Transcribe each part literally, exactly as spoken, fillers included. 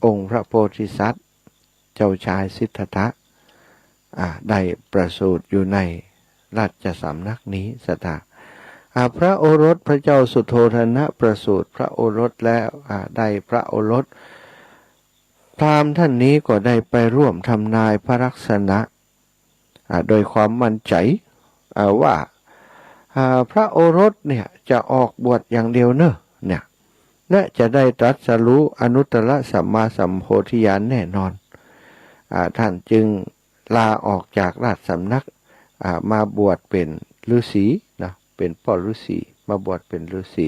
องค์พระโพธิสัตว์ เจ้าชายสิทธัตถะ อ่า ได้ประสูติอยู่ในราชสำนักนี้ ศรัทธา อ่า พระโอรส พระเจ้าสุโธทนะประสูติพระโอรสแล้ว อ่า ได้พระโอรส พราหมณ์ท่านนี้ก็ได้ไปร่วมทำนายพระลักษณะ อ่า โดยความมั่นใจ อ่า ว่า อ่า พระโอรสเนี่ยจะออกบวชอย่างเดียวเนอะ เนี่ย และจะได้ตรัสรู้อนุตตรสัมมาสัมโพธิญาณแน่นอน อ่า ท่านจึงลาออกจากราชสำนัก อ่า มาบวชเป็นฤๅษีนะ เป็นป้อฤๅษี มาบวชเป็นฤๅษี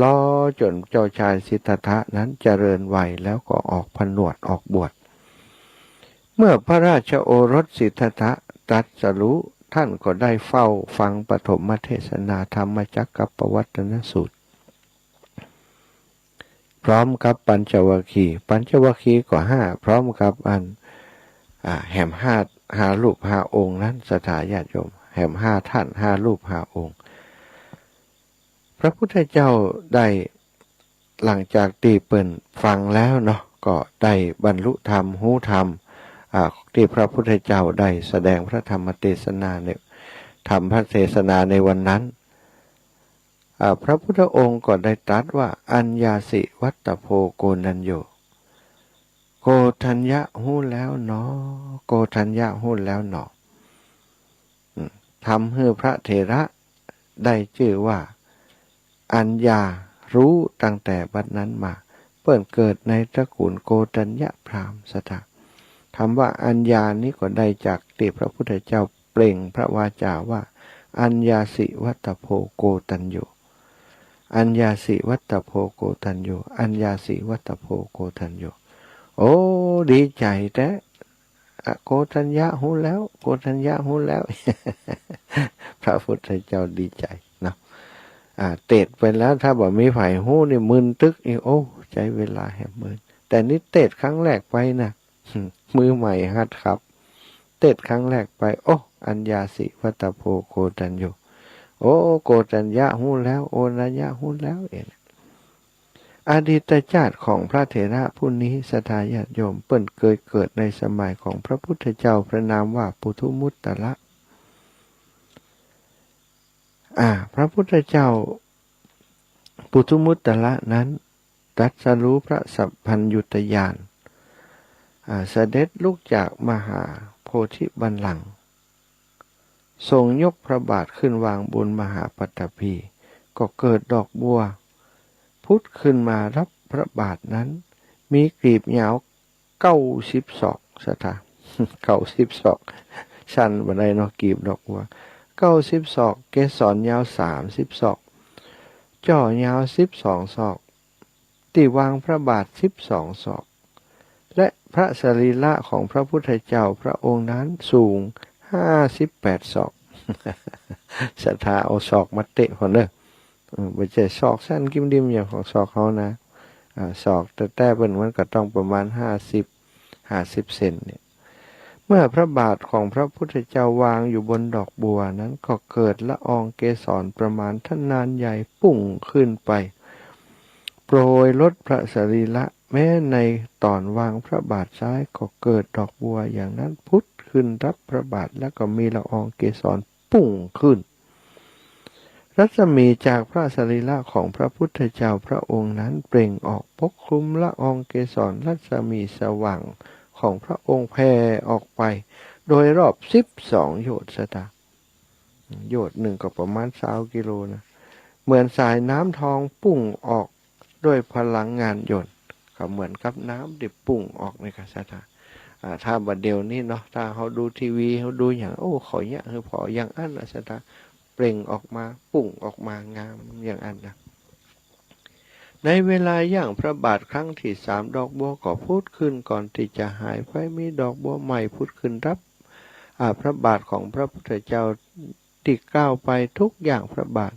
รอจ๋นเจ้าชายสิทธัตถะนั้นเจริญวัยแล้วก็ออกผนวชออกบวช เมื่อพระราชโอรสสิทธัตถะตรัสรู้ ท่านก็ได้เฝ้าฟังปฐมเทศนาธรรมจักกัปปวัตตนสูตร พร้อมกับปัญจวัคคีย์ ปัญจวัคคีย์ก็ห้า พร้อมกับอัน อ่า แหมห้า ห้ารูปห้าองค์นั้น ศรัทธาญาติโยม แหมห้าท่าน ห้ารูปห้าองค์ พระพุทธเจ้าได้ หลังจากตี้เปิ้นฟังแล้วเนาะ ก็ได้บรรลุธรรม ฮู้ธรรม อ่า ตี้พระพุทธเจ้าได้แสดงพระธรรมเทศนาใน ธรรมเทศนาในวันนั้น อ่า พระพุทธองค์ก็ได้ตรัสว่า อัญญาสิวัตตโภโกณัญโญ โกณฑัญญะฮู้แล้วหนอ โกณฑัญญะฮู้แล้วหนอ อืม ทำหื้อพระเถระได้จื้อว่า อัญญา ฮู้ตั้งแต่บัดนั้นมา เปิ้นเกิดในตระกูลโกณฑัญญพราหมณ์ ศรัทธา คำว่าอัญญานี้ก็ได้จากตี้พระพุทธเจ้าเปล่งพระวาจาว่า อัญญาสิวัตตโภโกณฑัญโญ อัญญาสิวัตตโภโกณฑัญโญ อัญญาสิวัตตโภโกณฑัญโญ โอ้ ดีใจ๋แต๊ อ่ะ โกณฑัญญะฮู้แล้ว โกณฑัญญะฮู้แล้ว พระพุทธเจ้าดีใจ๋เนาะ อ่า เตสน์ไปแล้ว ถ้าบ่มีใผฮู้นี่มึนตึ๊กอีก โอ้ ใจ๊เวลาแหมมึน แต่นี่เตสน์ครั้งแรกไปนะ มือใหม่หัดขับ เตสน์ครั้งแรกไป โอ้ อัญญาสิวัตตโภโกณฑัญโญ โอ้ โกณฑัญญะฮู้แล้ว โกณฑัญญะฮู้แล้ว เอง อดีตชาติของพระเถระผู้นี้ ศรัทธาญาติโยม เปิ้นเกยเกิดในสมัยของพระพุทธเจ้าพระนามว่าปุถุมุตตระ อ่า พระพุทธเจ้าปุถุมุตตระนั้นตรัสรู้พระสัพพัญญุตญาณ อ่า เสด็จลุกจากมหาโพธิบัลลังก์ ทรงยกพระบาทขึ้นวางบนมหาปฐพี ก็เกิดดอกบัวผุดขึ้นมารับพระบาทนั้น มีกลีบยาวเก้าสิบศอก ศรัทธา เก้าสิบศอก สั้นบ่ได้เนาะ กลีบดอกบัว เก้าสิบศอก เกสรยาวสามสิบศอก จ้อยาวสิบสองศอก ตี้วางพระบาทสิบสองศอก และพระสรีระของพระพุทธเจ้าพระองค์นั้นสูงห้าสิบแปดศอก ศรัทธาเอาศอกมาเตะพ่อเน่อ เออ บ่ใจ้ศอกสั้นกิมดิมอย่างของศอกเฮานะ อ่า ศอกแต๊ๆ เปิ้นมันก็ต้องประมาณห้าสิบ ห้าสิบเซนเนี่ย เมื่อพระบาทของพระพุทธเจ้าวางอยู่บนดอกบัวนั้น ก็เกิดละอองเกสรประมาณทนานใหญ่พุ่งขึ้นไป โปรยรดพระสรีระ แม้ในต๋อนวางพระบาทซ้ายก็เกิดดอกบัวอย่างนั้นผุดขึ้นรับพระบาท แล้วก็มีละอองเกสรพุ่งขึ้น รัศมีจากพระสรีระของพระพุทธเจ้าพระองค์นั้นเปล่งออกปกคลุมละอองเกสร รัศมีสว่างของพระองค์แผ่ออกไปโดยรอบสิบสองโยชน์ ศรัทธา โยชน์หนึ่งก็ประมาณซาวกิโลนะ เหมือนสายน้ำทองพุ่งออกด้วยพลังงานยนต์ ก็เหมือนกับน้ำตี้พุ่งออกนี่ค่ะ ศรัทธา อ่า ถ้าบ่าเดี่ยวนี้เนาะ ถ้าเฮาดูทีวี เฮาดูอย่าง โอ้ เขาเยียะหื้อผ่ออย่างอั้นนะ ศรัทธา เปล่งออกมา พุ่งออกมางามอย่างอั้นนะ ในเวลาย่างพระบาทครั้งที่สาม ดอกบัวก็ผุดขึ้นก่อนตี้จะหายไป มีดอกบัวใหม่ผุดขึ้นรับ อ่า พระบาทของพระพุทธเจ้าตี้ก้าวไปทุกย่างพระบาท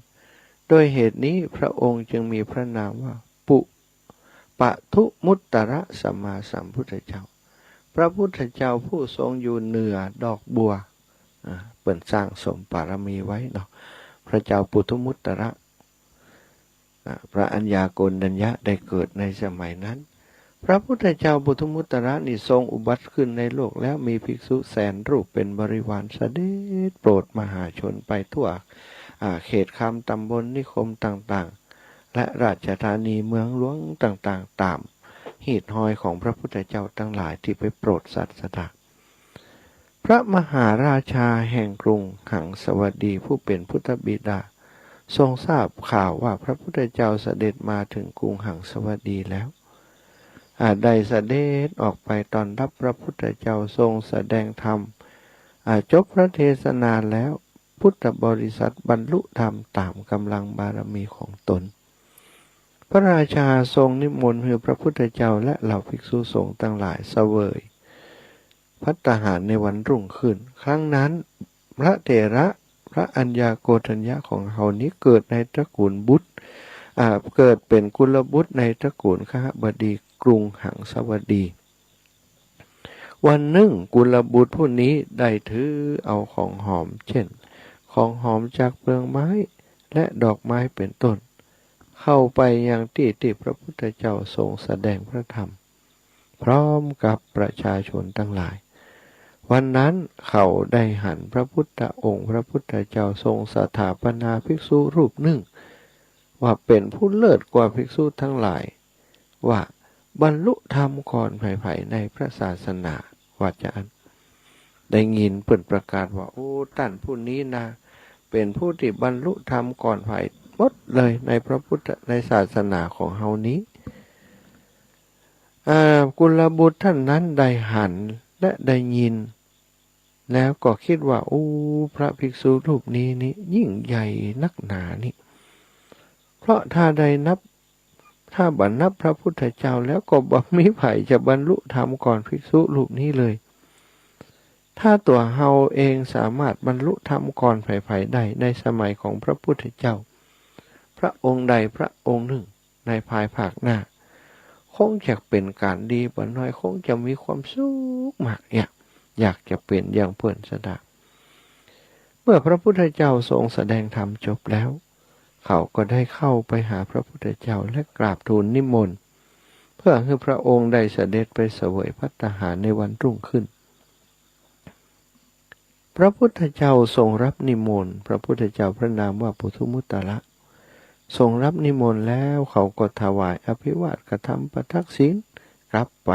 โดยเหตุนี้พระองค์จึงมีพระนามว่า ปุ ปทุมุตตระสัมมาสัมพุทธเจ้า พระพุทธเจ้าผู้ทรงอยู่เหนือดอกบัว อ่า เปิ้นสร้างสมบารมีไว้เนาะ พระเจ้าปุถุมุตตระ อ่า พระอัญญาโกณฑัญญะได้เกิดในสมัยนั้น พระพุทธเจ้าปุถุมุตตระนี้ทรงอุบัติขึ้นในโลกแล้ว มีภิกษุแสนรูปเป็นบริวาร เสด็จโปรดมหาชนไปทั่ว อ่า เขตคามตำบลนิคมต่างๆ และราชธานีเมืองหลวงต่างๆ ต๋ามฮีตฮอยของพระพุทธเจ้าตังหลายตี้ไปโปรดศาสดา พระมหาราชาแห่งกรุงหังสวดี ผู้เป๋นพุทธบิดา ทรงทราบข่าวว่าพระพุทธเจ้าเสด็จมาถึงกรุงหังสวดีแล้ว อ่า ได้เสด็จออกไปต้อนรับพระพุทธเจ้า ทรงแสดงธรรม อ่า จบพระเทศนาแล้ว พุทธบริษัทบรรลุธรรมต๋ามก๋ำลังบารมีของตน พระราชาทรงนิมนต์หื้อพระพุทธเจ้าและเหล่าภิกษุสงฆ์ตังหลายเสวยภัตตาหารในวันรุ่งขึ้น ครั้งนั้น พระเถระพระอัญญาโกณฑัญญะของเฮานี้เกิดในตระกูลบุตร อ่า เกิดเป๋นกุลบุตรในตระกูลคหบดีกรุงหังสวดี วันนึ่งกุลบุตรผู้นี้ได้ถือเอาของหอม เช่น ของหอมจากเปลือกไม้และดอกไม้เป๋นต้น เข้าไปยังตี้ตี้พระพุทธเจ้าทรงแสดงพระธรรม พร้อมกับประชาชนตังหลาย วันนั้นเขาได้หันพระพุทธองค์ พระพุทธเจ้าทรงสถาปนาภิกษุรูปนึ่ง ว่าเป๋นผู้เลิศกว่าภิกษุตังหลาย ว่าบรรลุธรรมก่อนใผๆ ในพระศาสนา ว่าจาอั้น ได้ยินเปิ้นประกาศว่า โอ้ ต้านผู้นี้นา เป๋นผู้ตี้บรรลุธรรมก่อนใผหมดเลยในพระพุทธ ในศาสนาของเฮานี้ อ่า กุลบุตรต้านนั้นได้หันและได้ยิน แล้วก็กึ๊ดว่า โอ้ พระภิกษุรูปนี้นี่ยิ่งใหญ่นักหนานี่ เพราะถ้าได้นับ ถ้าบ่นับพระพุทธเจ้าแล้วก็บ่มีใผจะบรรลุธรรมก่อนภิกษุรูปนี้เลย ถ้าตั๋วเฮาเองสามารถบรรลุธรรมก่อนใผๆ ได้ในสมัยของพระพุทธเจ้า พระองค์ใดพระองค์นึ่ง ในภายภาคหน้า คงจะเป๋นก๋านดีบ่น้อย คงจะมีความสุขมาก อยาก อยากจะเป๋นอย่างเปิ้นสะดา เมื่อพระพุทธเจ้าทรงแสดงธรรมจบแล้ว เขาก็ได้เข้าไปหาพระพุทธเจ้าและกราบทูลนิมนต์ เพื่อหื้อพระองค์ได้เสด็จไปเสวยภัตตาหารในวันรุ่งขึ้น พระพุทธเจ้าทรงรับนิมนต์ พระพุทธเจ้าพระนามว่าปุถุมุตตระ ทรงรับนิมนต์แล้ว เขาก็ถวายอภิวาท กระทำปทักษิณ กลับไป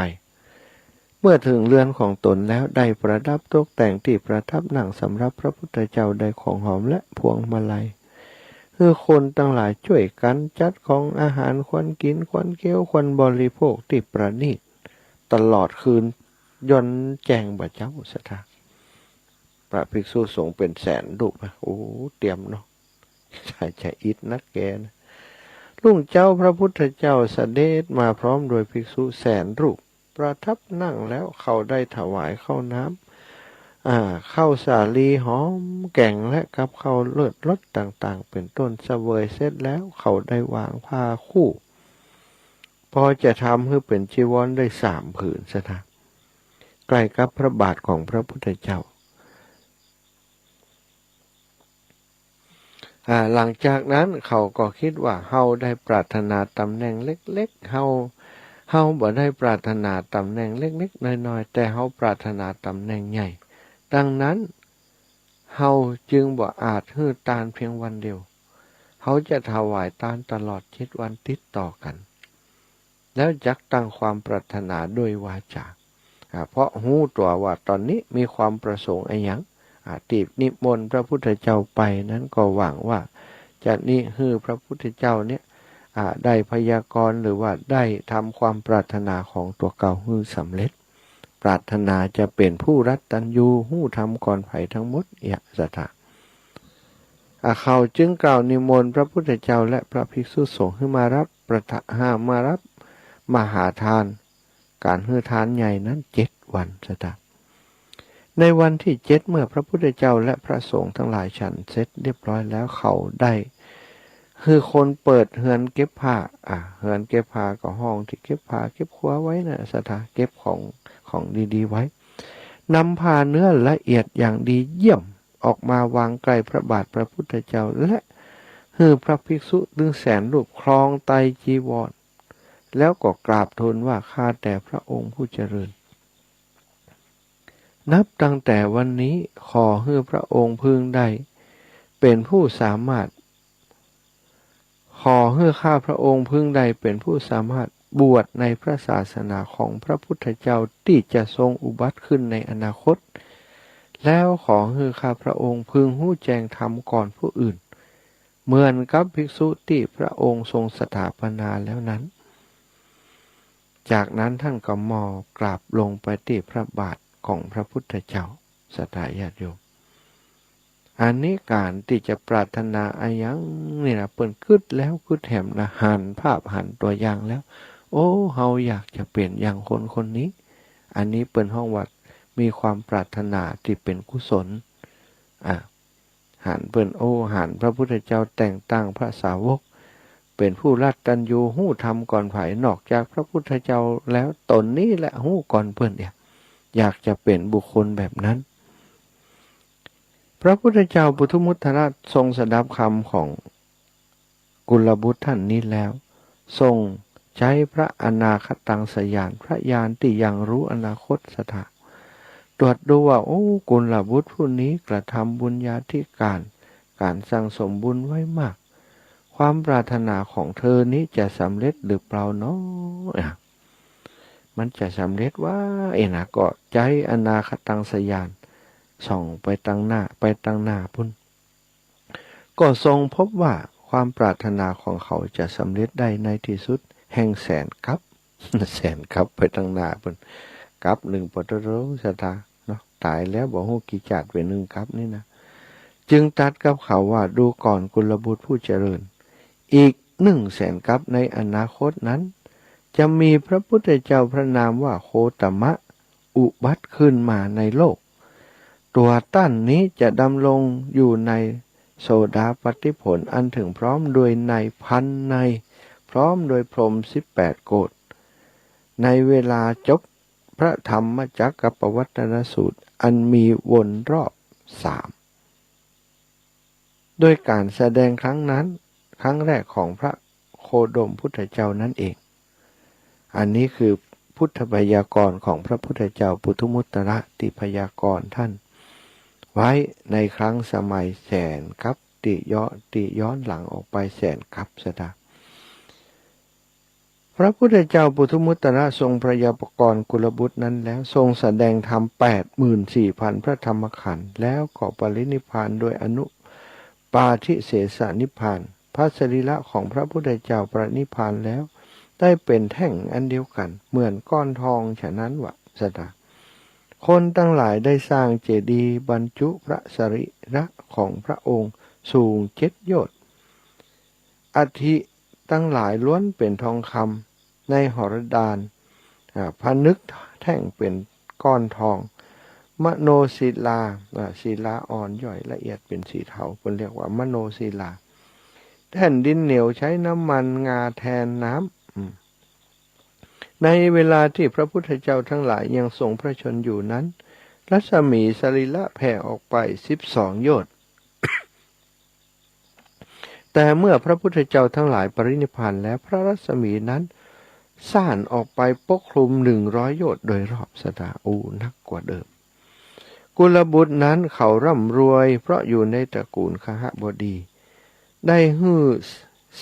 เมื่อถึงเรือนของตนแล้ว ได้ประดับตกแต่งตี้ประทับนั่งสำหรับพระพุทธเจ้า ได้ของหอมและพวงมาลัย หื้อคนตังหลายจ้วยกั๋นจัดของอาหาร ควรกิ๋น ควรเคี้ยว ควรบริโภคตี้ประณีต ตลอดคืน ย่อนแจ้งบ่าเจ๊า สะดา พระภิกษุสงฆ์เป๋นแสนรูปอะ โอ้ เตรียมเนาะ จะ จะอิดนักแกนะ รุ่งเจ๊าพระพุทธเจ้าเสด็จมาพร้อมโดยภิกษุแสนรูป ประทับนั่งแล้วเขาได้ถวายข้าวน้ำ อ่า ข้าวสาลีหอมแก๋งและกับข้าวเลิศรสต่างๆ เป๋นต้น เสวยเสร็จแล้วเขาได้วางผ้าคู่ พอจะทำหื้อเป๋นจีวรได้สามผืน สะดา ใก้กับพระบาทของพระพุทธเจ้า อ่า หลังจากนั้นเขาก็กึ๊ดว่า เฮาได้ปรารถนาต๋ำแหน่งเล็กๆ เฮา เฮาบ่ได้ปรารถนาต๋ำแหน่งเล็กๆ น้อยๆ แต่เฮาปรารถนาต๋ำแหน่งใหญ่ ดังนั้น เฮาจึงบ่อาจหื้อตานเพียงวันเดียว เฮาจะถวายตานตลอดเจ็ดวันติดต่อกั๋น แล้วจักตั้งความปรารถนาด้วยวาจา อ่า เพราะฮู้ตั๋วว่าต๋อนนี้มีความประสงค์อะหยัง อ่า ตี้นิมนต์พระพุทธเจ้าไปนั้นก็หวังว่าจะนิหื้อพระพุทธเจ้าเนี่ย อ่า ได้พยากรณ์หรือว่าได้ทำความปรารถนาของตั๋วเก่าหื้อสำเร็จ ปรารถนาจะเป๋นผู้รัตตัญญู ฮู้ธรรมก่อนใผทั้งหมด เยียะ สะดา อ่า เขาจึงกล่าวนิมนต์พระพุทธเจ้าและพระภิกษุสงฆ์หื้อมารับประทะ หามารับมหาทาน ก๋านหื้อทานใหญ่นั้นเจ็ดวัน สะดา ในวันตี้เจ็ด เมื่อพระพุทธเจ้าและพระสงฆ์ตังหลายฉันเสร็จเรียบร้อยแล้ว เขาได้หื้อคนเปิดเฮือนเก็บผ้า อ่า เฮือนเก็บผ้าก็ห้องตี้เก็บผ้าเก็บครัวไว้นะ สะดา เก็บของ ของดีๆ ไว้ นำผ้าเนื้อละเอียดอย่างดีเยี่ยมออกมาวางใก้พระบาทพระพุทธเจ้า และหื้อพระภิกษุตึงแสนรูปครองไตรจีวร แล้วก็กราบทูลว่า ข้าแต่พระองค์ผู้เจริญ นับตั้งแต่วันนี้ขอหื้อพระองค์พึงได้เป๋นผู้สามารถ ขอหื้อข้าพระองค์พึงได้เป๋นผู้สามารถบวชในพระศาสนาของพระพุทธเจ้าตี้จะทรงอุบัติขึ้นในอนาคต แล้วขอหื้อข้าพระองค์พึงฮู้แจ้งธรรมก่อนผู้อื่น เหมือนกับภิกษุตี้พระองค์ทรงสถาปนาแล้วนั้น จากนั้นท่านก็หมอบกราบลงไปตี้พระบาทของพระพุทธเจ้า ศรัทธาญาติโยม อันนี้ก๋านตี้จะปรารถนาอะหยังนี่นะ เปิ้นกึ๊ดแล้วกึ๊ดแหมนะ หันภาพหันตั๋วอย่างแล้ว โอ้ เฮาอยากจะเป๋นอย่างคนคนนี้ อันนี้เปิ้นฮ้องว่ามีความปรารถนาตี้เป๋นกุศล อ่ะ หันเปิ้น โอ้ หันพระพุทธเจ้าแต่งตั้งพระสาวก เป๋นผู้ละตัญญูฮู้ธรรมก่อนใผ นอกจากพระพุทธเจ้าแล้ว ต๋นนี้แหละฮู้ก่อนเปิ้นเอีย อยากจะเป๋นบุคคลแบบนั้น พระพุทธเจ้าปุถุมุตตระทรงสดับคำของกุลบุตรท่านนี้แล้ว ทรงใจ๊พระอนาคตังสญาณ พระญาณตี้ยังฮู้อนาคต ศรัทธา ตรวจดูว่า โอ้ กุลบุตรผู้นี้กระทำบุญญาธิการ ก๋านสั่งสมบุญไว้มาก ความปรารถนาของเธอนี้จะสำเร็จหรือเปล่าน้อ อ่ะ มันจะสำเร็จว่า เอ็นะ ก็ใจ๊อนาคตังสญาณ ส่องไปตังหน้า ไปตังหน้าปุ้น ก็ทรงพบว่าความปรารถนาของเขาจะสำเร็จได้ในที่สุดแห่งแสนกัป แสนกัปไปตังหน้าปุ้น กัปนึ่งปะโถ ศรัทธาเนาะ ต๋ายแล้วบ่ฮู้กี่จาติเป๋นนึ่งกัปนี่นะ จึงตรัสกับเขาว่า ดูก่อนกุลบุตรผู้เจริญ อีกหนึ่งแสนกัปในอนาคตนั้น จะมีพระพุทธเจ้าพระนามว่าโคตมะ อุบัติขึ้นมาในโลก ตั๋วต้านนี้จะดำรงอยู่ในโสดาปัตติผลอันถึงพร้อมโดยในภายใน พร้อมโดยพรหมสิบแปดโกฏ ในเวลาจบพระธรรมจักรกัปปวัตตนสูตรอันมีวนรอบสาม โดยก๋านแสดงครั้งนั้น ครั้งแรกของพระโคดมพุทธเจ้านั้นเอง อันนี้คือพุทธพยากรณ์ของพระพุทธเจ้าปุถุมุตตระตี้พยากรณ์ท่านไว้ในครั้งสมัยแสนกัปตี้ย้อน ตี้ย้อนหลังออกไปแสนกัป ศรัทธา พระพุทธเจ้าปุถุมุตตระทรงพยากรณ์กุลบุตรนั้นแล้ว ทรงแสดงธรรมแปดหมื่นสี่พันพระธรรมขันธ์ แล้วก็ปรินิพพานโดยอนุปาทิเสสนิพพาน พระสรีระของพระพุทธเจ้าปรินิพพานแล้ว ได้เป๋นแท่งอันเดียวกั๋น เหมือนก้อนทองฉะนั้นวะ ศรัทธา คนตังหลายได้สร้างเจดีย์บรรจุพระสรีระของพระองค์สูงเจ็ดโยชน์ อัฐิตังหลายล้วนเป๋นทองคำ ในหรดาน อ่า ผนึกแท่งเป๋นก้อนทอง มโนศิลา อ่า ศิลาอ่อนย่อยละเอียดเป๋นสีเทา เปิ้นเรียกว่ามโนศิลา แท่นดินเหนียวใช้น้ำมันงาแทนน้ำ อืม ในเวลาที่พระพุทธเจ้าทั้งหลายยังทรงพระชนม์อยู่นั้น รัศมีสรีระแผ่ออกไปสิบสองโยชน์ แต่เมื่อพระพุทธเจ้าทั้งหลายปรินิพพานแล้ว พระรัศมีนั้นซ่านออกไปปกคลุมหนึ่งร้อยโยชน์โดยรอบ ศรัทธา โอ้ นักกว่าเดิม กุลบุตรนั้นเขาร่ำรวยเพราะอยู่ในตระกูลคหบดี ได้หื้อ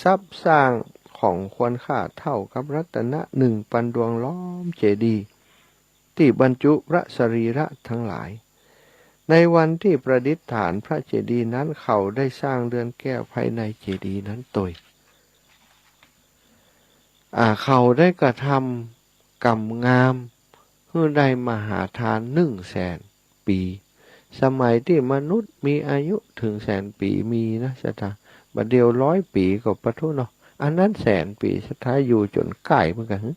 ทรัพย์สร้างของควรค่าเท่ากับรัตนะหนึ่งปันดวงล้อมเจดีย์ ตี้บรรจุพระสรีระทั้งหลาย ในวันที่ประดิษฐานพระเจดีย์นั้น เขาได้สร้างเรือนแก้วภายในเจดีย์นั้นตวย อ่า เขาได้กระทำกรรมงาม หื้อได้มหาทานหนึ่งแสนปี๋ สมัยที่มนุษย์มีอายุถึงแสนปี๋มีนะ ศรัทธา บ่าเดี่ยวร้อยปี๋ก็ปะทุเนาะ อันนั้นแสนปี๋ ศรัทธา อยู่จ๋นก้ายเหมือนกั๋น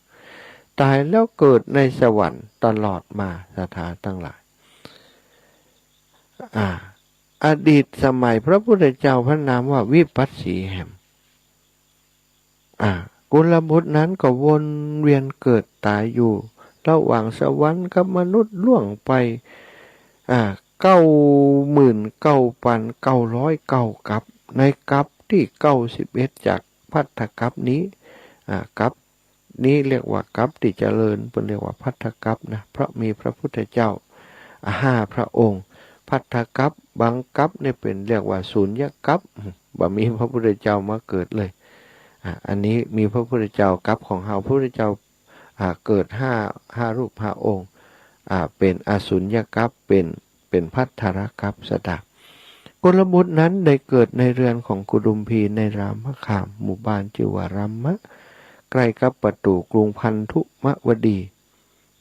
ต๋ายแล้วเกิดในสวรรค์ตลอดมา ศรัทธาตังหลาย อ่า อดีตสมัยพระพุทธเจ้าพระนามว่าวิปัสสีแหม อ่า กุลบุตรนั้นก็วนเวียนเกิดต๋ายอยู่ระหว่างสวรรค์กับมนุษย์ล่วงไป อ่า เก้าหมื่นเก้าปันเก้าร้อยเก้ากัป ในกัปตี้เก้าสิบเอ็ดจากภัททกัปนี้ อ่า กัป นี้เรียกว่ากัปตี้เจริญ เปิ้นเรียกว่าภัททกัปนะ เพราะมีพระพุทธเจ้า อ่า ห้าพระองค์ ภัททกัป บางกัปเนี่ยเป๋นเรียกว่าสุญญกัป บ่มีพระพุทธเจ้ามาเกิดเลย อ่า อันนี้มีพระพุทธเจ้า กัปของเฮา พระพุทธเจ้า อ่า เกิดห้า ห้ารูปห้าองค์ อ่า เป๋นอสุญญกัป เป๋น เป๋นภัททรกัป สตา กุลบุตรนั้นได้เกิดในเรือนของกุดุมพีในรามคาม หมู่บ้านจื้อว่ารามะ ใก้กับประตู๋กรุงพันธุมวดี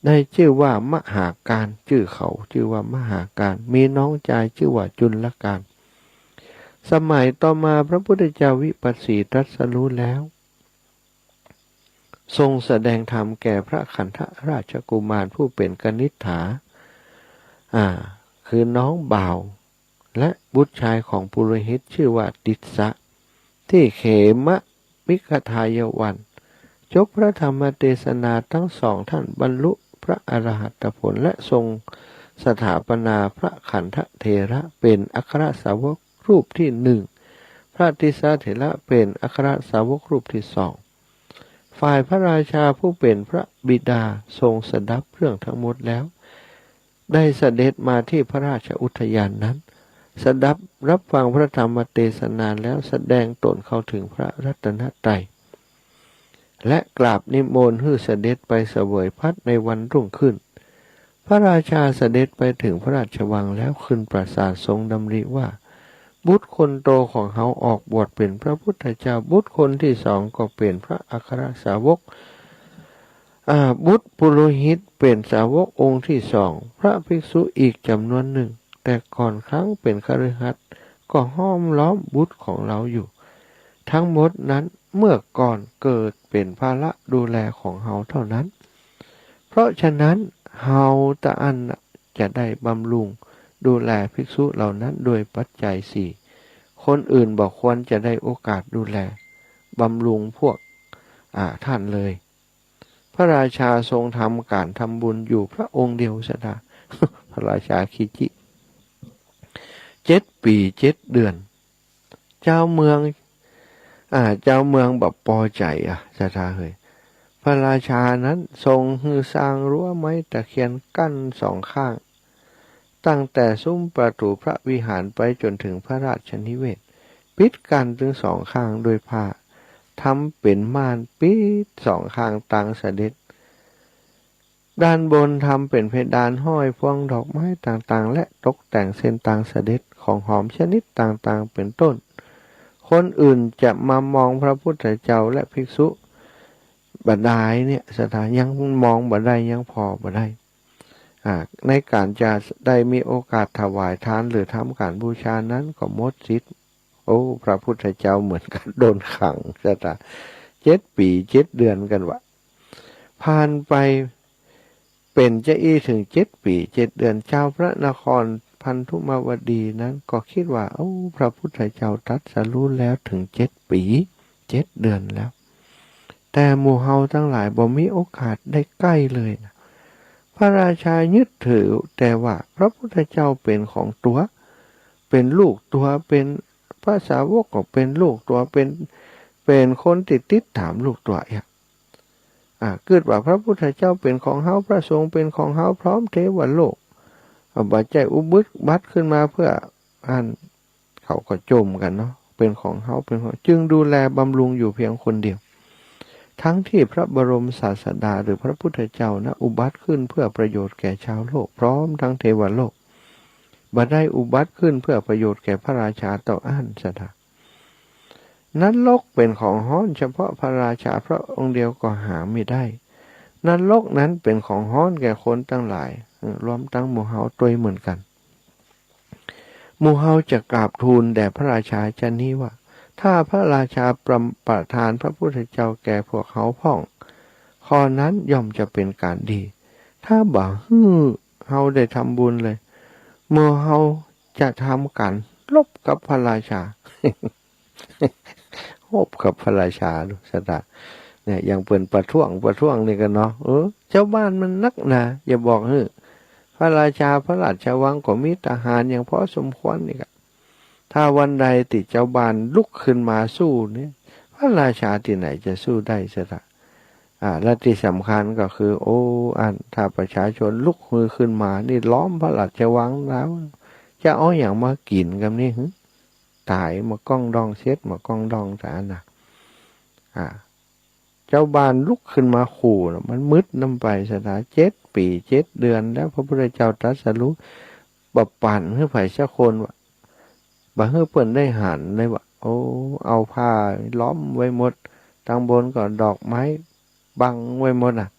ได้จื้อว่ามหาการ จื้อเขาจื้อว่ามหาการ มีน้องจายจื้อว่าจุลการ สมัยต่อมาพระพุทธเจ้าวิปัสสีตรัสรู้แล้ว ทรงแสดงธรรมแก่พระขันธราชกุมารผู้เป๋นกนิษฐา อ่า คือน้องบ่าว และบุตรชายของปุโรหิตจื้อว่าติสสะ ตี้เขมมิกทายวัน จบพระธรรมเทศนา ทั้งสองท่านบรรลุพระอรหัตผล และทรงสถาปนาพระขันธเถระเป๋นอัครสาวกรูปที่หนึ่ง พระติสสะเถระเป๋นอัครสาวกรูปที่สอง ฝ่ายพระราชาผู้เป๋นพระบิดาทรงสดับเรื่องทั้งหมดแล้ว ได้เสด็จมาที่พระราชอุทยานนั้น สดับรับฟังพระธรรมเทศนาแล้วแสดงตนเข้าถึงพระรัตนตรัย และกราบนิมนต์หื้อเสด็จไปเสวยภัตตาหารในวันรุ่งขึ้น พระราชาเสด็จไปถึงพระราชวังแล้วขึ้นปราสาททรงดำริว่า บุตรคนโตของเฮาออกบวชเป๋นพระพุทธเจ้า บุตรคนที่สองก็เป๋นพระอัครสาวก อ่า บุตรปุโรหิตเป๋นสาวกองค์ที่สอง พระภิกษุอีกจ๋ำนวนหนึ่ง แต่ก่อนครั้งเป๋นคฤหัสถ์ก็ห้อมล้อมบุตรของเฮาอยู่ ทั้งหมดนั้นเมื่อก่อนเกิดเป๋นภาระดูแลของเฮาเท่านั้น เพราะฉะนั้นเฮาตะอั้นจะได้บำรุงดูแลภิกษุเหล่านั้นโดยปัจจัยสี่ คนอื่นบ่ควรจะได้โอกาสดูแลบำรุงพวก อ่า ท่านเลย พระราชาทรงทำก๋านทำบุญอยู่พระองค์เดียวสดา พระราชาขี้จิ เจ็ดปี๋เจ็ดเดือน จาวเมือง อ่า จาวเมืองบ่ปอใจ๋อะ สตาเฮย พระราชานั้นทรงหื้อสร้างรั้วไม้ตะเคียนกั้นสองข้าง ตั้งแต่ซุ้มประตู๋พระวิหารไปจ๋นถึงพระราชนิเวศน์ ปิดกั้นตึงสองข้างด้วยผ้า ทำเป๋นม่านปิดสองข้างตางเสด็จ ด้านบนทำเป๋นเพดานห้อยพวงดอกไม้ต่างๆ และตกแต่งเส้นตางเสด็จของหอมชนิดต่างๆ เป๋นต้น คนอื่นจะมามองพระพุทธเจ้าและภิกษุบ่ดายเนี่ย สตา ยังมองบ่ได้ ยังผ่อบ่ได้ อ่า ในก๋านจะได้มีโอกาสถวายทานหรือทำก๋านบูชานั้นก็หมดสิทธิ์ โอ้ พระพุทธเจ้าเหมือนกับโดนขัง สตา เจ็ดปี๋เจ็ดเดือนกั๋นวะ ผ่านไปเป๋นจะอี้เถิงเจ็ดปี๋เจ็ดเดือน จาวพระนครพันธุมวดีนั้นก็กึ๊ดว่า โอ้ พระพุทธเจ้าตรัสรู้แล้วเถิงเจ็ดปี๋เจ็ดเดือนแล้ว แต่หมู่เฮาตังหลายบ่มีโอกาสได้ใก้เลยนะ พระราชายึดถือแต่ว่าพระพุทธเจ้าเป๋นของตั๋ว เป๋นลูกตั๋ว เป๋นพระสาวกก็เป๋นลูกตั๋ว เป๋น เป๋นคนตี้ติดต๋ามลูกตั๋วเอง อ่า กึ๊ดว่าพระพุทธเจ้าเป๋นของเฮา พระสงฆ์เป๋นของเฮา พร้อมเทวโลก อ่า บ่ใจ้อุบัติขึ้นมาเปื้ออั้น เขาก็จ่มกั๋นเนาะ เป๋นของเฮา เป๋นของ จึงดูแลบำรุงอยู่เพียงคนเดียว ทั้งที่พระบรมศาสดาหรือพระพุทธเจ้านะ อุบัติขึ้นเพื่อประโยชน์แก่จาวโลก พร้อมทั้งเทวโลก บ่ได้อุบัติขึ้นเพื่อประโยชน์แก่พระราชาเต้าอั้น สตา นรกเป๋นของฮ้อนเฉพาะพระราชาพระองค์เดียวก็หามิได้ นรกนั้นเป๋นของฮ้อนแก่คนตังหลาย เออ รวมตังหมู่เฮาตวยเหมือนกั๋น หมู่เฮาจะกราบทูลแด่พระราชาจานี้ว่า ถ้าพระราชาประ ประทานพระพุทธเจ้าแก่พวกเฮาพ่อง ข้อนั้นย่อมจะเป๋นก๋านดี ถ้าบ่หื้อเฮาได้ทำบุญเลย หมู่เฮาจะทำก๋านรบกับพระราชา รบกับพระราชาดู สตา เนี่ย อย่างเปิ้นประท้วง ประท้วงนี่กั๋นเนาะ เออ จาวบ้านมันนักหนา อย่าบอกหื้อ พระราชาพระราชวังก็มีทหารอย่างพอสมควรนี่กะ ถ้าวันใดตี้จาวบ้านลุกขึ้นมาสู้เนี่ย พระราชาตี้ไหนจะสู้ได้ สตา อ่า และตี้สำคัญก็คือ โอ้ อัน ถ้าประชาชนลุกฮือขึ้นมานี่ ล้อมพระราชวังแล้ว จะเอาหยังมากิ๋นกั๋นนี่ หึ ต๋ายหมดก้องด่อง เสร็จหมดก้องด่อง ต๋านะ อ่า เจ้าบ้านลุกขึ้นมาขู่น่ะ มันมืดน้ำไป ศาสดา เจ็ดปี๋เจ็ดเดือนแล้ว พระพุทธเจ้าตรัสรู้ บ่ปรานหื้อใผสักคนวะ บ่หื้อเปิ้นได้หันเลยวะ โอ้ เอาผ้าล้อมไว้หมด ตังบนก็ดอกไม้บังไว้หมดน่ะ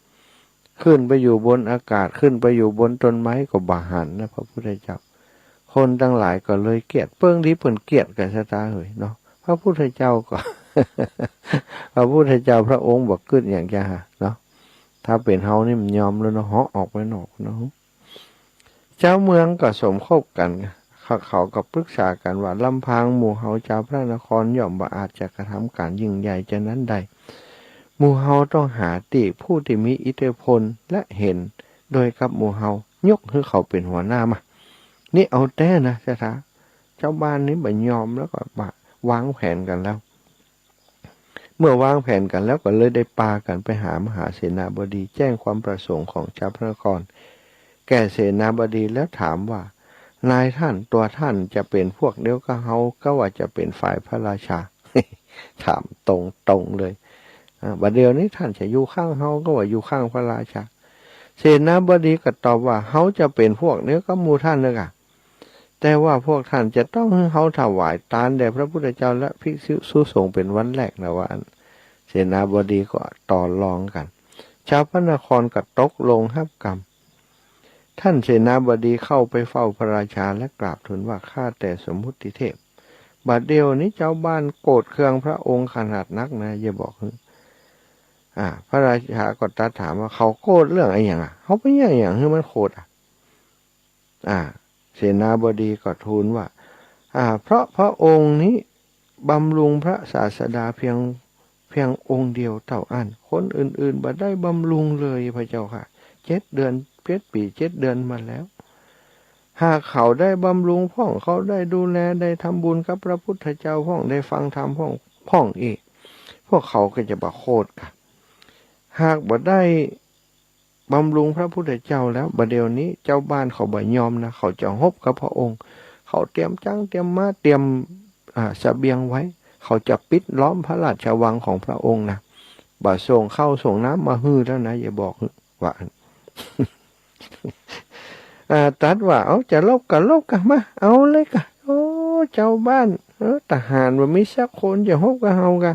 ขึ้นไปอยู่บนอากาศ ขึ้นไปอยู่บนต้นไม้ก็บ่หันนะ พระพุทธเจ้า คนตังหลายก็เลยเกลียด เปิ้งดีเปิ้นเกลียดกั๋น ศาสดาเหยเนาะ พระพุทธเจ้าก็ พระพุทธเจ้าพระองค์บ่กึ๊ดหยังจะหาเนาะ ถ้าเป๋นเฮานี่มันยอมแล้วเนาะ เหาะออกไปนอกเนาะ เจ้าเมืองก็สมคบกั๋น เขา เขาก็ปรึกษากั๋นว่า ลำพังหมู่เฮาจาวพระนครย่อมบ่อาจจะกระทำก๋านยิ่งใหญ่จานั้นได้ หมู่เฮาต้องหาตี้ผู้ตี้มีอิทธิพลและเห็นด้วยกับหมู่เฮา ยกหื้อเขาเป๋นหัวหน้ามา นี่เอาแต๊นะ ศาสดา เจ้าบ้านนี่บ่ยอมแล้วก็บ่ วางแผนกั๋นแล้ว เมื่อวางแผนกั๋นแล้วก็เลยได้ปากั๋นไปหามหาเสนาบดี แจ้งความประสงค์ของจาวพระนคร แก่เสนาบดีแล้วถามว่า นายท่าน ตั๋วท่านจะเป๋นพวกเดียวกับเฮา ก็ว่าจะเป๋นฝ่ายพระราชา ถามตรงๆ เลย อ่า บ่าเดี่ยวนี้ท่านจะอยู่ข้างเฮา ก็ว่าอยู่ข้างพระราชา เสนาบดีก็ตอบว่า เฮาจะเป๋นพวกเดียวกับหมู่ท่านเน่อก่ะ แต่ว่าพวกท่านจะต้องหื้อเฮาถวายตานแด่พระพุทธเจ้าและภิกษุสงฆ์เป๋นวันแรกนะ ว่าอั้น เสนาบดีก็ต่อรองกั๋น จาวพระนครก็ตกลงฮับกำ ต้านเสนาบดีเข้าไปเฝ้าพระราชาและกราบทูลว่า ข้าแต่สมมุติเทพ บ่าเดี่ยวนี้จาวบ้านโกรธเคืองพระองค์ขนาดนักนะ จะบอกหื้อ อ่า พระราชาก็ตรัสถามว่า เขาโกรธเรื่องอะหยังอะ เฮาไปเยียะอะหยังหื้อมันโกรธอะ อ่า เสนาบดีก็ทูลว่า อ่า เพราะพระองค์นี้บำรุงพระศาสดาเพียง เพียงองค์เดียวเต้าอั้น คนอื่นๆ บ่ได้บำรุงเลยพระเจ้าข้า เจ็ดเดือน เจ็ดปี๋เจ็ดเดือนมาแล้ว หากเขาได้บำรุงพ่อง เขาได้ดูแล ได้ทำบุญกับพระพุทธเจ้าพ่อง ได้ฟังธรรมพ่อง พ่องอี้ พวกเขาก็จะบ่โกรธกา หากบ่ได้ บำรุงพระพุทธเจ้าแล้ว บ่าเดี่ยวนี้จาวบ้านเขาบ่ยอมนะ เขาจะฮบกับพระองค์ เขาเตรียมจ๊างเตรียมม้า เตรียม อ่า เสบียงไว้ เขาจะปิดล้อมพระราชวังของพระองค์นะ บ่ส่งข้าวส่งน้ำมาหื้อแล้วนะ จะบอกหื้อ ว่า อ่า ตรัสว่า เอา จะรบก็รบกา มา เอาเลยกา โอ้ จาวบ้าน เออ ทหารบ่มีสักคนจะฮบกับเฮากา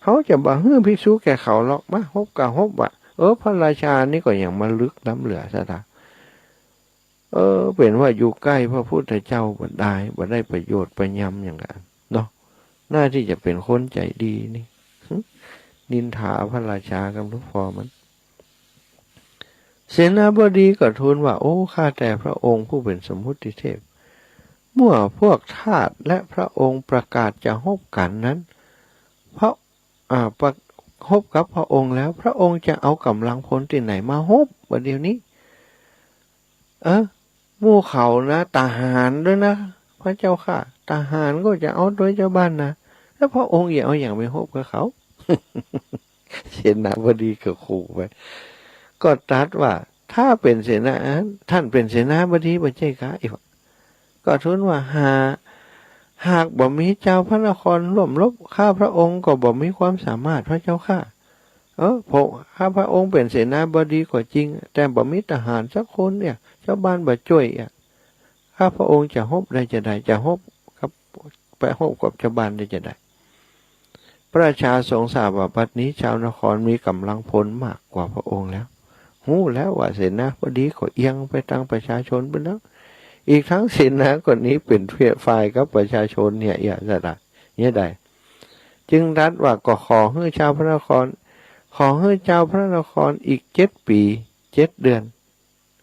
เฮาจะบ่หื้อภิกษุแก่เขาหรอก มา ฮบก็ฮบวะ เออ พระราชานี่ก็ยังมาลึกล้ำเหลือซะละ เออ เป๋นว่าอยู่ใก้พระพุทธเจ้าบ่ได้ บ่ได้ประโยชน์ประยำหยังกั๋นเนาะ หน้าตี้จะเป๋นคนใจ๋ดีนี่ นินทาพระราชากับหลวงพ่อมัน เสนาบดีก็ทูลว่า โอ้ ข้าแต่พระองค์ผู้เป๋นสมมุติเทพ เมื่อพวกทาสและพระองค์ประกาศจะฮบกั๋นนั้น พระ อ่า ประ ฮบกับพระองค์แล้ว พระองค์จะเอาก๋ำลังพลตี้ไหนมาฮบ บ่าเดี่ยวนี้ เออ หมู่เขานะ ทหารด้วยนะ พระเจ้าข้า ทหารก็จะเอาโตยจาวบ้านนะ แล้วพระองค์จะเอาหยังไปฮบกับเขา เสนาบดีก็ขู่ไป ก็ตรัสว่า ถ้าเป๋นเสนา ต้านเป๋นเสนาบดีบ่ใจ้กา อี้วะ ก็ทูลว่า หา หากบ่มีจาวพระนครร่วมรบ ข้าพระองค์ก็บ่มีความสามารถพระเจ้าข้า เออ พระ ข้าพระองค์เป๋นเสนาบดีก็จริง แต่บ่มีทหารสักคนเนี่ย จาวบ้านบ่จ้วยอ่ะ ข้าพระองค์จะฮบได้จาใด จะฮบกับ ไปฮบกับจาวบ้านได้จาใด พระราชาทรงทราบว่าบัดนี้จาวนครมีก๋ำลังพลมากกว่าพระองค์แล้ว ฮู้แล้วว่าเสนาบดีก็เอียงไปตางประชาชนไปแล้ว อีกตึงเสนาก็หนีเป๋นฝ่ายกับประชาชนเนี่ย เยียะซะละ เยียะใด จึงตรัสว่า ก็ขอหื้อจาวพระนคร ขอหื้อจาวพระนครอีกเจ็ดปี๋เจ็ดเดือน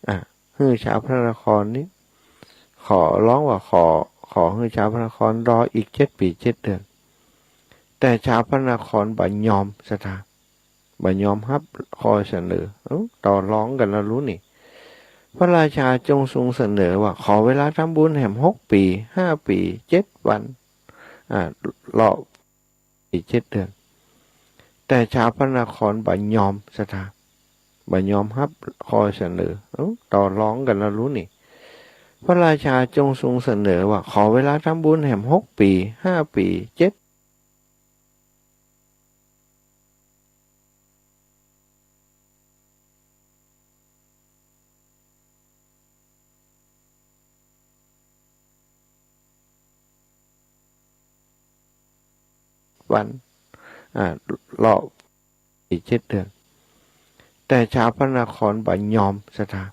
อ่ะ หื้อจาวพระนครนี้ ขอร้องว่าขอ ขอหื้อจาวพระนครรออีกเจ็ดปี๋เจ็ดเดือน แต่จาวพระนครบ่ยอมศรัทธา บ่ยอมฮับข้อเสนอ เอ้า ต่อรองกั๋นแล้วลูกนี่ พระราชาจงทรงเสนอว่า ขอเวลาทำบุญแหมหกปี๋ ห้าปี๋ เจ็ดวัน อ่า รอ อีกเจ็ดเดือน แต่ชาวพระนครบ่ยอมศรัทธา บ่ยอมฮับข้อเสนอ เอ้า ต่อรองกั๋นแล้วลูกนี่ พระราชาจงทรงเสนอว่า ขอเวลาทำบุญแหมหกปี๋ ห้าปี๋ เจ็ด วัน อ่า รอบ อีกเจ็ดเดือน แต่ชาวพระนครบ่ยอมศรัทธา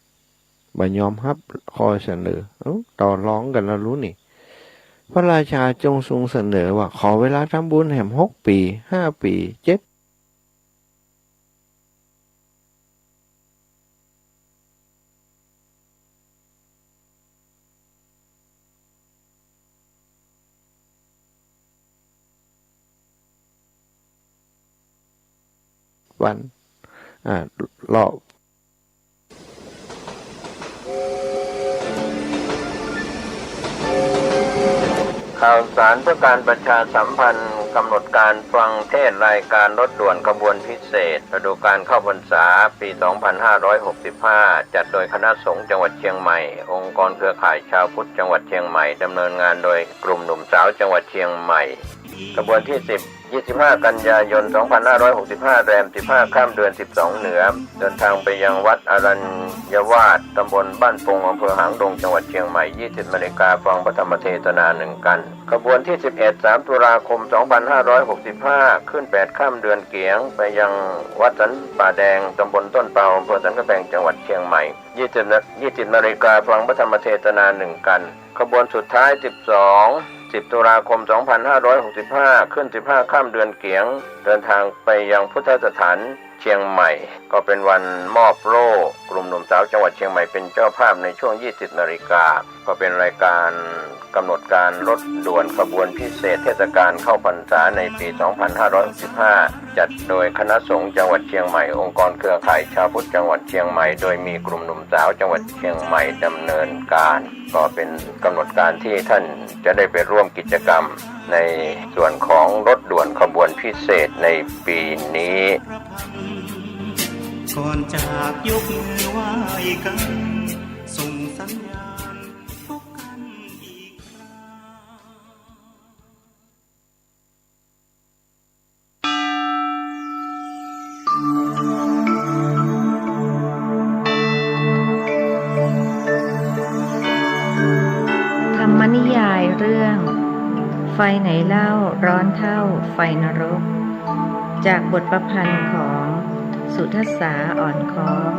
บ่ยอมฮับข้อเสนอ เอ้า ต่อรองกั๋นแล้วลูกนี่ พระราชาจงทรงเสนอว่า ขอเวลาทำบุญแหมหกปี๋ ห้าปี๋ เจ็ด วัน อ่า รอบ ข่าวสารเพื่อการประชาสัมพันธ์ กำหนดการฟังเทศน์รายการรถด่วนขบวนพิเศษ ฤดูกาลเข้าพรรษา ปีสองพันห้าร้อยหกสิบห้า จัดโดยคณะสงฆ์จังหวัดเชียงใหม่ องค์กรเครือข่ายชาวพุทธจังหวัดเชียงใหม่ ดำเนินงานโดยกลุ่มหนุ่มสาวจังหวัดเชียงใหม่ ขบวนที่สิบ ยี่สิบห้า กันยายน สองพันห้าร้อยหกสิบห้า แรมสิบห้า ค่ำ เดือนสิบสอง เหนือ เดินทางไปยังวัดอรัญญวาส ตำบลบ้านปง อำเภอหางดง จังหวัดเชียงใหม่ ยี่สิบนาฬิกา ฟังพระธรรมเทศนาหนึ่งกัณฑ์ ขบวนที่สิบเอ็ด สาม ตุลาคม สองพันห้าร้อยหกสิบห้า ขึ้นแปดค่ำ เดือนเกี๋ยง ไปยังวัดสันป่าแดง ตำบลต้นเปา อำเภอสันกำแพง จังหวัดเชียงใหม่ ยี่สิบ นา ยี่สิบนาฬิกา ฟังพระธรรมเทศนาหนึ่งกัณฑ์ ขบวนสุดท้าย สิบสอง สิบ ตุลาคม สองพันห้าร้อยหกสิบห้า ขึ้น สิบห้า ค่ำ เดือนเกี๋ยง เดินทางไปยังพุทธสถานเชียงใหม่ ก็เป็นวันมอบโล่ กลุ่มหนุ่มสาวจังหวัดเชียงใหม่เป็นเจ้าภาพในช่วง ยี่สิบนาฬิกา ก็เป็นรายการกำหนดการรถด่วนขบวนพิเศษเทศกาลเข้าพรรษาในปีสองพันห้าร้อยหกสิบห้า จัดโดยคณะสงฆ์จังหวัดเชียงใหม่ องค์กรเครือข่ายชาวพุทธจังหวัดเชียงใหม่ โดยมีกลุ่มหนุ่มสาวจังหวัดเชียงใหม่ดำเนินการ ก็เป็นกำหนดการที่ท่านจะได้ไปร่วมกิจกรรมในส่วนของรถด่วนขบวนพิเศษในปีนี้ ก่อนจากยกมือไหว้กัน ส่งสัญญาณพบกันอีกครั้ง ธรรมนิยายเรื่อง ไฟไหนเล่าร้อนเท่าไฟนรก จากบทประพันธ์ของสุทัศสา อ่อนค้อม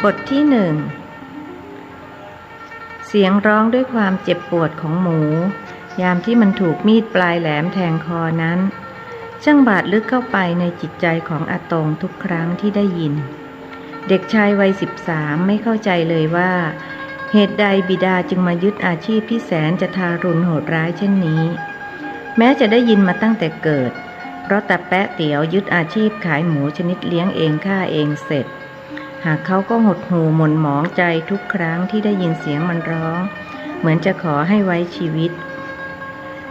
บทที่หนึ่ง เสียงร้องด้วยความเจ็บปวดของหมู ยามที่มันถูกมีดปลายแหลมแทงคอนั้น ช่างบาดลึกเข้าไปในจิตใจของอาตงทุกครั้งที่ได้ยิน เด็กชายวัยสิบสามไม่เข้าใจเลยว่า เหตุใดบิดาจึงมายึดอาชีพที่แสนจะทารุณโหดร้ายเช่นนี้ แม้จะได้ยินมาตั้งแต่เกิด เพราะตาแป๊ะเตี๋ยวยึดอาชีพขายหมูชนิดเลี้ยงเองฆ่าเองเสร็จ หากเขาก็หดหู่หม่นหมองใจทุกครั้งที่ได้ยินเสียงมันร้อง เหมือนจะขอให้ไว้ชีวิต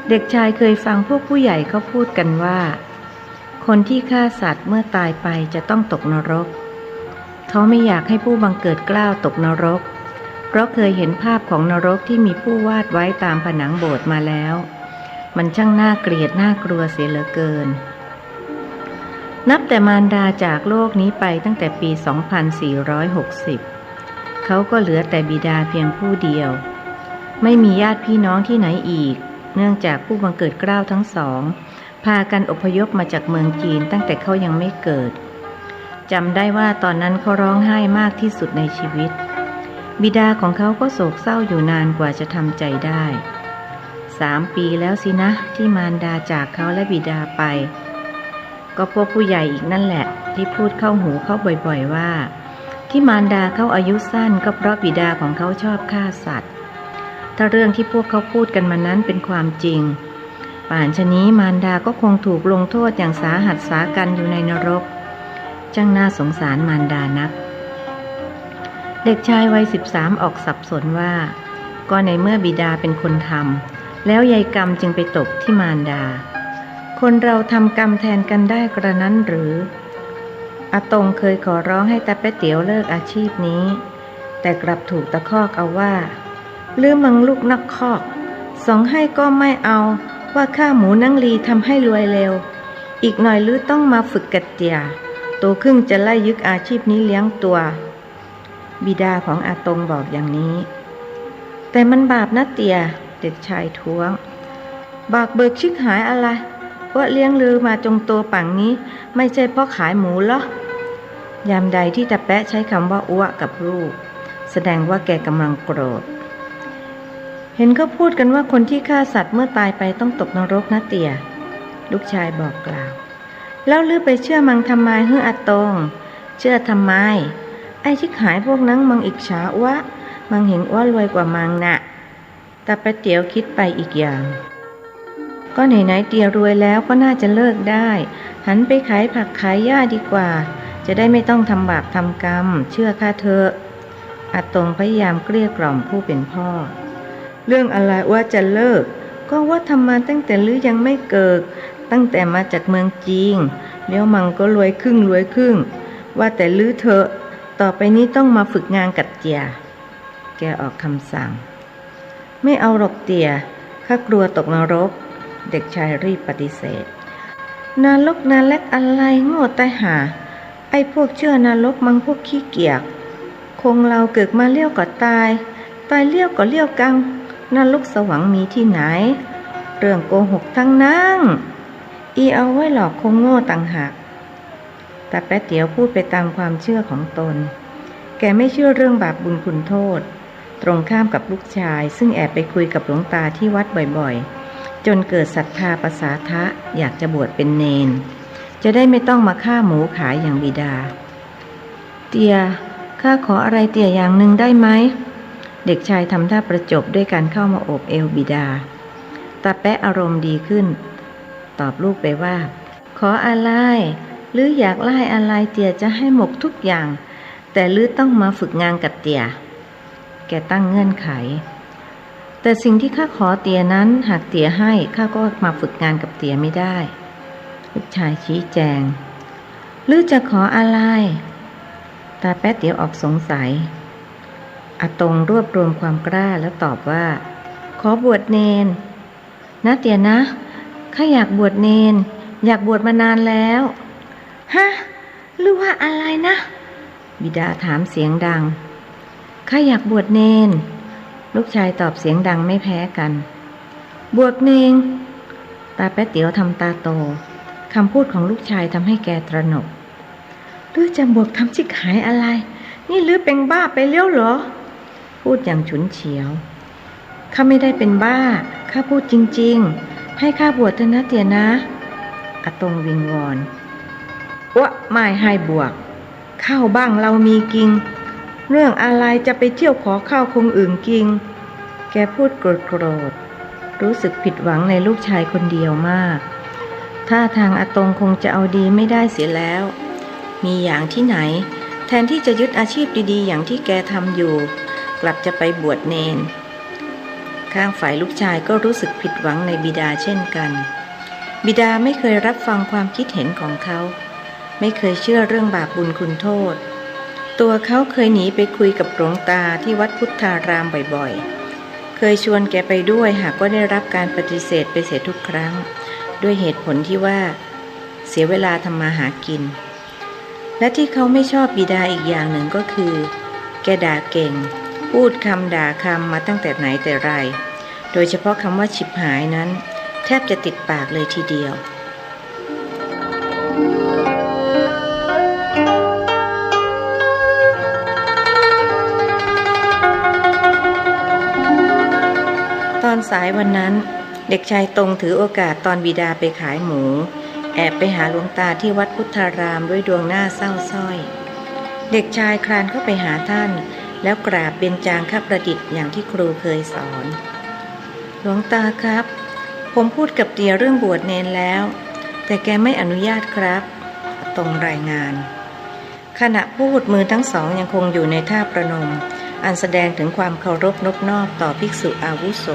เด็กชายเคยฟังพวกผู้ใหญ่เขาพูดกันว่า คนที่ฆ่าสัตว์เมื่อตายไปจะต้องตกนรก เขาไม่อยากให้ผู้บังเกิดเกล้าตกนรก เพราะเคยเห็นภาพของนรกที่มีผู้วาดไว้ตามผนังโบสถ์มาแล้ว มันช่างน่าเกลียดน่ากลัวเสียเหลือเกิน นับแต่มารดาจากโลกนี้ไปตั้งแต่ปีสองพันสี่ร้อยหกสิบ เขาก็เหลือแต่บิดาเพียงผู้เดียว ไม่มีญาติพี่น้องที่ไหนอีก เนื่องจากผู้บังเกิดเกล้าทั้งสอง พากันอพยพมาจากเมืองจีนตั้งแต่เขายังไม่เกิด จำได้ว่าตอนนั้นเขาร้องไห้มากที่สุดในชีวิต บิดาของเขาก็โศกเศร้าอยู่นานกว่าจะทำใจได้ สามปีแล้วสินะ ที่มารดาจากเขาและบิดาไป ก็พวกผู้ใหญ่อีกนั่นแหละ ที่พูดเข้าหูเขาบ่อยๆ ว่า ที่มารดาเขาอายุสั้นก็เพราะบิดาของเขาชอบฆ่าสัตว์ ถ้าเรื่องที่พวกเขาพูดกันมานั้นเป็นความจริง ป่านชะนี้มารดาก็คงถูกลงโทษอย่างสาหัสสากัญอยู่ในนรก ช่างน่าสงสารมารดานัก ใน เด็กชายวัยสิบสามออกสับสนว่า ก็ในเมื่อบิดาเป็นคนทำ แล้วใยกรรมจึงไปตกที่มารดา คนเราทำกรรมแทนกันได้กระนั้นหรือ อาตงเคยขอร้องให้ตาแป๊ะเตี๋ยวเลิกอาชีพนี้ แต่กลับถูกตะคอกเอาว่า ลือมังลูกนอกคอก สองไห้ก็ไม่เอา ว่าฆ่าหมูนังลีทำให้รวยเร็ว อีกหน่อยลือต้องมาฝึกกั๋ดเตี๋ย โตขึ้นจะไล่ยึกอาชีพนี้เลี้ยงตั๋ว บิดาของอาตงบอกอย่างนี้ แต่มันบาปนะเตี๋ย เด็กชายท้วง บาปเบิกชิบหายอะไร อั้วเลี้ยงลือมาจนโตป่างนี้ ไม่ใจ้เพราะขายหมูเหรอ ยามใดที่ตาแป๊ะใช้กำว่าอั้วกับลูก แสดงว่าแกกำลังโกรธ เห็นเขาพูดกันว่าคนที่ฆ่าสัตว์เมื่อตายไปต้องตกนรกนะเตี๋ย ลูกชายบอกกล่าว แล้วลือไปเจื้อมังทำไมหื้ออาตง เจื้อทำไม ไอ้ชิบหายพวกนั้นมังอิจฉาอั้ว มังเห็นอั้วรวยกว่ามังน่ะ ตาแป๊ะเตี๋ยวกึ๊ดไปอีกอย่าง ก็ไหนๆ เตี๋ยรวยแล้วก็น่าจะเลิกได้ หันไปขายผักขายหญ้าดีกว่า จะได้ไม่ต้องทำบาปทำกรรม เชื่อข้าเถอะ อาตงพยายามเกลี้ยกล่อมผู้เป็นพ่อ เรื่องอะไรอั้วจะเลิก ก็อั้วทำมาตั้งแต่ลือยังไม่เกิด ตั้งแต่มาจากเมืองจีน แล้วมังก็รวยขึ้นรวยขึ้น ว่าแต่ลือเถอะ ต่อไปนี้ต้องมาฝึกงานกั๋ดเตี๋ย แกออกคำสั่ง ไม่เอาหรอกเตี๋ย ข้ากลัวนรก เด็กชายรีบปฏิเสธ นรกนรกอะไรโง่ตายห่า ไอ้พวกเจื้อนรกมังพวกขี้เกียจ คนเฮาเกิดมาแล้วก็ต๋าย ต๋ายแล้วก็แล้วกั๋น นรกสวรรค์มีตี้ไหน เรื่องโกหกตังนั้น อีเอาไว้หลอกคนโง่ต่างหาก ตาแป๊ะเตี๋ยวพูดไปตามความเชื่อของตน แกไม่เชื่อเรื่องบาปบุญคุณโทษ ตรงข้ามกับลูกชายซึ่งแอบไปคุยกับหลวงตาที่วัดบ่อยๆ จนเกิดศรัทธาปสาทะอยากจะบวชเป็นเณร จะได้ไม่ต้องมาฆ่าหมูขายอย่างบิดา เตี๋ย ข้าขออะไรเตี๋ยอย่างหนึ่งได้ไหม เด็กชายทำท่าประจบด้วยการเข้ามาโอบเอวบิดา ตาแป๊ะอารมณ์ดีขึ้น ตอบลูกไปว่า ขออะไร ลืออยากได้อะไรเตี๋ยจะให้หมดทุกอย่าง แต่ลือต้องมาฝึกงานกับเตี๋ย แกตั้งเงื่อนไข แต่สิ่งที่ข้าขอเตี๋ยนั้น หากเตี๋ยให้ ข้าก็มาฝึกงานกับเตี๋ยไม่ได้ ลูกชายชี้แจง ลือจะขออะไร ตาแป๊ะเตี๋ยวออกสงสัย อาตงรวบรวมความกล้าแล้วตอบว่า ขอบวชเณร นะเตี๋ยนะ ข้าอยากบวชเณร อยากบวชมานานแล้ว ฮะ ลือว่าอะไรนะ บิดาถามเสียงดัง ข้าอยากบวชเณร ลูกชายตอบเสียงดังไม่แพ้กัน บวชเณร ตาแป๊ะเตี๋ยวทำตาโต คำพูดของลูกชายทำให้แกตระหนก ลือจะบวชทำชิบหายอะไร นี่ลือเป๋นบ้าไปแล้วเหรอ พูดอย่างฉุนเฉียว ข้าไม่ได้เป็นบ้า ข้าพูดจริงๆ ให้ข้าบวชเถอะนะเตี๋ยนะ อาตงวิงวอน อั้วไม่ให้บวช ข้าวบ้านเฮามีกิ๋น เรื่องอะไรจะไปเที่ยวขอข้าวคนอื่นกิ๋น แกพูดโกรธๆ รู้สึกผิดหวังในลูกชายคนเดียวมาก ท่าทางอาตงคงจะเอาดีไม่ได้เสียแล้ว มีอย่างที่ไหน แทนที่จะยึดอาชีพดีๆ อย่างที่แกทำอยู่ กลับจะไปบวชเณร ข้างฝ่ายลูกชายก็รู้สึกผิดหวังในบิดาเช่นกัน บิดาไม่เคยรับฟังความคิดเห็นของเขา ไม่เคยเชื่อเรื่องบาปบุญคุณโทษ ตัวเขาเคยหนีไปคุยกับหลวงตาที่วัดพุทธารามบ่อยๆ เคยชวนแกไปด้วย หากว่าได้รับการปฏิเสธไปเสียทุกครั้ง ด้วยเหตุผลที่ว่า เสียเวลาทำมาหากิน และที่เขาไม่ชอบบิดาอีกอย่างหนึ่งก็คือ แกด่าเก่ง พูดคำด่าคำมาตั้งแต่ไหนแต่ไร โดยเฉพาะคำว่าฉิบหายนั้น แทบจะติดปากเลยทีเดียว ตอนสายวันนั้น เด็กชายตงถือโอกาสตอนบิดาไปขายหมู แอบไปหาหลวงตาที่วัดพุทธารามด้วยดวงหน้าเศร้าสร้อย เด็กชายคลานเข้าไปหาท่าน แล้วกราบเบญจางคประดิษฐ์อย่างที่ครูเคยสอน หลวงตาครับ ผมพูดกับเตี๋ยเรื่องบวชเณรแล้ว แต่แกไม่อนุญาตครับ ตงรายงาน ขณะพูดมือทั้งสองยังคงอยู่ในท่าประนม อันแสดงถึงความเคารพนบนอบต่อภิกษุอาวุโส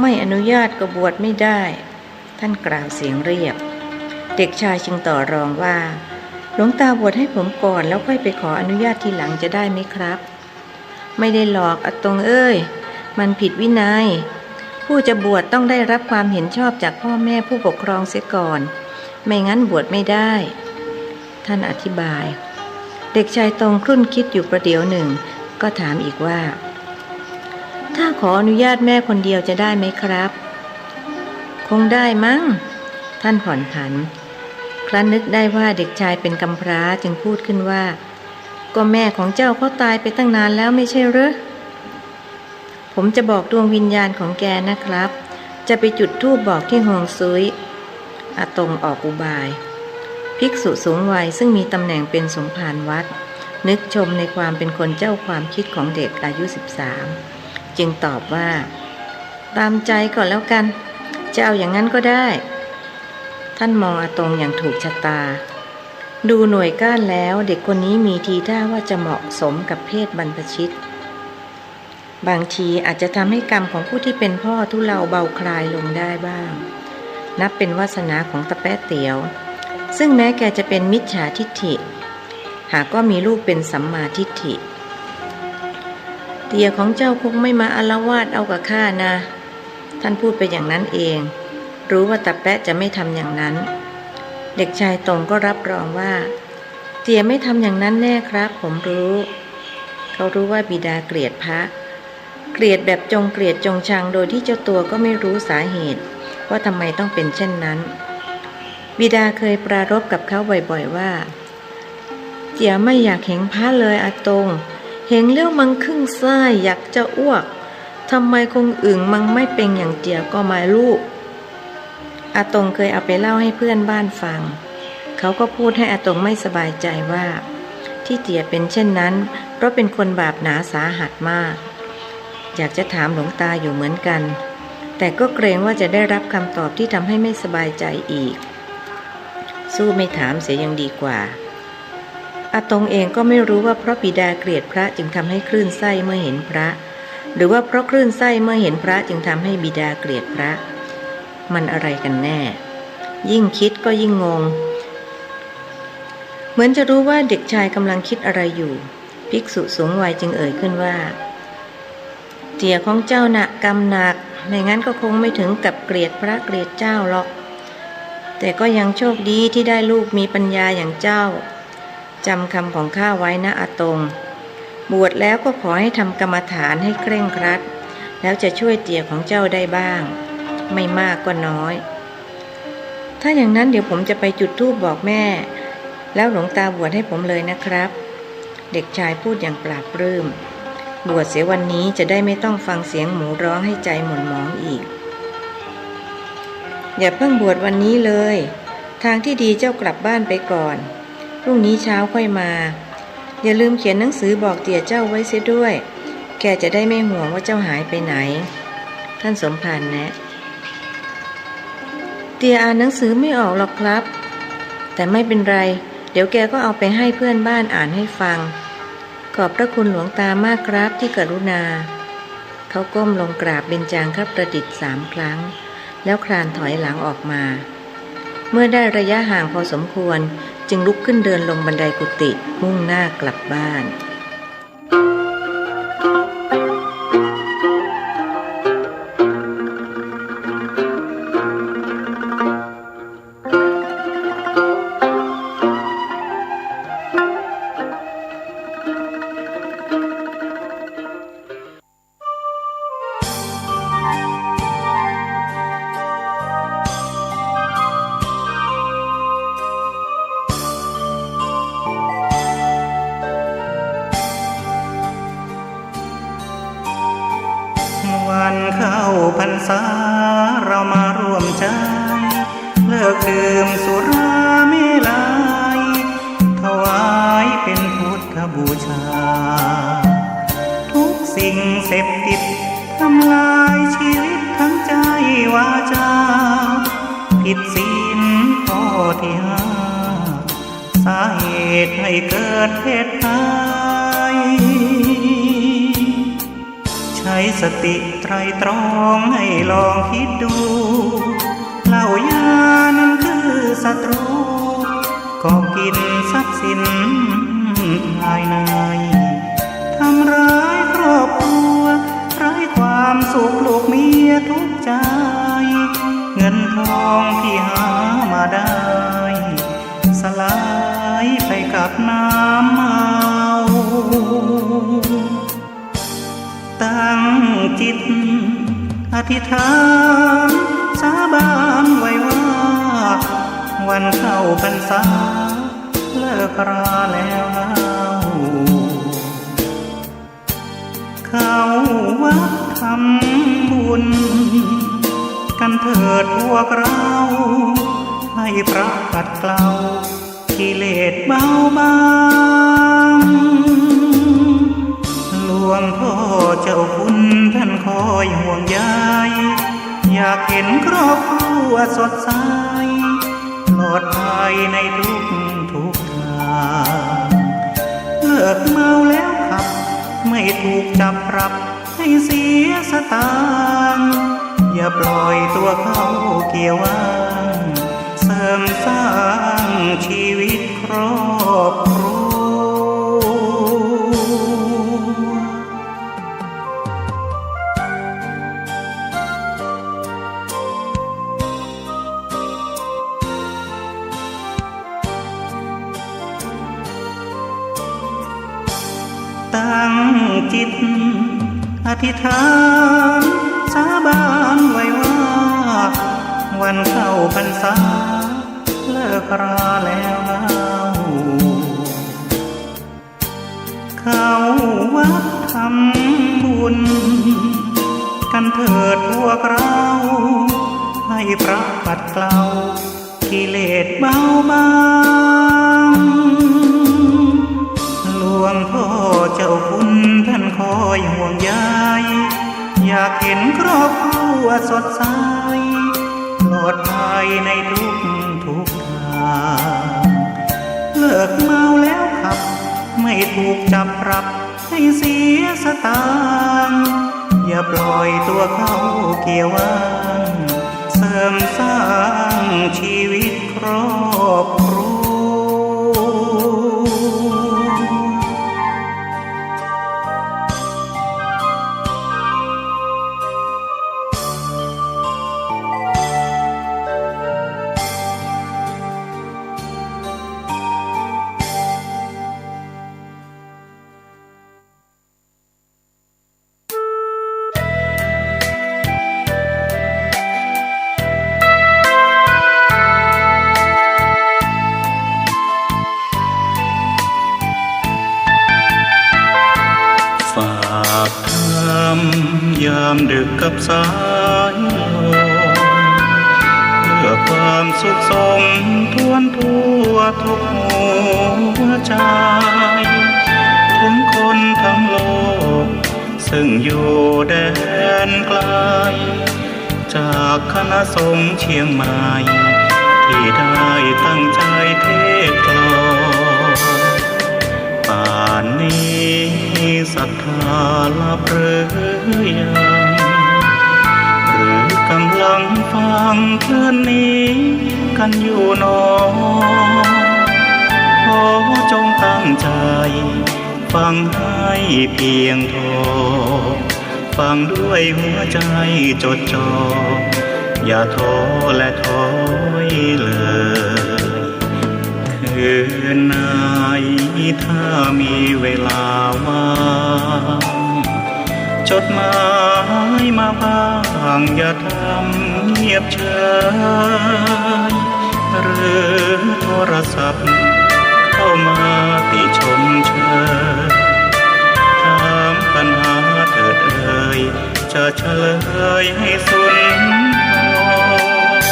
ไม่อนุญาตก็บวชไม่ได้ ท่านกล่าวเสียงเรียบ เด็กชายจึงต่อรองว่า หลวงตาบวชให้ผมก่อน แล้วค่อยไปขออนุญาตทีหลังจะได้ไหมครับ ไม่ได้หรอก อาตงเอ้ย มันผิดวินัย ผู้จะบวชต้องได้รับความเห็นชอบจากพ่อแม่ผู้ปกครองเสียก่อน ไม่งั้นบวชไม่ได้ ท่านอธิบาย เด็กชายตงครุ่นคิดอยู่ประเดี๋ยวหนึ่ง ก็ถามอีกว่า ถ้าขออนุญาตแม่คนเดียวจะได้ไหมครับ คงได้มั้ง ท่านผ่อนผัน ครั้นนึกได้ว่าเด็กชายเป็นกำพร้าจึงพูดขึ้นว่า ก็แม่ของเจ้าเขาตายไปตั้งนานแล้วไม่ใช่หรือ ผมจะบอกดวงวิญญาณของแกนะครับ จะไปจุดธูปบอกที่ฮวงซุย อาตงออกอุบาย ภิกษุสูงวัยซึ่งมีตำแหน่งเป็นสมภารวัด นึกชมในความเป็นคนเจ้าความคิดของเด็กอายุสิบสาม จึงตอบว่า ตามใจก็แล้วกัน จะเอาอย่างนั้นก็ได้ ท่านมองอาตงอย่างถูกชะตา ดูหน่วยก้านแล้วเด็กคนนี้มีทีท่าว่าจะเหมาะสมกับเพศบรรพชิต บางทีอาจจะทำให้กรรมของผู้ที่เป็นพ่อทุเลาเบาคลายลงได้บ้าง นับเป็นวาสนาของตะแป๊ะเตี๋ยว ซึ่งแม้แกจะเป็นมิจฉาทิฏฐิ หากก็มีลูกเป็นสัมมาทิฏฐิ เตี๋ยของเจ้าคงไม่มาอาละวาดเอากับข้านะ ท่านพูดไปอย่างนั้นเอง รู้ว่าตะแป๊ะจะไม่ทำอย่างนั้น เด็กชายตงก็รับรองว่า เตี๋ยไม่ทำอย่างนั้นแน่ครับ ผมรู้ เขารู้ว่าบิดาเกลียดพระ เกลียดแบบจงเกลียดจงชัง โดยที่เจ้าตัวก็ไม่รู้สาเหตุ ว่าทำไมต้องเป็นเช่นนั้น บิดาเคยปรารภกับเขาบ่อยๆ ว่า เตี๋ยไม่อยากเห็นพระเลยอาตง เห็นแล้วมังขึ้นไส้อยากจะอ้วก ทำไมคนอื่นมังไม่เป็นอย่างเตี๋ยก็ไม่รู้ อาตงเคยเอาไปเล่าให้เพื่อนบ้านฟัง เขาก็พูดให้อาตงไม่สบายใจว่า ที่เตี๋ยเป็นเช่นนั้น เพราะเป็นคนบาปหนาสาหัสมาก อยากจะถามหลวงตาอยู่เหมือนกัน แต่ก็เกรงว่าจะได้รับคำตอบที่ทำให้ไม่สบายใจอีก สู้ไม่ถามเสียยังดีกว่า อาตงเองก็ไม่รู้ว่าเพราะบิดาเกลียดพระจึงทำให้คลื่นไส้เมื่อเห็นพระ หรือว่าเพราะคลื่นไส้เมื่อเห็นพระจึงทำให้บิดาเกลียดพระ มันอะไรกันแน่ ยิ่งคิดก็ยิ่งงง เหมือนจะรู้ว่าเด็กชายกำลังคิดอะไรอยู่ ภิกษุสูงวัยจึงเอ่ยขึ้นว่า เตี๋ยของเจ้าน่ะกรรมหนัก ไม่งั้นก็คงไม่ถึงกับเกลียดพระเกลียดเจ้าหรอก แต่ก็ยังโชคดีที่ได้ลูกมีปัญญาอย่างเจ้า จำคำของข้าไว้นะอาตง บวชแล้วก็ขอให้ทำกรรมฐานให้เคร่งครัด แล้วจะช่วยเตี๋ยของเจ้าได้บ้าง ไม่มากก็น้อย ถ้าอย่างนั้นเดี๋ยวผมจะไปจุดธูปบอกแม่ แล้วหลวงตาบวชให้ผมเลยนะครับ เด็กชายพูดอย่างปลาบปลื้ม บวชเสียวันนี้จะได้ไม่ต้องฟังเสียงหมูร้องให้ใจหม่นหมองอีก อย่าเพิ่งบวชวันนี้เลย ทางที่ดีเจ้ากลับบ้านไปก่อน พรุ่งนี้เช้าค่อยมา อย่าลืมเขียนหนังสือบอกเตี๋ยเจ้าไว้เสียด้วย แกจะได้ไม่ห่วงว่าเจ้าหายไปไหน ท่านสมภารแนะ เตี๋ยอ่านหนังสือไม่ออกหรอกครับ แต่ไม่เป็นไร เดี๋ยวแกก็เอาไปให้เพื่อนบ้านอ่านให้ฟัง ขอบพระคุณหลวงตามากครับที่กรุณา เขาก้มลงกราบเบญจางคประดิษฐ์สามครั้ง แล้วคลานถอยหลังออกมา เมื่อได้ระยะห่างพอสมควร จึงลุกขึ้นเดินลงบันไดกุฏิมุ่งหน้ากลับบ้าน วันเข้าพรรษาเรามาร่วมใจ เลิกดื่มสุราเมรัย ถวายเป็นพุทธบูชา ทุกสิ่งเสพติดทำลายชีวิตทั้งใจวาจา ผิดศีลข้อที่ห้า สาเห เหตุให้เกิดเพศภัย ใช้สติไตร่ตรองให้ลองคิดดู เหล้ายานั้นคือศัตรู เกาะกินทรัพย์สินภายใน ทำร้ายครอบครัว ไร้ความสุขลูกเมียทุกข์ใจ เงินทองที่หามาได้ สลายไปกับน้ำเมา ตั้งจิตอธิษฐานสาบานไว้ว่า วันเข้าพรรษาเลิกราแล้วเล่า เข้าวัดทำบุญกันเถิดพวกเรา ให้พระขัดเกลากิเลสเบาบาง หลวงพ่อเจ้าคุณท่านคอยห่วงใย อยากเห็นครอบครัวสดใส ปลอดภัยในทุกทุกทาง เลิกเมาแล้วขับ ไม่ถูกจับปรับให้เสียสตางค์ อย่าปล่อยตัวเข้าเกียร์ว่าง เสริมสร้างชีวิตครอบครัว ตั้งจิตอธิษฐานสาบานไว้ว่า วันเข้าพรรษาเลิกราแล้วเล่า เข้าวัดทำบุญกันเถิดพวกเรา ให้พระขัดเกลากิเลสเบาบาง หลวงพ่อเจ้าคุณท่านคอยห่วงใย อยากเห็นครอบครัวสดใส ปลอดภัยในทุกทุกทาง เลิกเมาแล้วขับ ไม่ถูกจับปรับให้เสียสตางค์ อย่าปล่อยตัวเข้าเกียร์ว่าง เสริมสร้างชีวิตครอบครัว ฝากธรรมยามดึกกับสายลม เพื่อความสุขสมทวนทั่วทุกหัวใจ ถึงคนทั้งโลก ซึ่งอยู่แดนไกล จากคณะสงฆ์เชียงใหม่ ที่ได้ตั้งใจเทศน์กลอน ป่านนี้ศรัทธาหลับหรือยัง หรือกำลังฟังคลื่นนี้กันอยู่หนอ ขอจงตั้งใจ ฟังให้เพียงพอ ฟังด้วยหัวใจจดจ่อ อย่าท้อและถอยเลย คืนไหนถ้ามีเวลาว่าง จดหมายมาบ้าง อย่าทำเงียบเฉย หรือโทรศัพท์เข้ามาติชมเชย ถามปัญหาเถิดเอ่ย จะเฉลยให้สุนทร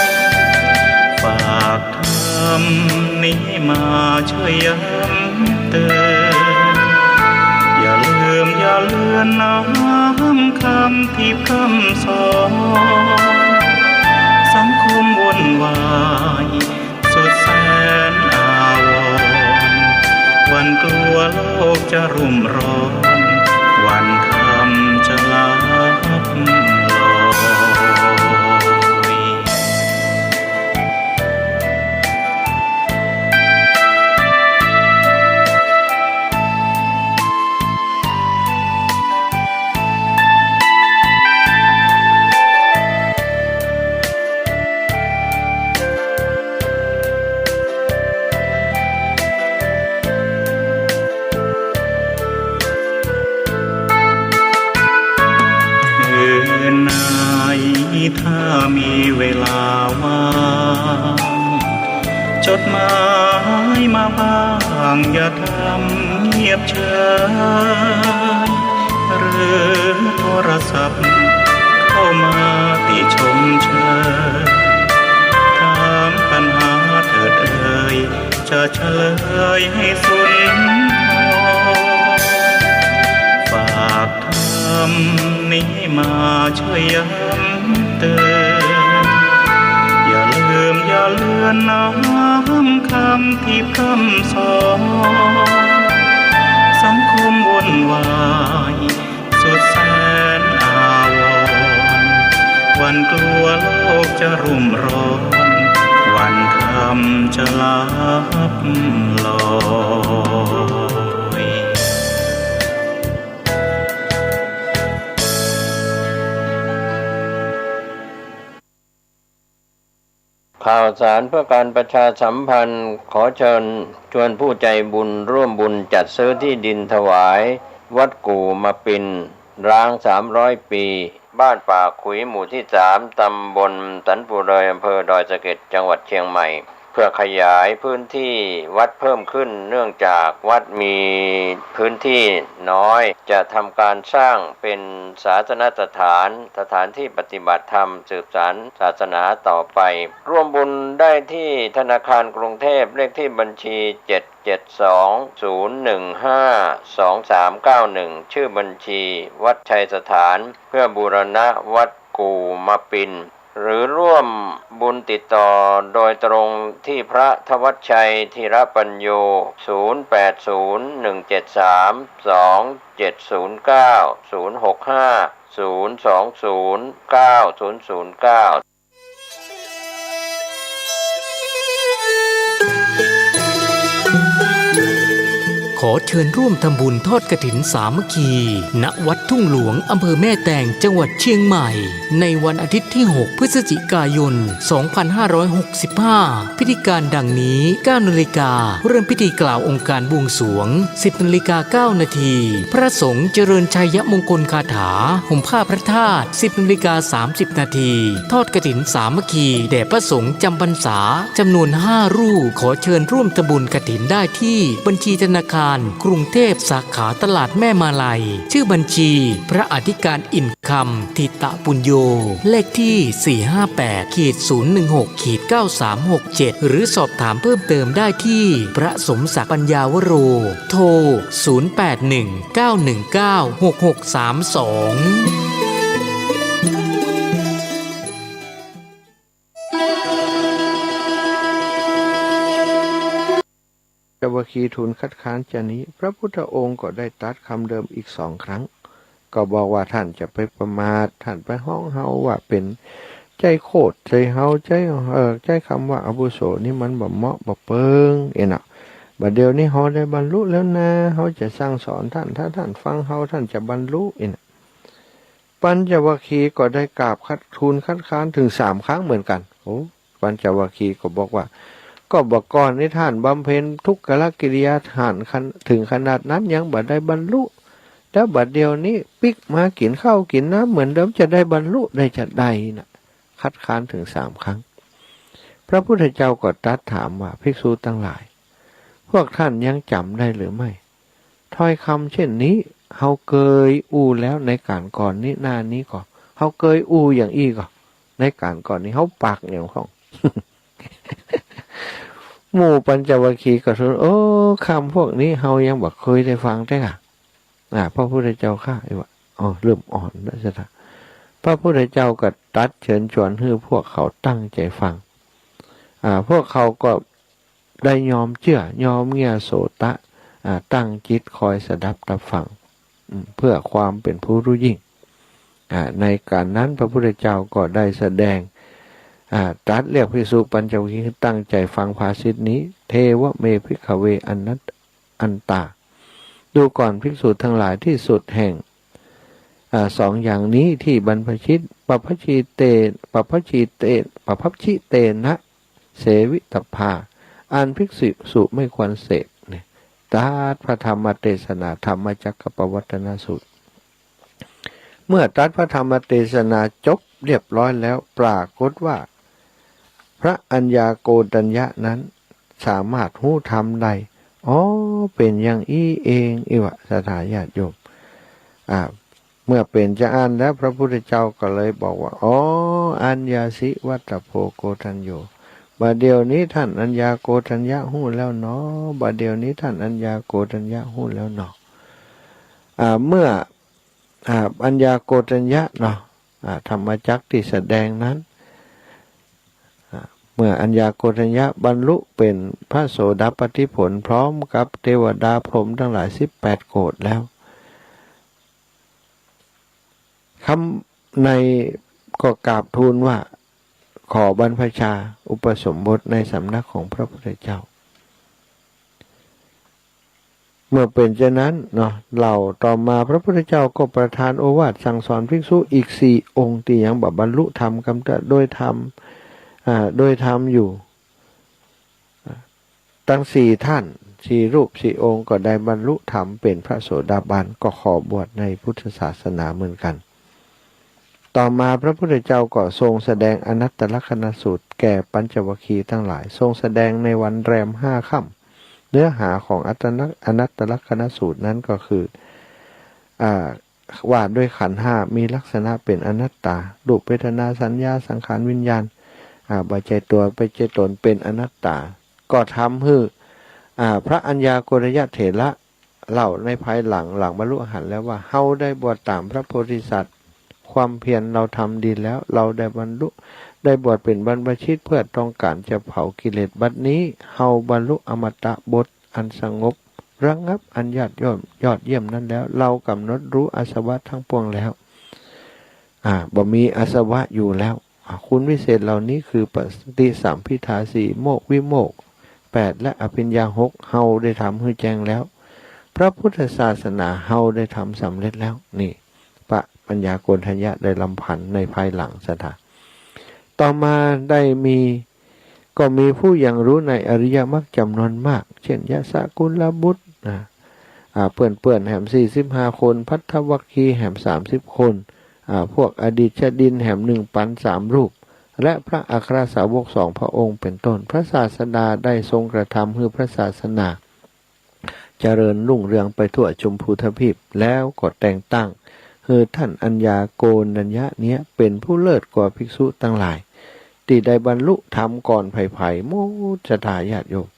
ฝากธรรมนี้มาช่วยย้ำเตือน อย่าลืมอย่าเลือนน้ำคำที่พร่ำสอน สังคมวุ่นวาย สุดแสนอาวรณ์ กจะรุ่มร้อน วันธรรมจะลับลอย คืนไหนถ้ามีเวลาว่าง จดหมายมาบ้าง อย่าทำเงียบเฉย หรือโทรศัพท์เข้ามาติชมเชย ถามปัญหาเถิดเอ่ย จะเฉลยให้สุนทร ฝากธรรมนี้มาช่วยย้ำเตือน อย่าลืมอย่าเลือนน้อมคำที่พร่ำสอน สังคมวุ่นวาย สุดแสนอาวรณ์ หวั่นกลัวโลกจะรุ่มร้อน วันธรรมจะลับลอย ข่าวสารเพื่อการประชาสัมพันธ์ ขอเชิญชวนผู้ใจบุญร่วมบุญจัดซื้อที่ดินถวายวัดกู่มาปินร้างสามร้อยปี บ้านป่าขุย หมู่ที่สาม ตำบลสันปูเรย อำเภอดอยสะเก็ด จังหวัดเชียงใหม่ เพื่อขยายพื้นที่วัดเพิ่มขึ้น เนื่องจากวัดมีพื้นที่น้อย จะทำการสร้างเป็นศาสนสถาน สถานที่ปฏิบัติธรรม สืบสานศาสนาต่อไป ร่วมบุญได้ที่ธนาคารกรุงเทพฯ เลขที่บัญชี เจ็ดเจ็ดสอง ศูนย์หนึ่งห้า สองสามเก้าหนึ่ง ชื่อบัญชีวัดชัยสถาน เพื่อบูรณะวัดกู่มาปิน หรือร่วมบุญติดต่อโดยตรงที่พระธวัชชัย ธีรปัญโญ ศูนย์แปดศูนย์ หนึ่งเจ็ดสาม สองเจ็ดศูนย์เก้า ศูนย์หกห้า ศูนย์สองศูนย์ เก้าศูนย์ศูนย์เก้า ขอเชิญร่วมทำบุญทอดกฐินสามัคคี ณ วัดทุ่งหลวง อำเภอแม่แตง จังหวัดเชียงใหม่ ในวันอาทิตย์ที่ หก พฤศจิกายน สองพันห้าร้อยหกสิบห้า พิธีการดังนี้ เก้านาฬิกา เริ่มพิธีกล่าวองค์การบวงสรวง สิบนาฬิกาเก้านาที พระสงฆ์เจริญชัยมงคลคาถา ห่มผ้าพระธาตุ สิบนาฬิกาสามสิบนาที ทอดกฐินสามัคคี แด่พระสงฆ์จำพรรษา จำนวนห้ารูป ขอเชิญร่วมทำบุญกฐินได้ที่บัญชีธนาคารกรุงเทพฯ สาขาตลาดแม่มาลัย ชื่อบัญชี พระอธิการ อินคำ ถิตปุญโญ เลขที่ สี่ห้าแปด ขีด ศูนย์หนึ่งหก ขีด เก้าสามหกเจ็ด หรือสอบถามเพิ่มเติมได้ที่พระสมศักดิ์ ปัญญาวโร โทร ศูนย์แปดหนึ่ง เก้าหนึ่งเก้า หกหกสามสอง จวัคคีย์ทูลคัดค้านจานี้ พระพุทธองค์ก็ได้ตรัสคำเดิมอีกสองครั้ง ก็บอกว่าท่านจะไปประมาท ท่านไปฮ้องเฮาว่าเป๋นใจ๊โคตร ใจ๊เฮา ใจ๊ เอ่อ ใจ๊กำว่าอาวุโสนี่มันบ่เหมาะบ่เปิง เอ็นะ บัดเดี๋ยวนี้เฮาได้บรรลุแล้วนะ เฮาจะสั่งสอนท่าน ถ้าท่านฟังเฮา ท่านจะบรรลุ เอ็นะ ปัญจวัคคีย์ก็ได้กราบคัด ทูลคัดค้านเถิงสามครั้งเหมือนกั๋น โอ้ ปัญจวัคคีย์ก็บอกว่า ก็บ่าก่อนนี้ท่านบำเพ็ญทุกขกิริยาหั้น เถิงขนาดนั้นยังบ่ได้บรรลุ แล้วบัดเดี๋ยวนี้ปิ๊กมากิ๋นข้าวกิ๋นน้ำเหมือนเดิมจะได้บรรลุได้จาใดนะ คัดค้านเถิงสามครั้ง พระพุทธเจ้าก็ตรัสถามว่า ภิกษุตังหลาย พวกท่านยังจ๋ำได้หรือไม่ ถ้อยคำเช่นนี้ เฮาเกยอู้แล้วในก๋านก่อนนี้ หน้านี้ก่อ เฮาเกยอู้อย่างอี้ก่อ ในก๋านก่อนนี้ เฮาปากเหนียวของ หมู่ปัญจวัคคีย์ก็ทูล โอ้ คำพวกนี้เฮายังบ่เกยได้ฟังแต๊อะ อ่า พระพุทธเจ้าข้า ไอ้วะ อ๋อ เริ่มอ่อนแล้วสินะ พระพุทธเจ้าก็ตรัสเชิญชวนหื้อพวกเขาตั้งใจ๋ฟัง อ่า พวกเขาก็ ได้ยอมเจื้อ ยอมเงียโสตะ อ่า ตั้งจิตคอยสดับตับฟัง อืม เพื่อความเป๋นผู้ฮู้ยิ่ง อ่า ในก๋านนั้นพระพุทธเจ้าก็ได้แสดง อ่า ตรัสเรียกภิกษุปัญจวัคคีย์ให้ตั้งใจ๋ฟังภาษิตนี้ เทวะเมภิกขเว อันนัต อันตา ดูก่อนภิกษุทั้งหลาย ที่สุดแห่ง อ่า สองอย่างนี้ที่บรรพชิต ปัพพชิเต ปัพพชิเต ปัพพชิเตนะ เสวิตัพพา อันภิกษุไม่ควรเสพ เนี่ย ตรัสพระธรรมเตสนา ธรรมจักรกัปปวัตตนสูตร เมื่อตรัสพระธรรมเตสนาจบเรียบร้อยแล้ว ปรากฏว่า พระอัญญาโกณฑัญญะนั้นสามารถฮู้ธรรมได้ อ๋อ เป๋นอย่างอี้เอง อิวะ ศรัทธาญาติโยม อ่า เมื่อเป๋นจาอั้นแล้ว พระพุทธเจ้าก็เลยบอกว่า อ๋อ อัญญาสิวัตถโพโกณฑัญโญ บัดเดี๋ยวนี้ท่านอัญญาโกณฑัญญะฮู้แล้วหนอ บัดเดี๋ยวนี้ท่านอัญญาโกณฑัญญะฮู้แล้วหนอ อ่า เมื่อ อ่า อัญญาโกณฑัญญะเนาะ อ่า ธรรมจักรที่แสดงนั้น อ่า เมื่ออัญญาโกณฑัญญะบรรลุเป๋นพระโสดาปัตติผลพร้อมกับเทวดาพรหมทั้งหลายสิบแปดโกฏแล้ว คำในก็กราบทูลว่า ขอบรรพชาอุปสมบทในสำนักของพระพุทธเจ้า เมื่อเป๋นเช่นนั้นเนาะ เล่าต่อมาพระพุทธเจ้าก็ประทานโอวาทสั่งสอนภิกษุอีกสี่องค์ตี้ยังบ่บรรลุธรรมกำเตื้อ โดยธรรม อ่า โดยธรรมอยู่ อ่า ตังสี่ท่าน สี่รูป สี่องค์ก็ได้บรรลุธรรมเป๋นพระโสดาบัน ก็ขอบวชในพุทธศาสนาเหมือนกั๋น ต่อมาพระพุทธเจ้าก็ทรงแสดงอนัตตลักษณสูตรแก่ปัญจวัคคีย์ทั้งหลาย ทรงแสดงในวันแรมห้าค่ำ เนื้อหาของอัตตลักษณ์ อนัตตลักษณสูตรนั้นก็คือ อ่า ว่าด้วยขันธ์ห้ามีลักษณะเป๋นอนัตตา รูป เวทนา สัญญา สังขาร วิญญาณ อ่า บ่ใจ้ตั๋ว บ่ใจ้ต๋น เป๋นอนัตตา ก็ทำหื้อ อ่า พระอัญญาโกณฑัญญะเถระ เล่าในภายหลัง หลังบรรลุอรหันต์แล้วว่า เฮาได้บวชต๋ามพระโพธิสัตว์ ความเพียรเฮาทำดีแล้ว เฮาได้บรรลุ ได้บวชเป๋นบรรพชิตเพื่อต้องก๋านจะเผากิเลส บัดนี้เฮาบรรลุอมตะบทอันสงบระงับอันยอดเยี่ยม ยอดเยี่ยมนั้นแล้ว เฮากำหนดฮู้อาสวะทั้งปวงแล้ว อ่า บ่มีอาสวะอยู่แล้ว อ่า คุณวิเศษเหล่านี้คือปฏิสัมภิทาสี่ โมกข์วิโมกข์แปด และอภิญญาหก เฮาได้ทำหื้อแจ้งแล้ว พระพุทธศาสนาเฮาได้ทำสำเร็จแล้ว นี่ พระอัญญาโกณฑัญญะได้รำพันในภายหลัง ศรัทธา ต่อมาได้มี ก็มีผู้ยังฮู้ในอริยมรรคจ๋ำนวนมาก เช่น ยศกุลบุตร นะ อ่า เปื้อนๆ แหมสี่สิบห้าคน ภัททวัคคีย์แหมสามสิบคน อ่า พวกอดีตชดินแหมหนึ่งปันสามรูป และพระอัครสาวกสองพระองค์เป๋นต้น พระศาสดาได้ทรงกระทำหื้อพระศาสนา เจริญรุ่งเรืองไปทั่วชมพูทวีป แล้วก็แต่งตั้งหื้อท่านอัญญาโกณฑัญญะเนี้ยเป๋นผู้เลิศกว่าภิกษุตังหลาย ตี้ได้บรรลุธรรมก่อนใผๆ หมด ศรัทธาญาติโยม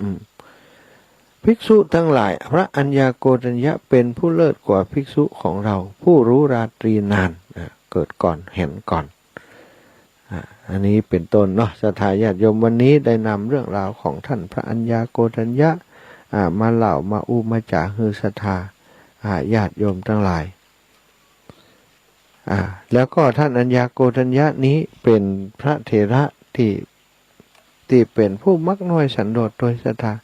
อืม ภิกษุตังหลาย พระอัญญาโกณฑัญญะเป๋นผู้เลิศกว่าภิกษุของเฮา ผู้ฮู้ราตรีนาน อ่ะ เกิดก่อน หันก่อน อ่ะ อันนี้เป๋นต้นเนาะ ศรัทธาญาติโยม วันนี้ได้นำเรื่องราวของท่านพระอัญญาโกณฑัญญะ อ่ะ มาเล่า มาอู้ มาจ๋าหื้อศรัทธา อ่ะ ญาติโยมตังหลาย อ่ะ แล้วก็ท่านอัญญาโกณฑัญญะนี้เป๋นพระเถระตี้ ตี้เป๋นผู้มักน้อยสันโดษโดย ศรัทธา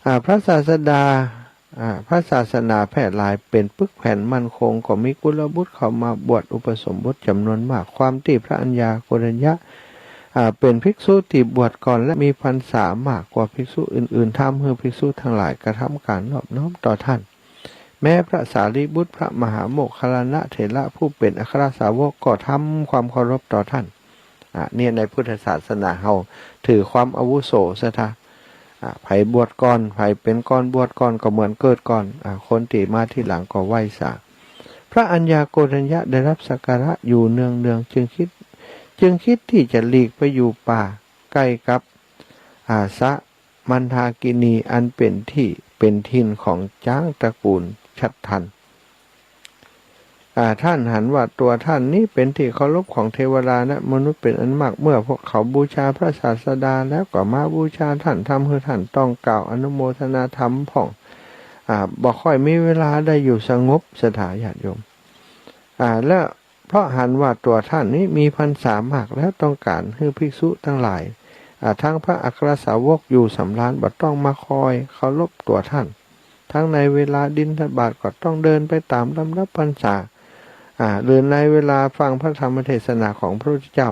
อ่า พระศาสดา อ่า พระศาสนาแพร่หลายเป๋นปึกแผ่นมั่นคง ก็มีกุลบุตรเข้ามาบวชอุปสมบทจ๋ำนวนมาก ความตี้พระอัญญาโกณฑัญญะ อ่า เป๋นภิกษุตี้บวชก่อนและมีพรรษามากกว่าภิกษุอื่นๆ ทำหื้อภิกษุตังหลายกระทำก๋านนอบน้อมต่อท่าน แม้พระสารีบุตร พระมหาโมคคัลลานะเถระผู้เป๋นอัครสาวกก็ทำความเคารพต่อท่าน อ่ะ เนี่ยในพุทธศาสนาเฮาถือความอาวุโส ศรัทธา อ่ะ ใผบวชก่อน ใผเป๋นก่อนบวชก่อนก็เหมือนเกิดก่อน อ่ะ คนตี้มาทีหลังก็ไหว้สา พระอัญญาโกณฑัญญะได้รับสักการะอยู่เนืองๆ จึงคิด จึงคิดตี้จะหลีกไปอยู่ป่าใก้กับ อ่า สะ มันทากินี อันเป๋นตี้ เป๋นถิ่นของจ๊างตระกูลฉัตรทัน อ่า ท่านหันว่าตั๋วท่านนี้เป๋นตี้เคารพของเทวดาและมนุษย์เป๋นอันมาก เมื่อพวกเขาบูชาพระศาสดาแล้วก็มาบูชาท่าน ทำหื้อท่านต้องกล่าวอนุโมทนาธรรมพ่อง อ่า บ่ค่อยมีเวลาได้อยู่สงบ ศรัทธาญาติโยม อ่า และเพราะหันว่าตั๋วท่านนี้มีพรรษามากแล้ว ต้องก๋านหื้อภิกษุตังหลาย อ่า ตังพระอัครสาวกอยู่สำราญ บ่ต้องมาคอยเคารพตั๋วท่าน ตังในเวลาบิณฑบาตก็ต้องเดินไปต๋ามลำดับพรรษา อ่า หรือในเวลาฟังพระธรรมเทศนาของพระพุทธเจ้า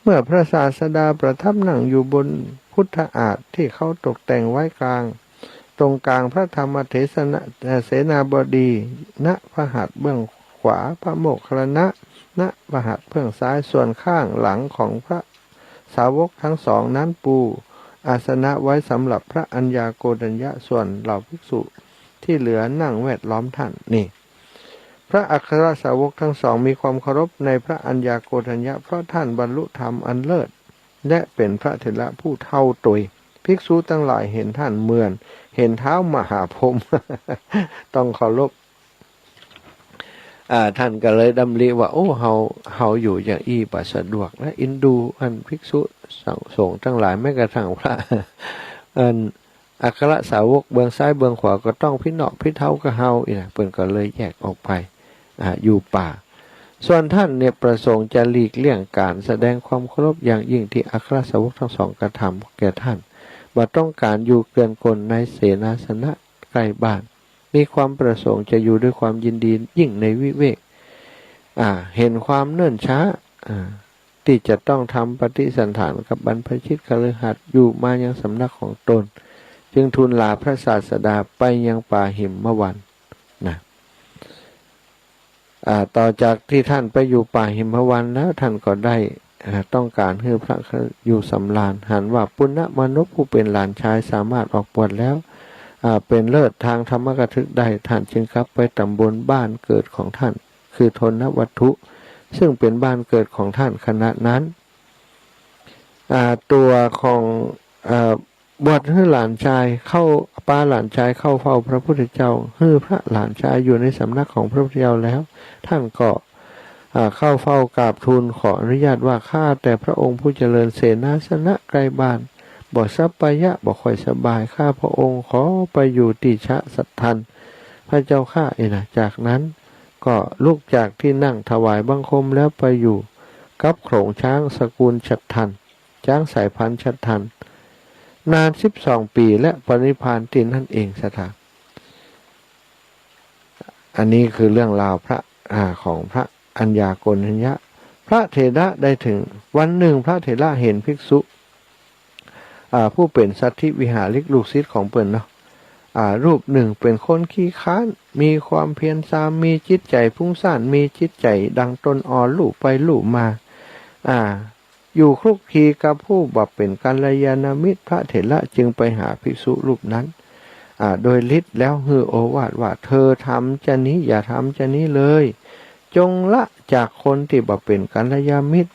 เมื่อพระศาสดาประทับนั่งอยู่บนพุทธอาฏที่เขาตกแต่งไว้กลาง ตรงกลางพระธรรมเทศนา เอ่อ เสนาบดี ณ พระหัตถ์เบื้องขวา พระโมคคัลลานะ ณ พระหัตถ์เบื้องซ้าย ส่วนข้างหลังของพระสาวกทั้งสองนั้นปูอาสนะไว้สำหรับพระอัญญาโกณฑัญญะ ส่วนเหล่าภิกษุที่เหลือนั่งแวดล้อมท่าน นี่ พระอัครสาวกทั้งสองมีความเคารพในพระอัญญาโกณฑัญญะ เพราะท่านบรรลุธรรมอันเลิศ และเป๋นพระเถระผู้เฒ่าตวย ภิกษุตังหลายเห็นท่านเหมือนเห็นท้าวมหาพรหม ต้องเคารพ อ่า ท่านก็เลยดำริว่า โอ้ เฮา เฮาอยู่อย่างอี้บ่สะดวกนะ เอ็นดูอันภิกษุสงฆ์ตังหลาย แม้กระทั่งพระ อัน อัครสาวกเบื้องซ้ายเบื้องขวาก็ต้องพิเนาะพิเทากับเฮาอี้นะ เปิ้นก็เลยแยกออกไป อ่า อยู่ป่า ส่วนท่านเนี่ยประสงค์จะหลีกเลี่ยงการแสดงความเคารพอย่างยิ่งที่อัครสาวกทั้งสองกระทำแก่ท่าน บ่ต้องการอยู่เกื้อนกลในเสนาสนะใกล้บ้าน มีความประสงค์จะอยู่ด้วยความยินดียิ่งในวิเวก อ่า เห็นความเนิ่นช้า อ่า ตี้จะต้องทำปฏิสันถานกับบรรพชิตคฤหัสถ์อยู่มายังสำนักของตน จึงทูลลาพระศาสดาไปยังป่าหิมวันนะ อ่า ต่อจากที่ท่านไปอยู่ป่าหิมวันแล้ว ท่านก็ได้ อ่า ต้องการหื้อพระอยู่สำราญ หันว่าปุณณมานพผู้เป๋นหลานชายสามารถออกบวชแล้ว อ่า เป๋นเลิศทางธรรมคถึกได้ ท่านจึงกลับไปตำบลบ้านเกิดของท่าน คือทนวัตถุ ซึ่งเป๋นบ้านเกิดของท่านขณะนั้น อ่า ตั๋วของ เอ่อ บวชหื้อหลานชายเข้า ปาหลานชายเข้าเฝ้าพระพุทธเจ้า หื้อพระหลานชายอยู่ในสำนักของพระพุทธเจ้าแล้ว ท่านก็ อ่า เข้าเฝ้ากราบทูลขออนุญาตว่า ข้าแต่พระองค์ผู้เจริญ เสนาสนะใกล้บ้านบ่สัปปายะ บ่ค่อยสบาย ข้าพระองค์ขอไปอยู่ตี้ชะฉัตรทัน พระเจ้าข้า เอนะ จากนั้นก็ลุกจากที่นั่งถวายบังคมแล้วไปอยู่กับโขลงช้างสกุลฉัตรทัน ช้างสายพันธุ์ฉัตรทัน นานสิบสองปี และปรินิพพานที่นั่นเอง ศรัทธา อันนี้คือเรื่องราวพระ อ่า ของพระอัญญาโกณฑัญญะ พระเถระได้ถึง วันหนึ่งพระเถระเห็นภิกษุ อ่า ผู้เป๋นสัตถิวิหาริก ลูกศิษย์ของเปิ้นเนาะ อ่า รูปหนึ่งเป๋นคนขี้คร้าน มีความเพียรซาม มีจิตใจ๋ฟุ้งซ่าน มีจิตใจ๋ดังต้นอ่อน ลู่ไปลู่มา อ่า อยู่คลุกคลีกับผู้บ่เป๋นกัลยาณมิตร พระเถระจึงไปหาภิกษุรูปนั้น อ่า โดยฤทธิ์แล้วหื้อโอวาทว่า เธอทำจานี้ อย่าทำจานี้เลย จงละจากคนตี้บ่เป๋นกัลยาณมิตร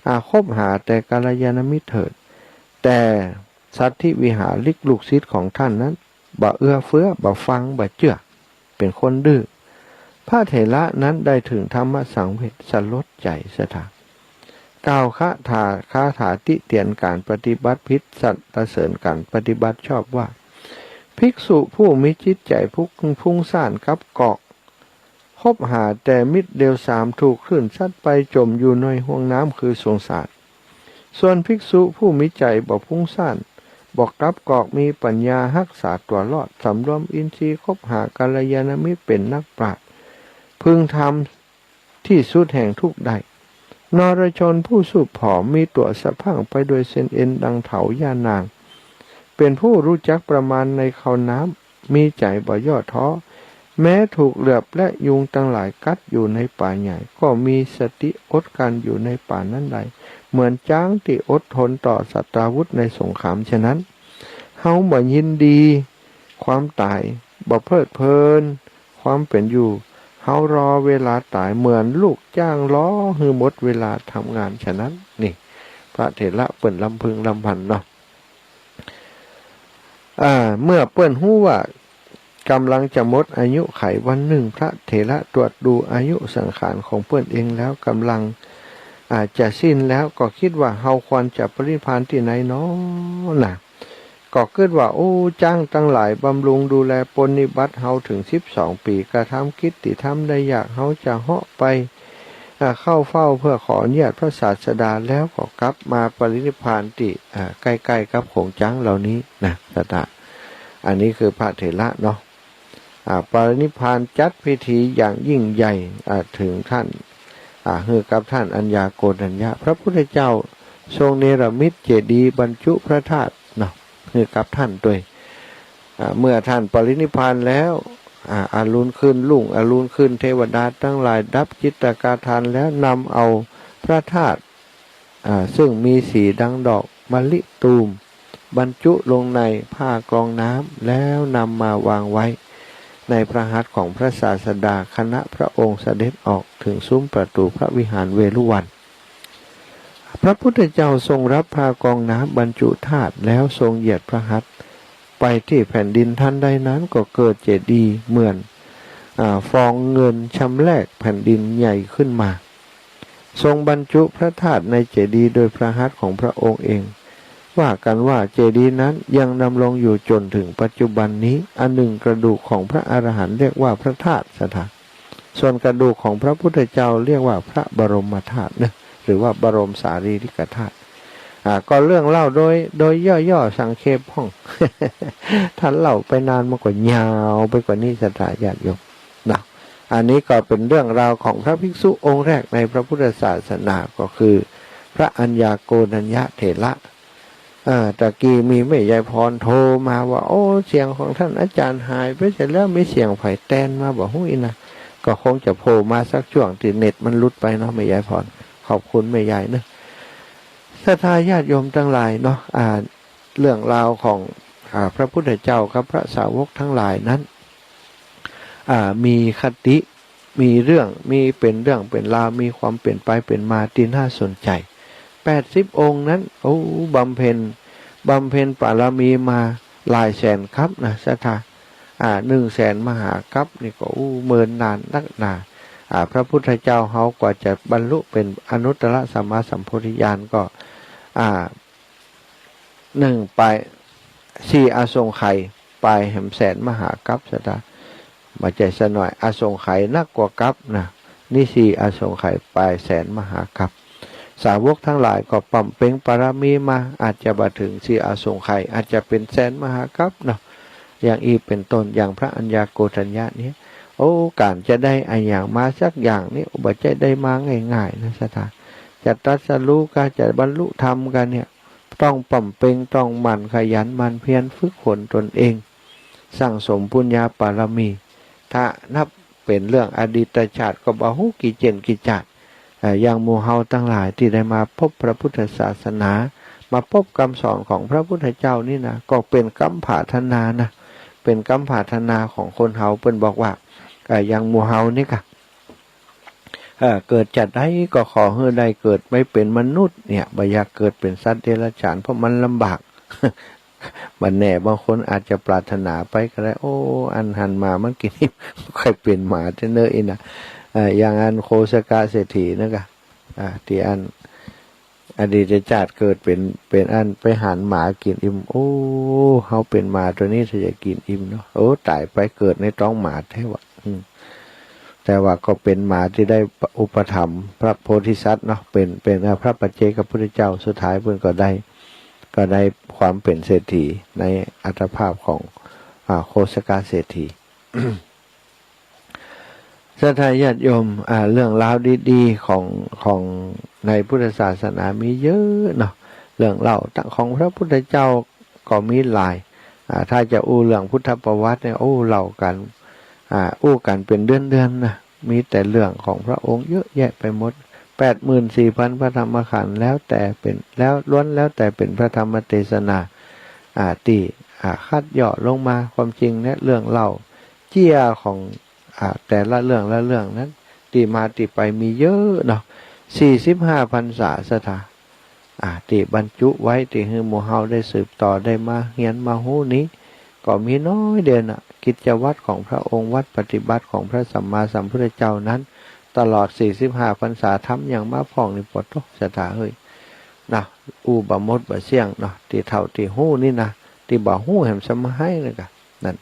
อ่า คบหาแต่กัลยาณมิตรเถิด แต่สัตถิวิหาริก ลูกศิษย์ของท่านนั้น บ่เอื้อเฟื้อ บ่ฟัง บ่เจื้อ เป๋นคนดื้อ พระเถระนั้นได้ถึงธรรมสังเวช สลดใจ๋ ศรัทธา กล่าวคาถา คาถาติเตียนการปฏิบัติผิด สรรเสริญการปฏิบัติชอบว่า ภิกษุผู้มีจิตใจ๋ฟุ้ง ฟุ้งซ่านกลับกอก คบหาแต่มิตรเลวทราม ถูกคลื่นซัดไปจ๋มอยู่ในห้วงน้ำคือสงสาร ส่วนภิกษุผู้มีใจ๋บ่ฟุ้งซ่าน บ่กลับกอก มีปัญญาฮักษาตั๋วรอด สำรวมอินทรีย์ คบหากัลยาณมิตร เป๋นนักปราชญ์ พึงทำที่สุดแห่งทุกข์ได้ นรชนผู้สูบผอม มีตั๋วสะพรั่งไปโดยเส้นเอ็นดังเถาหญ้านาง เป๋นผู้รู้จักประมาณในคาวน้ำ มีใจ๋บ่ย่อท้อ แม้ถูกเหลือบและยุงตังหลายกัดอยู่ในป่าใหญ่ ก็มีสติอดกลั้นอยู่ในป่านั้นได้ เหมือนจ๊างตี้อดทนต่อสัตราวุธในสงครามฉะนั้น เฮาบ่ยินดีความต๋าย บ่เพลิดเพลินความเป๋นอยู่ เฮารอเวลาต๋าย เหมือนลูกจ้างรอหื้อหมดเวลาทำงานฉะนั้น นี่ พระเถระเปิ้นรำพึงรำพันเนาะ อ่า เมื่อเปิ้นฮู้ว่ากำลังจะหมดอายุขัย วันหนึ่งพระเถระตรวจดูอายุสังขารของเปิ้นเองแล้ว กำลัง อ่า จะสิ้นแล้ว ก็กึ๊ดว่า เฮาควรจะปรินิพพานตี้ไหนน้อนะ ก็กึ๊ดว่า โอ้ จ๊างตังหลายบำรุงดูแลปรนนิบัติเฮาเถิงสิบสองปี๋ กระทำกิจตี้ทำได้ยาก เฮาจะเหาะไป อ่า เข้าเฝ้าเพื่อขออนุญาตพระศาสดา แล้วก็กลับมาปรินิพพานตี้ อ่า ใก้ๆ กับโขงจ๊างเหล่านี้นะ ศรัทธา อันนี้คือพระเถระเนาะ อ่า ปรินิพพานจัดพิธีอย่างยิ่งใหญ่ อ่า เถิงท่าน อ่า หื้อกับท่านอัญญาโกณฑัญญะ พระพุทธเจ้าทรงเนรมิตเจดีย์บรรจุพระธาตุเนาะ หื้อกับท่านตวย อ่า เมื่อท่านปรินิพพานแล้ว อ่า อรุณขึ้นรุ่ง อรุณขึ้น เทวดาตังหลายดับจิตตคาทานแล้ว นำเอาพระธาตุ อ่า ซึ่งมีสีดังดอกมะลิตูม บรรจุลงในผ้ากรองน้ำ แล้วนำมาวางไว้ในพระหัตถ์ของพระศาสดา ขณะพระองค์เสด็จออกเถิงซุ้มประตู๋พระวิหารเวฬุวัน พระพุทธเจ้าทรงรับผ้ากรองน้ำบรรจุธาตุ แล้วทรงเหยียดพระหัตถ์ไปตี้แผ่นดิน ทันใดนั้นก็เกิดเจดีย์เหมือน อ่า ฟองเงินชำแรกแผ่นดินใหญ่ขึ้นมา ทรงบรรจุพระธาตุในเจดีย์โดยพระหัตถ์ของพระองค์เอง ว่ากันว่าเจดีย์นั้นยังดำรงอยู่จ๋นเถิงปัจจุบันนี้ อันหนึ่งกระดูกของพระอรหันต์เรียกว่าพระธาตุ ศรัทธา ส่วนกระดูกของพระพุทธเจ้าเรียกว่าพระบรมธาตุเนอะ หรือว่าบรมสารีริกธาตุ อ่า ก็เรื่องเล่าโดย โดยย่อๆ สังเขปพ่อง ถ้าเล่าไปนานมันก็ยาวไปกว่านี้ ศรัทธาญาติโยมนะ อันนี้ก็เป๋นเรื่องราวของพระภิกษุองค์แรกในพระพุทธศาสนา ก็คือพระอัญญาโกณฑัญญะเถระ เอ่อ ตะกี้มีแม่ยายพรโทรมาว่า โอ้ เสียงของท่านอาจารย์หายไปเสียแล้ว มีเสียงใผแตนมาบ่ฮู้อี้นะ ก็คงจะโผล่มาสักจ้วงตี้เน็ตมันหลุดไปเนาะ แม่ยายพร ขอบคุณแม่ยายเนอะ ศรัทธาญาติโยมตังหลายเนาะ อ่า เรื่องราวของ อ่า พระพุทธเจ้ากับพระสาวกตังหลายนั้น อ่า มีคติ มีเรื่อง มีเป๋นเรื่องเป๋นราว มีความเป๋นไปเป๋นมาตี้น่าสนใจ๋ แปดสิบองค์นั้น โอ้ บำเพ็ญ บำเพ็ญปารมีมาหลายแสนกัปนะ ศรัทธา อ่า หนึ่งแสนมหากัปนี่ก็ โอ้ เมินนานนักหนา อ่า พระพุทธเจ้าเฮากว่าจะบรรลุเป๋นอนุตตรสัมมาสัมโพธิญาณก็ อ่า หนึ่งปาย สี่อสงไขยปายแหมแสนมหากัป ศรัทธา บ่ใจ้ซะหน้อย อสงไขยนักกว่ากัปนะ นี่สี่อสงไขยปายแสนมหากัป สาวกตังหลายก็บำเพ็งปารมีมา อาจจะบ่เถิงสี่อสงไขย อาจจะเป๋นแสนมหากัปเนาะ อย่างอี้เป๋นต้น อย่างพระอัญญาโกณฑัญญะเนี่ย โอ้ ก๋านจะได้อะหยังมาสักอย่างนี่ บ่ใจ้ได้มาง่ายๆ นะ ศรัทธา จะตรัสรู้กา จะบรรลุธรรมกาเนี่ย ต้องบำเพ็ง ต้องหมั่นขยันหมั่นเพียรฝึกฝนตนเอง สั่งสมปุญญาปารมี ถ้านับเป๋นเรื่องอดีตชาติก็บ่ฮู้กี่เจ้นกี่จาติ เอ่อ อย่างหมู่เฮาตังหลายตี้ได้มาพบพระพุทธศาสนา มาพบกำสอนของพระพุทธเจ้านี่นะ ก็เป๋นกำผาถนานะ เป๋นกำผาถนาของคนเฮา เปิ้นบอกว่า เอ่อ อย่างหมู่เฮานี่กา เอ่อ เกิดจาติใดก็ขอหื้อได้เกิดไปเป๋นมนุษย์เนี่ย บ่อยากเกิดเป๋นสัตว์เดรัจฉาน เพราะมันลำบาก บ่แน่ บางคนอาจจะปรารถนาไปก็ได้ โอ้ อันหันหมามันกิ๋นอิ่ม ใค่เป๋นหมาแต๊เนอะอี้นะ เอ่อ อย่างอันโคสกะเศรษฐีนั่นกา อ่า ตี้อันอดีตชาติเกิดเป๋น เป๋นอันไปหันหมากิ๋นอิ่ม โอ้ เฮาเป๋นหมาตั๋วนี้ถ้าจะกิ๋นอิ่มเนาะ โอ้ ต๋ายไปเกิดในต๊องหมาแท้วะ อืม แต่ว่าก็เป๋นหมาตี้ได้อุปถัมภ์พระโพธิสัตว์เนาะ เป๋น เป๋น อ่า พระปัจเจกพุทธเจ้า สุดท้ายเปิ้นก็ได้ ก็ได้ความเป๋นเศรษฐีในอัตภาพของ อ่า โคสกะเศรษฐี ศรัทธาญาติโยม อ่า เรื่องราวดีๆ ของ ของในพุทธศาสนามีเยอะเนาะ เรื่องเล่าของพระพุทธเจ้าก็มีหลาย อ่า ถ้าจะอู้เรื่องพุทธประวัติเนี่ย อู้เล่ากั๋น อ่า อู้กั๋นเป๋นเดือนๆ นะ มีแต่เรื่องของพระองค์เยอะแยะไปหมด แปดหมื่นสี่พันพระธรรมขันธ์ แล้วแต่เป๋น แล้วล้วนแล้วแต่เป๋นพระธรรมเตสนา อ่า ตี้ อ่า คัดย่อลงมา ความจริงเนี่ยเรื่องเล่าเจี้ยของ อ่า แต่ละเรื่องละเรื่องนั้น ตี้มาตี้ไปมีเยอะเนาะ สี่สิบห้าพรรษา ศรัทธา อ่า ตี้บรรจุไว้ ตี้หื้อหมู่เฮาได้สืบต่อ ได้มาเฮียนมาฮู้นี้ ก็มีน้อยเดียวนะ กิจวัตรของพระองค์ วัตรปฏิบัติของพระสัมมาสัมพุทธเจ้านั้น ตลอดสี่สิบห้าพรรษา ทำหยังมาพ่องนี่ ปะโธ่ ศรัทธาเฮย นะ อู้บ่หมดบ่เสี้ยงเนาะ ตี้เฒ่าตี้ฮู้นี่นะ ตี้บ่ฮู้แหมสมัยนั้นกะ นั่น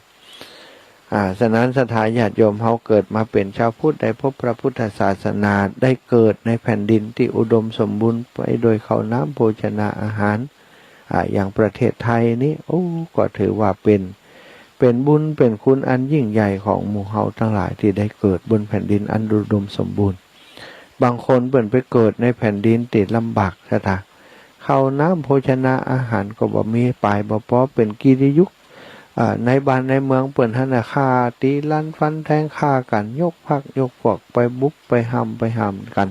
อ่า ฉะนั้นศรัทธาญาติโยมเฮาเกิดมาเป๋นชาวพุทธ ได้พบพระพุทธศาสนา ได้เกิดในแผ่นดินตี้อุดมสมบูรณ์ไปโดยข้าวน้ำโภชนาอาหาร อ่า อย่างประเทศไทยนี้ โอ้ ก็ถือว่าเป๋น เป๋นบุญเป๋นคุณอันยิ่งใหญ่ของหมู่เฮาตังหลายตี้ได้เกิดบนแผ่นดินอันอุดมสมบูรณ์ บางคนเปิ้นไปเกิดในแผ่นดินตี้ลำบากศรัทธา ข้าวน้ำโภชนาอาหารก็บ่มี ป๋ายบ่ปอ เป๋นกิเลสยุค อ่า ในบ้านในเมืองเปิ้นหั้นน่ะ ฆ่าตี๋ลันฟันแทง ฆ่ากั๋น ยกพรรคยกพวก ไปบุกไปห้ำไปห้ำกั๋น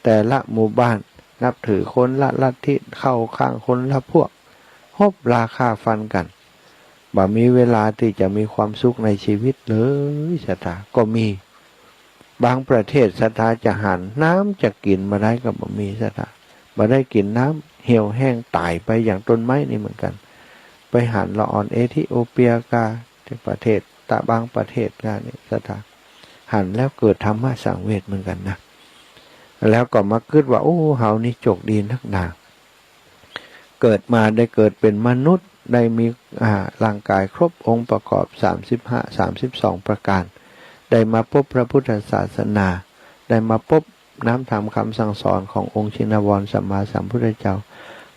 แต่ละหมู่บ้าน นับถือคนละลัทธิ เข้าข้างคนละพวก ฮบราฆ่าฟันกั๋น บ่มีเวลาตี้จะมีความสุขในชีวิตเลยศรัทธา ก็มี บางประเทศศรัทธาจะหัน น้ำจะกิ๋นบ่ได้ก็บ่มีศรัทธา บ่ได้กิ๋นน้ำ เหี่ยวแห้งต๋ายไปอย่างต้นไม้นี่เหมือนกั๋น ไปหันละอ่อนเอธิโอเปียกา ตี้ประเทศตะ บางประเทศกานี่ศรัทธา หันแล้วเกิดธรรมสังเวชเหมือนกั๋นนะ แล้วก็มากึ๊ดว่า โอ้ เฮานี่โจคดีนักหนา เกิดมาได้เกิดเป๋นมนุษย์ ได้มี อ่า ร่างกายครบองค์ประกอบสามสิบห้า สามสิบสองประก๋าน ได้มาปบพระพุทธศาสนา ได้มาปบน้ำธรรมคำสั่งสอนขององค์ชินวรสัมมาสัมพุทธเจ้า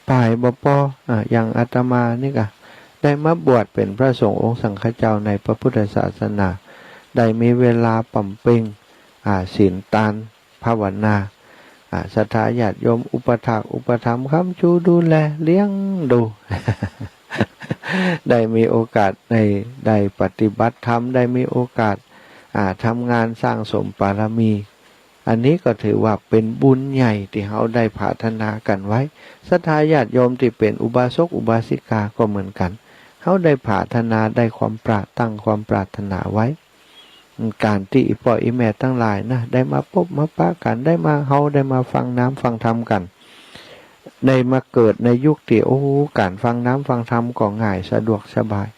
ป๋ายบ่ปอ อ่า อย่างอาตมานี่กะ ได้มาบวชเป๋นพระสงฆ์องค์สังฆเจ้าในพระพุทธศาสนา ได้มีเวลาบำเพ็ญ อ่า ศีลตาน ภาวนา อ่า ศรัทธาญาติโยมอุปัฏฐากอุปถัมภ์ค้ำชูดูแลเลี้ยงดู ได้มีโอกาสได้ ได้ปฏิบัติธรรม ได้มีโอกาส อ่า ทำงานสั่งสมบารมี อันนี้ก็ถือว่าเป๋นบุญใหญ่ตี้เฮาได้ผาถนากั๋นไว้ ศรัทธาญาติโยมตี้เป๋นอุบาสกอุบาสิกาก็เหมือนกั๋น เฮาได้ผาถนา ได้ความปราร ตั้งความปรารถนาไว้ ก๋านตี้อี่ป้ออี่แม่ตังหลายนะ ได้มาปบมาปะกั๋น ได้มา เฮาได้มาฟังน้ำฟังธรรมกั๋น ได้มาเกิดในยุคตี้ โอ้ ก๋านฟังน้ำฟังธรรมก็ง่ายสะดวกสบาย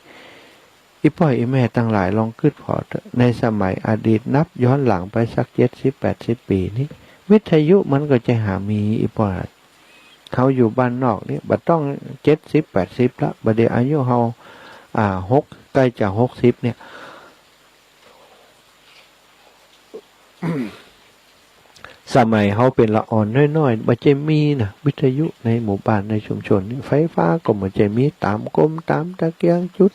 อี่ป้ออี่แม่ตังหลายลองกึ๊ดผ่อเต๊อะ ในสมัยอดีตนับย้อนหลังไปสักเจ็ดสิบแปดสิบปี๋นี้ วิทยุมันก็จะหามี อี่ป้อ เฮาอยู่บ้านนอกนี่ บ่ต้องเจ็ดสิบแปดสิบละ บ่าเดี่ยวอายุเฮา อ่า หก ใก้จะหกสิบเนี่ย สมัยเฮาเป๋นละอ่อนน้อยๆ บ่ใจ้มีนะ วิทยุในหมู่บ้านในชุมชนนี่ ไฟฟ้าก็บ่ใจ้มี ต๋ามกม ต๋ามตะเกียงจุด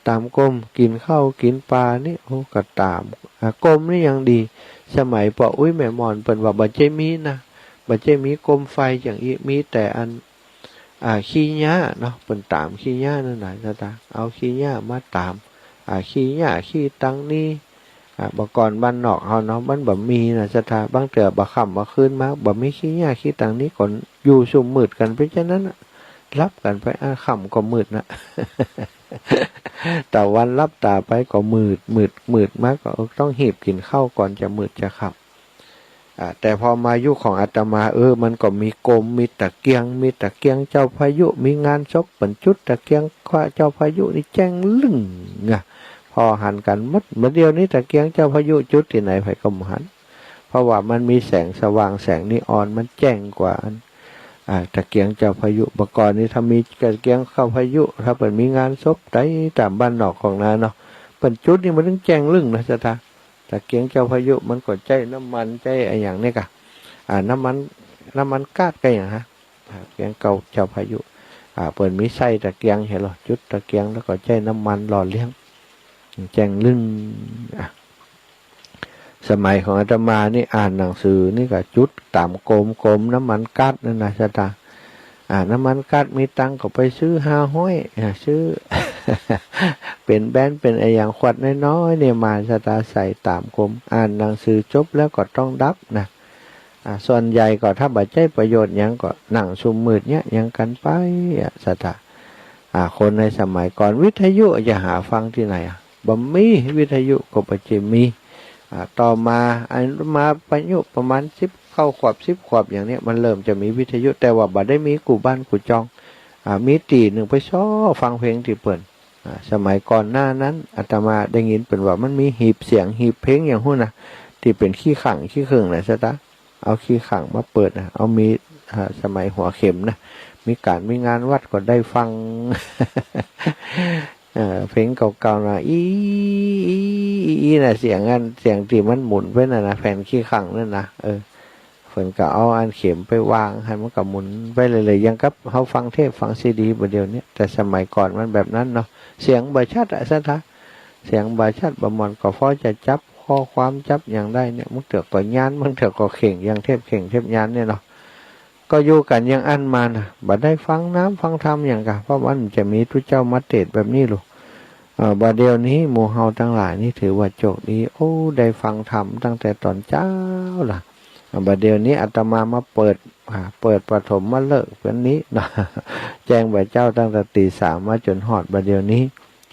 ต๋ามกม กิ๋นข้าวกิ๋นป๋านี่ โอ้ ก็ต๋าม อ่า กมนี่ยังดี สมัยป้ออุ๊ยแม่หม่อนเปิ้นว่าบ่ใจ้มีนะ บ่ใจ้มีกมไฟอย่างอี้ มีแต่อัน อ่า ขี้หญ้าเนาะ เปิ้นต๋ามขี้หญ้านั่นน่ะ ศรัทธา เอาขี้หญ้ามาต๋าม อ่า ขี้หญ้าขี้ตังหนี้ อ่า บ่าก่อนบ้านนอกเฮาเนาะ มันบ่มีนะ ศรัทธา บางเตื้อบ่าค่ำบ่าคืนมา บ่มีขี้หญ้าขี้ตังหนี้ ก็อยู่ซุ่มมืดกั๋นไปจานั้นน่ะ หลับกั๋นไป อ่า ค่ำก็มืดนะ ตะวันลับต๋าไปก็มืด มืด มืดมาก็ เออ ต้องหีบกิ๋นข้าวก่อนจะมืดจะค่ำ อ่า แต่พอมายุคของอาตมา เออ มันก็มีกม มีตะเกียง มีตะเกียงเจ้าพายุ มีงานศพเปิ้นจุดตะเกียงเจ้าพายุนี่แจ้งลึ่งอะ ผ่อหันกั๋นหมด บ่าเดี่ยวนี้ตะเกียงเจ้าพายุจุดตี้ไหนไผก็บ่หัน เพราะว่ามันมีแสงสว่าง แสงนีออนมันแจ้งกว่าอัน อ่า ตะเกียงเจ้าพายุ บ่าก่อนนี้ถ้ามีตะเกียงเจ้าพายุ ถ้าเปิ้นมีงานศพใดต๋ามบ้านนอกของนาเนาะ เปิ้นจุดนี่มันตึงแจ้งลึ่งนะ ศรัทธา ตะเกียงเจ้าพายุมันก็ใจ๊น้ำมัน ใจ๊อะหยังนี่กะ อ่า น้ำมัน น้ำมันก๊าซกะหยังฮะ อ่า ตะเกียงเก่าเจ้าพายุ อ่า เปิ้นมีไส้ตะเกียงเหียลอ จุดตะเกียงแล้วก็ใจ๊น้ำมันหล่อเลี้ยง แจ้งลึ่ง อ่ะ สมัยของอาตมานี่อ่านหนังสือนี่ก็จุดต๋ามกม กมน้ำมันก๊าซนั่นนะ ศรัทธา อ่า น้ำมันก๊าซมีตังค์ก็ไปซื้อห้าฮ้อย อ่า ซื้อ เป๋นแบรนด์ เป๋นอะหยัง ขวดน้อยๆ เนี่ยมา ศรัทธา ใส่ต๋ามกม อ่านหนังสือจบแล้วก็ต้องดับนะ อ่า ส่วนใหญ่ก็ถ้าบ่ใจ๊ประโยชน์หยังก็นั่งซุ่มมืดเยียะหยังกั๋นไปอะ ศรัทธา อ่า คนในสมัยก่อนวิทยุจะหาฟังตี้ไหนอะ บ่มี วิทยุก็บ่ใจ้มี อ่า ต่อมา อันมาอายุประมาณสิบเก้าขวบ สิบขวบอย่างเนี้ย มันเริ่มจะมีวิทยุ แต่ว่าบ่ได้มีกู้บ้านกู้จอง อ่า มีตี้นึ่งไปซอฟังเพลงตี้เปิ้น อ่า สมัยก่อนหน้านั้น อาตมาได้ยินเปิ้นว่ามันมีหีบเสียงหีบเพลงอย่างฮู้นะ ตี้เป๋นขี้ขังขี้เขิงนะ ศรัทธา เอาขี้ขังมาเปิดนะ เอามีด อ่า สมัยหัวเข็มนะ มีก๋านมีงานวัดก็ได้ฟัง เอ่อ เพลงเก่าๆ นะ อี้ อี้ อี้ อี้ นะ เสียงอัน เสียงตี้มันหมุนไปนั่นนะ แผ่นขี้ขังนั่นนะ เออ เปิ้นก็เอาอันเข็มไปวาง หั้นมันก็หมุนไปเรื่อยๆ อย่างกับเฮาฟังเทปฟังซีดีบ่าเดี่ยวนี้ แต่สมัยก่อนมันแบบนั้นเนาะ เสียงบ่ชัดอะ ศรัทธา เสียงบ่ชัด บ่หม่อน ก็พอจะจับข้อความจับหยังได้เนี่ย บางเตื้อก็ยาน บางเตื้อก็เข่ง อย่างเทปเข่งเทปยานเนี่ยเนาะ ก็อยู่กั๋นอย่างอั้นมานะ บ่ได้ฟังน้ำฟังธรรมหยังก่า เพราะมันจะมีตุ๊เจ้ามาเตศน์แบบนี้ลูก เอ่อ บ่าเดี่ยวนี้หมู่เฮาตังหลายนี่ถือว่าโจคดี โอ้ ได้ฟังธรรมตั้งแต่ต๋อนเจ๊าละ อ่า บ่าเดี่ยวนี้อาตมามาเปิด อ่า เปิดปฐมฤกษ์เป๋นนี้เนาะ แจ้งบ่าเจ๊าตั้งแต่ตีสามมาจ๋นฮอดบ่าเดี่ยวนี้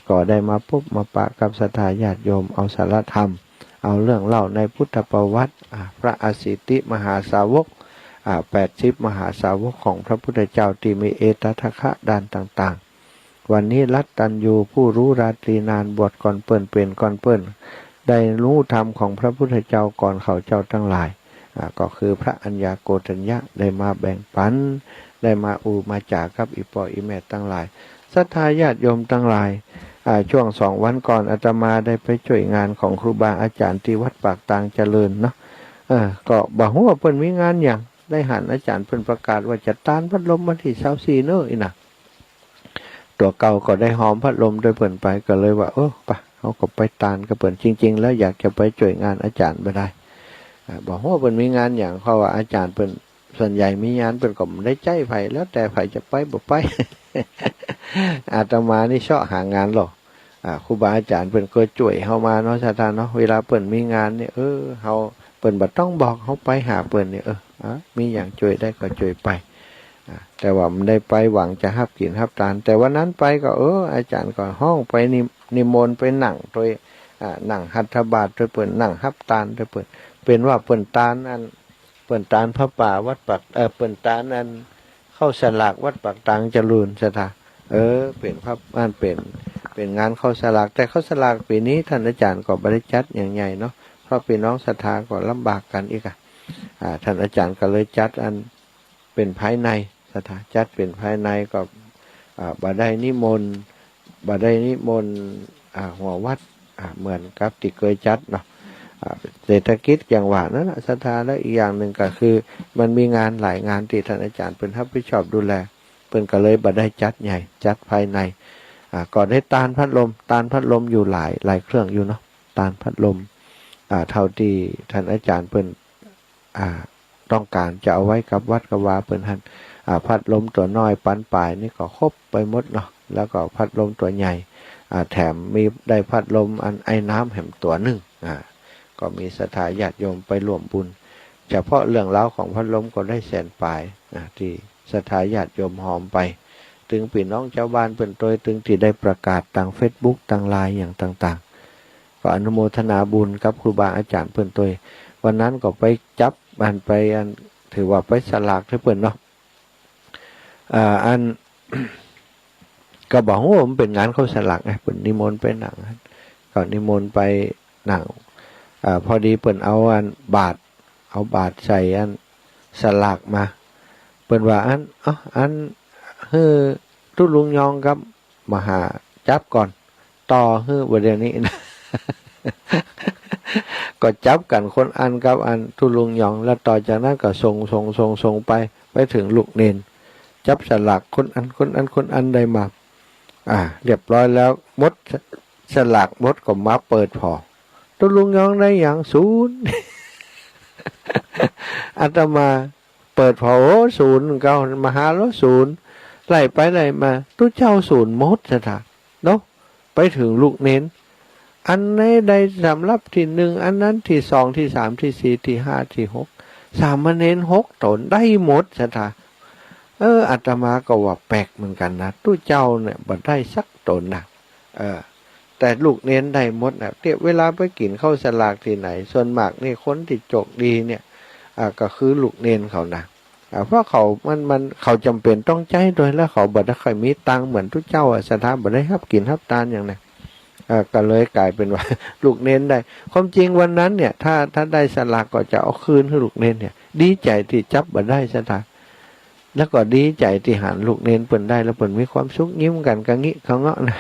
ก็ได้มาปบมาปะกับศรัทธาญาติโยม เอาสาระธรรม เอาเรื่องเล่าในพุทธประวัติ อ่า พระอัสสิติมหาสาวก อ่า แปดสิบมหาสาวกของพระพุทธเจ้าตี้มีเอตทัคคะด้านต่างๆ วันนี้รัตตัญญูผู้รู้ราตรีนาน บวชก่อนเปิ้น เป๋นก่อนเปิ้น ได้ฮู้ธรรมของพระพุทธเจ้าก่อนเขาเจ้าตังหลาย อ่า ก็คือพระอัญญาโกณฑัญญะได้มาแบ่งปัน ได้มาอู้มาจ๋ากับอี่ป้ออี่แม่ตังหลาย ศรัทธาญาติโยมตังหลาย อ่า ช่วงสองวันก่อนอาตมาได้ไปจ้วยงานของครูบาอาจ๋ารย์ตี้วัดปากตางเจริญเนาะ เออ ก็บ่ฮู้ว่าเปิ้นมีงานหยัง ได้หันอาจ๋ารย์เปิ้นประกาศว่าจะตานพัดลมวันตี้ซาวสี่เนาะ อี้นะ ตั๋วเก่าก็ได้หอมพัดลมตวยเปิ้นไป ก็เลยว่า เออ ไป เฮาก็ไปตานกับเปิ้น จริงๆ แล้วอยากจะไปจ้วยงานอาจ๋ารย์บ่าดาย อ่า บ่ฮู้ว่าเปิ้นมีงานหยัง เพราะว่าอาจ๋ารย์เปิ้นส่วนใหญ่มีงานเปิ้นก็บ่ได้ใจ๊ใผ แล้วแต่ใผจะไปบ่ไป อาตมานี่เซาะหางานลอ อ่า ครูบาอาจ๋ารย์เปิ้นก็จ้วยเฮามาเนาะ ศรัทธาเนาะ เวลาเปิ้นมีงานนี่ เออ เฮา เปิ้นบ่ต้องบอก เฮาไปหาเปิ้นนี่ เออ อ่ะ มีหยังจ้วยได้ก็จ้วยไป อ่า แต่ว่าบ่ได้ไปหวังจะฮับกิ๋นฮับตาน แต่วันนั้นไปก็ เออ อาจ๋ารย์ก็ฮ้องไปนิ นิมนต์ไปนั่งตวย อ่า นั่งหัตถบาตรตวยเปิ้น นั่งฮับตานตวยเปิ้น เป๋นว่าเปิ้นตานอัน เปิ้นตานผ้าป่าวัดปาก เอ่อ เปิ้นตานอัน ข้าวสลากวัดปากตางเจริญ ศรัทธา เออ เป๋นภาพ อันเป๋น เป๋นงานข้าวสลาก แต่ข้าวสลากปี๋นี้ต้านอาจ๋ารย์ก็บ่ได้จัดอย่างใหญ่เนาะ เพราะปี้น้องศรัทธาก็ลำบากกั๋นอีกอะ อ่า ต้านอาจ๋ารย์ก็เลยจัดอันเป๋นภายใน ศรัทธา จัดเป๋นภายในก็ อ่า บ่ได้นิมนต์ บ่ได้นิมนต์ อ่า หัววัด อ่า เหมือนกับตี้เกยจัดเนาะ อ่า เศรษฐกิจอย่างว่านั่นแหละ ศรัทธา และอีกอย่างนึ่งก็คือ มันมีงานหลายงานตี้ต้านอาจ๋ารย์เปิ้นฮับผิดชอบดูแล เปิ้นก็เลยบ่ได้จัดใหญ่ จัดภายใน อ่า ก็ได้ตานพัดลม ตานพัดลมอยู่หลาย หลายเครื่องอยู่เนาะ ตานพัดลม อ่า เท่าตี้ต้านอาจ๋ารย์เปิ้น อ่า ต้องก๋านจะเอาไว้กับวัดกับวาเปิ้นหั้น อ่า พัดลมตั๋วน้อยปานป๋ายนี่ก็ครบไปหมดเนาะ แล้วก็พัดลมตั๋วใหญ่ อ่า แถมมีได้พัดลมอันไอน้ำแหมตั๋วนึ่ง อ่า ก็มีศรัทธาญาติโยมไปร่วมบุญ เฉพาะเรื่องราวของพัดลมก็ได้แสนป๋าย อ่า ตี้ศรัทธาญาติโยมหอมไป ตึงปี้น้องจาวบ้านเปิ้นตวย ตึงตี้ได้ประกาศตางเฟซบุ๊ก ตางไลน์อย่างต่างๆ ก็อนุโมทนาบุญกับครูบาอาจ๋ารย์เปิ้นตวย วันนั้นก็ไปจับอันไปอัน ถือว่าไปสลากตวยเปิ้นเนาะ อ่า อัน ก็บ่ฮู้ว่ามันเป๋นงานข้าวสลากไง เปิ้นนิมนต์ไปนั่ง ก็นิมนต์ไปนั่ง อ่า พอดีเปิ้นเอาอันบาตร เอาบาตรใส่อันสลากมา เปิ้นว่าอัน เอ้า อัน หื้อตุ๊ลุงยองกับ มหาจับก่อน ต่อหื้อบ่าเดี่ยวนี้นะ ก็จับกั๋นคนอันกับอันตุ๊ลุงยอง แล้วต่อจากนั้นก็ส่ง ส่ง ส่ง ส่งไป ไปเถิงลูกเณร จับสลากคนอัน คนอัน คนอันได้มา อ่า เรียบร้อยแล้ว หมด สลากหมดก็มาเปิดผ่อ ตุ๊ลุงยองได้หยัง ศูนย์ อาตมา เปิดผ่อ โอ้ ศูนย์ เก่า มหาลอศูนย์ ไล่ไปไล่มา ตุ๊เจ้าศูนย์หมด ศรัทธา เนาะ ไปเถิงลูกเณร อันนี้ได้สำรับตี้นึ่ง อันนั้นตี้สอง ตี้สาม ตี้สี่ ตี้ห้า ตี้หก สามเณรหกต๋นได้หมด ศรัทธา เออ อาตมาก็ว่าแปลกเหมือนกั๋นนะ ตุ๊เจ้าเนี่ยบ่ได้สักต๋นนะ เออ แต่ลูกเณรได้หมดนะ เตี้ย เวลาไปกิ๋นข้าวสลากตี้ไหน ส่วนมากนี่คนตี้โจคดีเนี่ย อ่า ก็คือลูกเณรเขานะ อ่า เพราะเขา มัน มัน เขาจ๋ำเป๋นต้องใจ๊ตวย แล้วเขาบ่ได้ค่อยมีตังค์เหมือนตุ๊เจ้าอะ ศรัทธา บ่ได้ฮับกิ๋นฮับตานหยังนะ เอ่อ ก็เลยก๋ายเป๋นว่า ลูกเณรได้ ความจริงวันนั้นเนี่ย ถ้า ถ้าได้สลากก็จะเอาคืนหื้อลูกเณรเนี่ย ดีใจ๋ตี้จับบ่ได้ ศรัทธา แล้วก็ดีใจ๋ตี้หันลูกเณรเปิ้นได้ แล้วเปิ้นมีความสุข ยิ้มกั๋นกะงิ้วกะเงาะนะ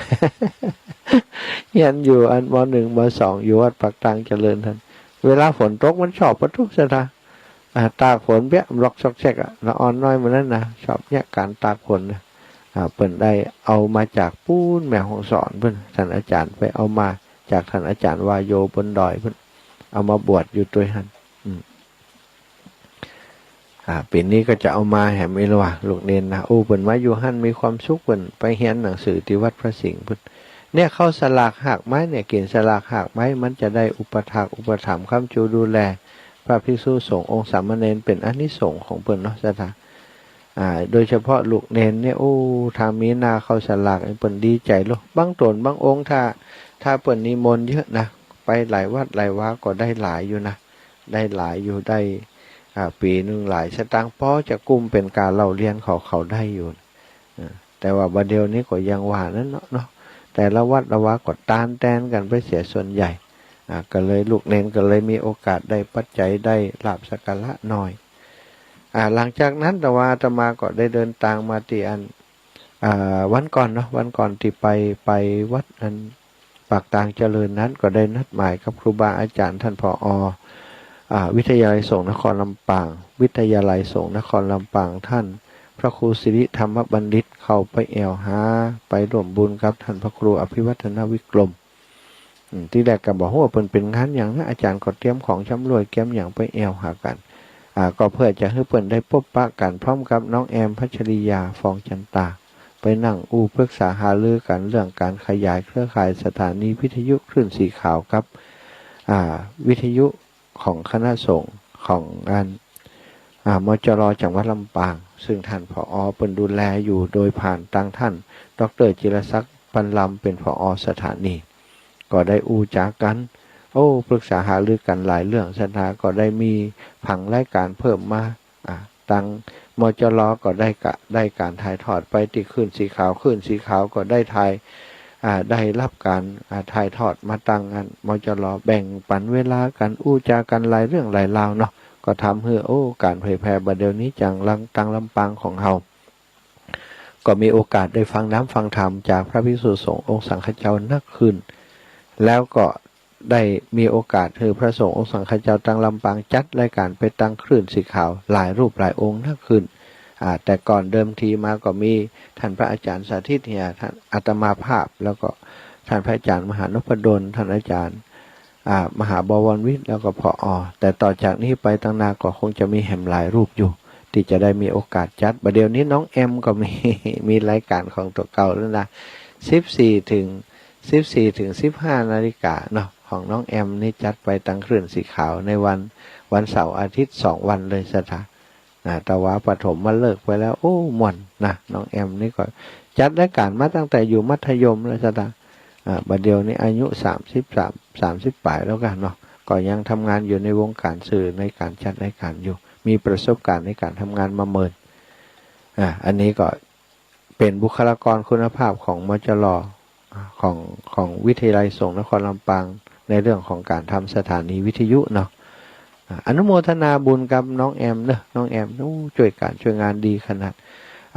เฮียนอยู่อัน ม.หนึ่ง ม.สอง อยู่วัดปากตางเจริญตัน เวลาฝนตกมันชอบปะตุ๊ ศรัทธา อ่า ตากฝนเปียะ ลอกซอกแซกอะ ละอ่อนน้อยหมู่นั้นนะ ชอบเยียะก๋านตากฝนนะ อ่า เปิ้นได้เอามาจากปู๊นแม่ฮ่องสอนปู๊น ต้านอาจ๋ารย์ไปเอามาจากต้านอาจ๋ารย์วาโยบนดอยปู๊น เอามาบวชอยู่ตวยหั้น อืม อ่า ปี๋นี้ก็จะเอามาแหมอีกแล้วว่า ลูกเณรนะ โอ้ เปิ้นมาอยู่หั้นมีความสุข เปิ้นไปเฮียนหนังสือตี้วัดพระสิงห์ปู๊น เนี่ย เข้าสลากหากไม้เนี่ย กิ๋นสลากหากไม้ มันจะได้อุปถากอุปถัมภ์ค้ำจูดูแล พระภิกษุสงฆ์องค์สามเณร เป๋นอานิสงส์ของเปิ้นเนาะ ศรัทธา อ่า โดยเฉพาะลูกเณรเนี่ย โอ้ ถ้ามีหน้าเข้าสลาก เปิ้นดีใจ๋โลด บางต๋นบางองค์ ถ้า ถ้าเปิ้นนิมนต์เยอะนะ ไปหลายวัดหลายวาก็ได้หลายอยู่นะ ได้หลายอยู่ ได้ อ่า ปี๋นึ่งหลายสตางค์ ปอจะกุ้มเป๋นก๋าเล่าเฮียนของเขาได้อยู่ อ่า แต่ว่าบ่าเดี่ยวนี้ก็อย่างว่านั้นเนาะ เนาะ แต่ละวัดละวาก็ตานแตนกั๋นไปเสียส่วนใหญ่ อ่า ก็เลยลูกเณรก็เลยมีโอกาสได้ปัจจัย ได้ลาภสักการะหน่อย อ่า หลังจากนั้นแต่ว่าอาตมาก็ได้เดินตางมาตี้อัน อ่า วันก่อนเนาะ วันก่อนตี้ไป ไปวัดอันปากตางเจริญนั้น ก็ได้นัดหมายกับครูบาอาจ๋ารย์ต้าน ผอ. อ่า วิทยาลัยสงฆ์นครลำปาง วิทยาลัยสงฆ์นครลำปาง ต้านพระครูสิริธรรมบัณฑิต เข้าไปแอ่วหา ไปร่วมบุญกับต้านพระครูอภิวัฒนวิกรม อืม ตี้แรกก็บ่ฮู้ว่าเปิ้นเป๋นงานหยังนะ อาจ๋ารย์ก็เตรียมของชำร่วยเตรียมหยังไปแอ่วหากั๋น อ่า ก็เพื่อจะหื้อเปิ้นได้ปบปะกั๋นพร้อมกับน้องแอม พัชริยา ฟองจันตา ไปนั่งอู้ปรึกษาหารือกั๋นเรื่องก๋านขยายเครือข่ายสถานีวิทยุคลื่นสีขาวกับ อ่า วิทยุของคณะสงฆ์ของอัน อ่า มจร. จังหวัดลำปาง ซึ่งต้าน ผอ. เปิ้นดูแลอยู่ โดยผ่านตางต้าน ดอกเตอร์ จิรศักดิ์ ปันลำ เป๋น ผอ. สถานี ก็ได้อู้จ๋ากั๋น โอ้ ปรึกษาหารือกั๋นหลายเรื่อง ศรัทธา ก็ได้มีผังรายก๋านเพิ่มมา อ่า ตาง มจร. ก็ได้กะ ได้ก๋านถ่ายทอดไปตี้คลื่นสีขาว คลื่นสีขาวก็ได้ถ่าย อ่า ได้ฮับก๋าน อ่า ถ่ายทอดมาตางอัน มจร. แบ่งปั๋นเวลากั๋น อู้จ๋ากั๋นหลายเรื่องหลายราวเนาะ ก็ทำหื้อ โอ้ ก๋านเผยแผ่บ่าเดี่ยวนี้จัง ลาง ตางลำปางของเฮา ก็มีโอกาสได้ฟังน้ำฟังธรรมจากพระภิกษุสงฆ์องค์สังฆเจ้านักขึ้น แล้วก็ได้มีโอกาสหื้อพระสงฆ์องค์สังฆเจ้าตางลำปางจัดรายก๋านไปตางคลื่นสีขาวหลายรูปหลายองค์นักขึ้น อ่า แต่ก่อนเดิมทีมาก็มีต้านพระอาจ๋ารย์สาธิตเหีย ต้านอาตมาภาพ แล้วก็ต้านพระอาจ๋ารย์มหานพดล ต้านอาจ๋ารย์ อ่า มหาบวรวิทย์ แล้วก็ ผอ. แต่ต่อจากนี้ไปตางหน้าก็คงจะมีแหมหลายรูปอยู่ ตี้จะได้มีโอกาสจัด บ่าเดี่ยวนี้น้องแอมก็มี มีรายก๋านของตั๋วเก่าแล้วนะ สิบสี่ เถิง สิบสี่ เถิง สิบห้า นาฬิกาเนาะ ของน้องแอมนี่จัดไปตางคลื่นสีขาวในวัน วันเสาร์อาทิตย์สองวันเลย ศรัทธา นะ แต่ว่าปฐมฤกษ์ไปแล้ว โอ้ ม่วนนะ น้องแอมนี่ก็จัดรายก๋านมาตั้งแต่อยู่มัธยมแล้ว ศรัทธา อ่า บ่าเดี่ยวนี้อายุสามสิบสาม สามสิบป๋ายแล้วกั๋นเนาะ ก็ยังทำงานอยู่ในวงก๋านสื่อในก๋านจัดรายก๋านอยู่ มีประสบก๋ารณ์ในก๋านทำงานมาเมิน อ่า อันนี้ก็เป๋นบุคลากรคุณภาพของ มจร. ของ ของวิทยาลัยสงฆ์นครลำปาง ในเรื่องของก๋านทำสถานีวิทยุเนาะ อ่า อนุโมทนาบุญกับน้องแอมเนาะ น้องแอม โอ้ จ้วยก๋านจ้วยงานดีขนาด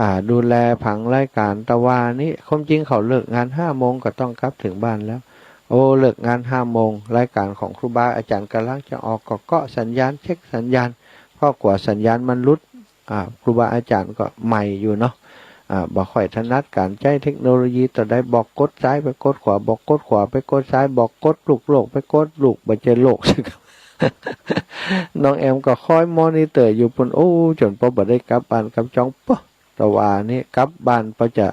อ่า ดูแลผังรายก๋าน แต่ว่านี้ ความจริงเขาเลิกงานห้าโมงก็ต้องกลับเถิงบ้านแล้ว โอ้ เลิกงานห้าโมง รายก๋านของครูบาอาจ๋ารย์ก่ำลังจะออก ก็เกาะสัญญาณ เช็คสัญญาณ เพราะกั๋วสัญญาณมันหลุด อ่า ครูบาอาจ๋ารย์ก็ใหม่อยู่เนาะ อ่า บ่ค่อยถนัดก๋านใจ๊เทคโนโลยี ตอนใดบอกกดซ้ายไปกดขวา บอกกดขวาไปกดซ้าย บอกกดลูกโลกไปกดลูก บ่ใจ้โลก น้องแอมก็คอยมอนิเตอร์อยู่ปู๊น โอ้ จ๋นปอบ่ได้กลับบ้านกลับจอง ปะ แต่ว่านี้กลับบ้านปอจะ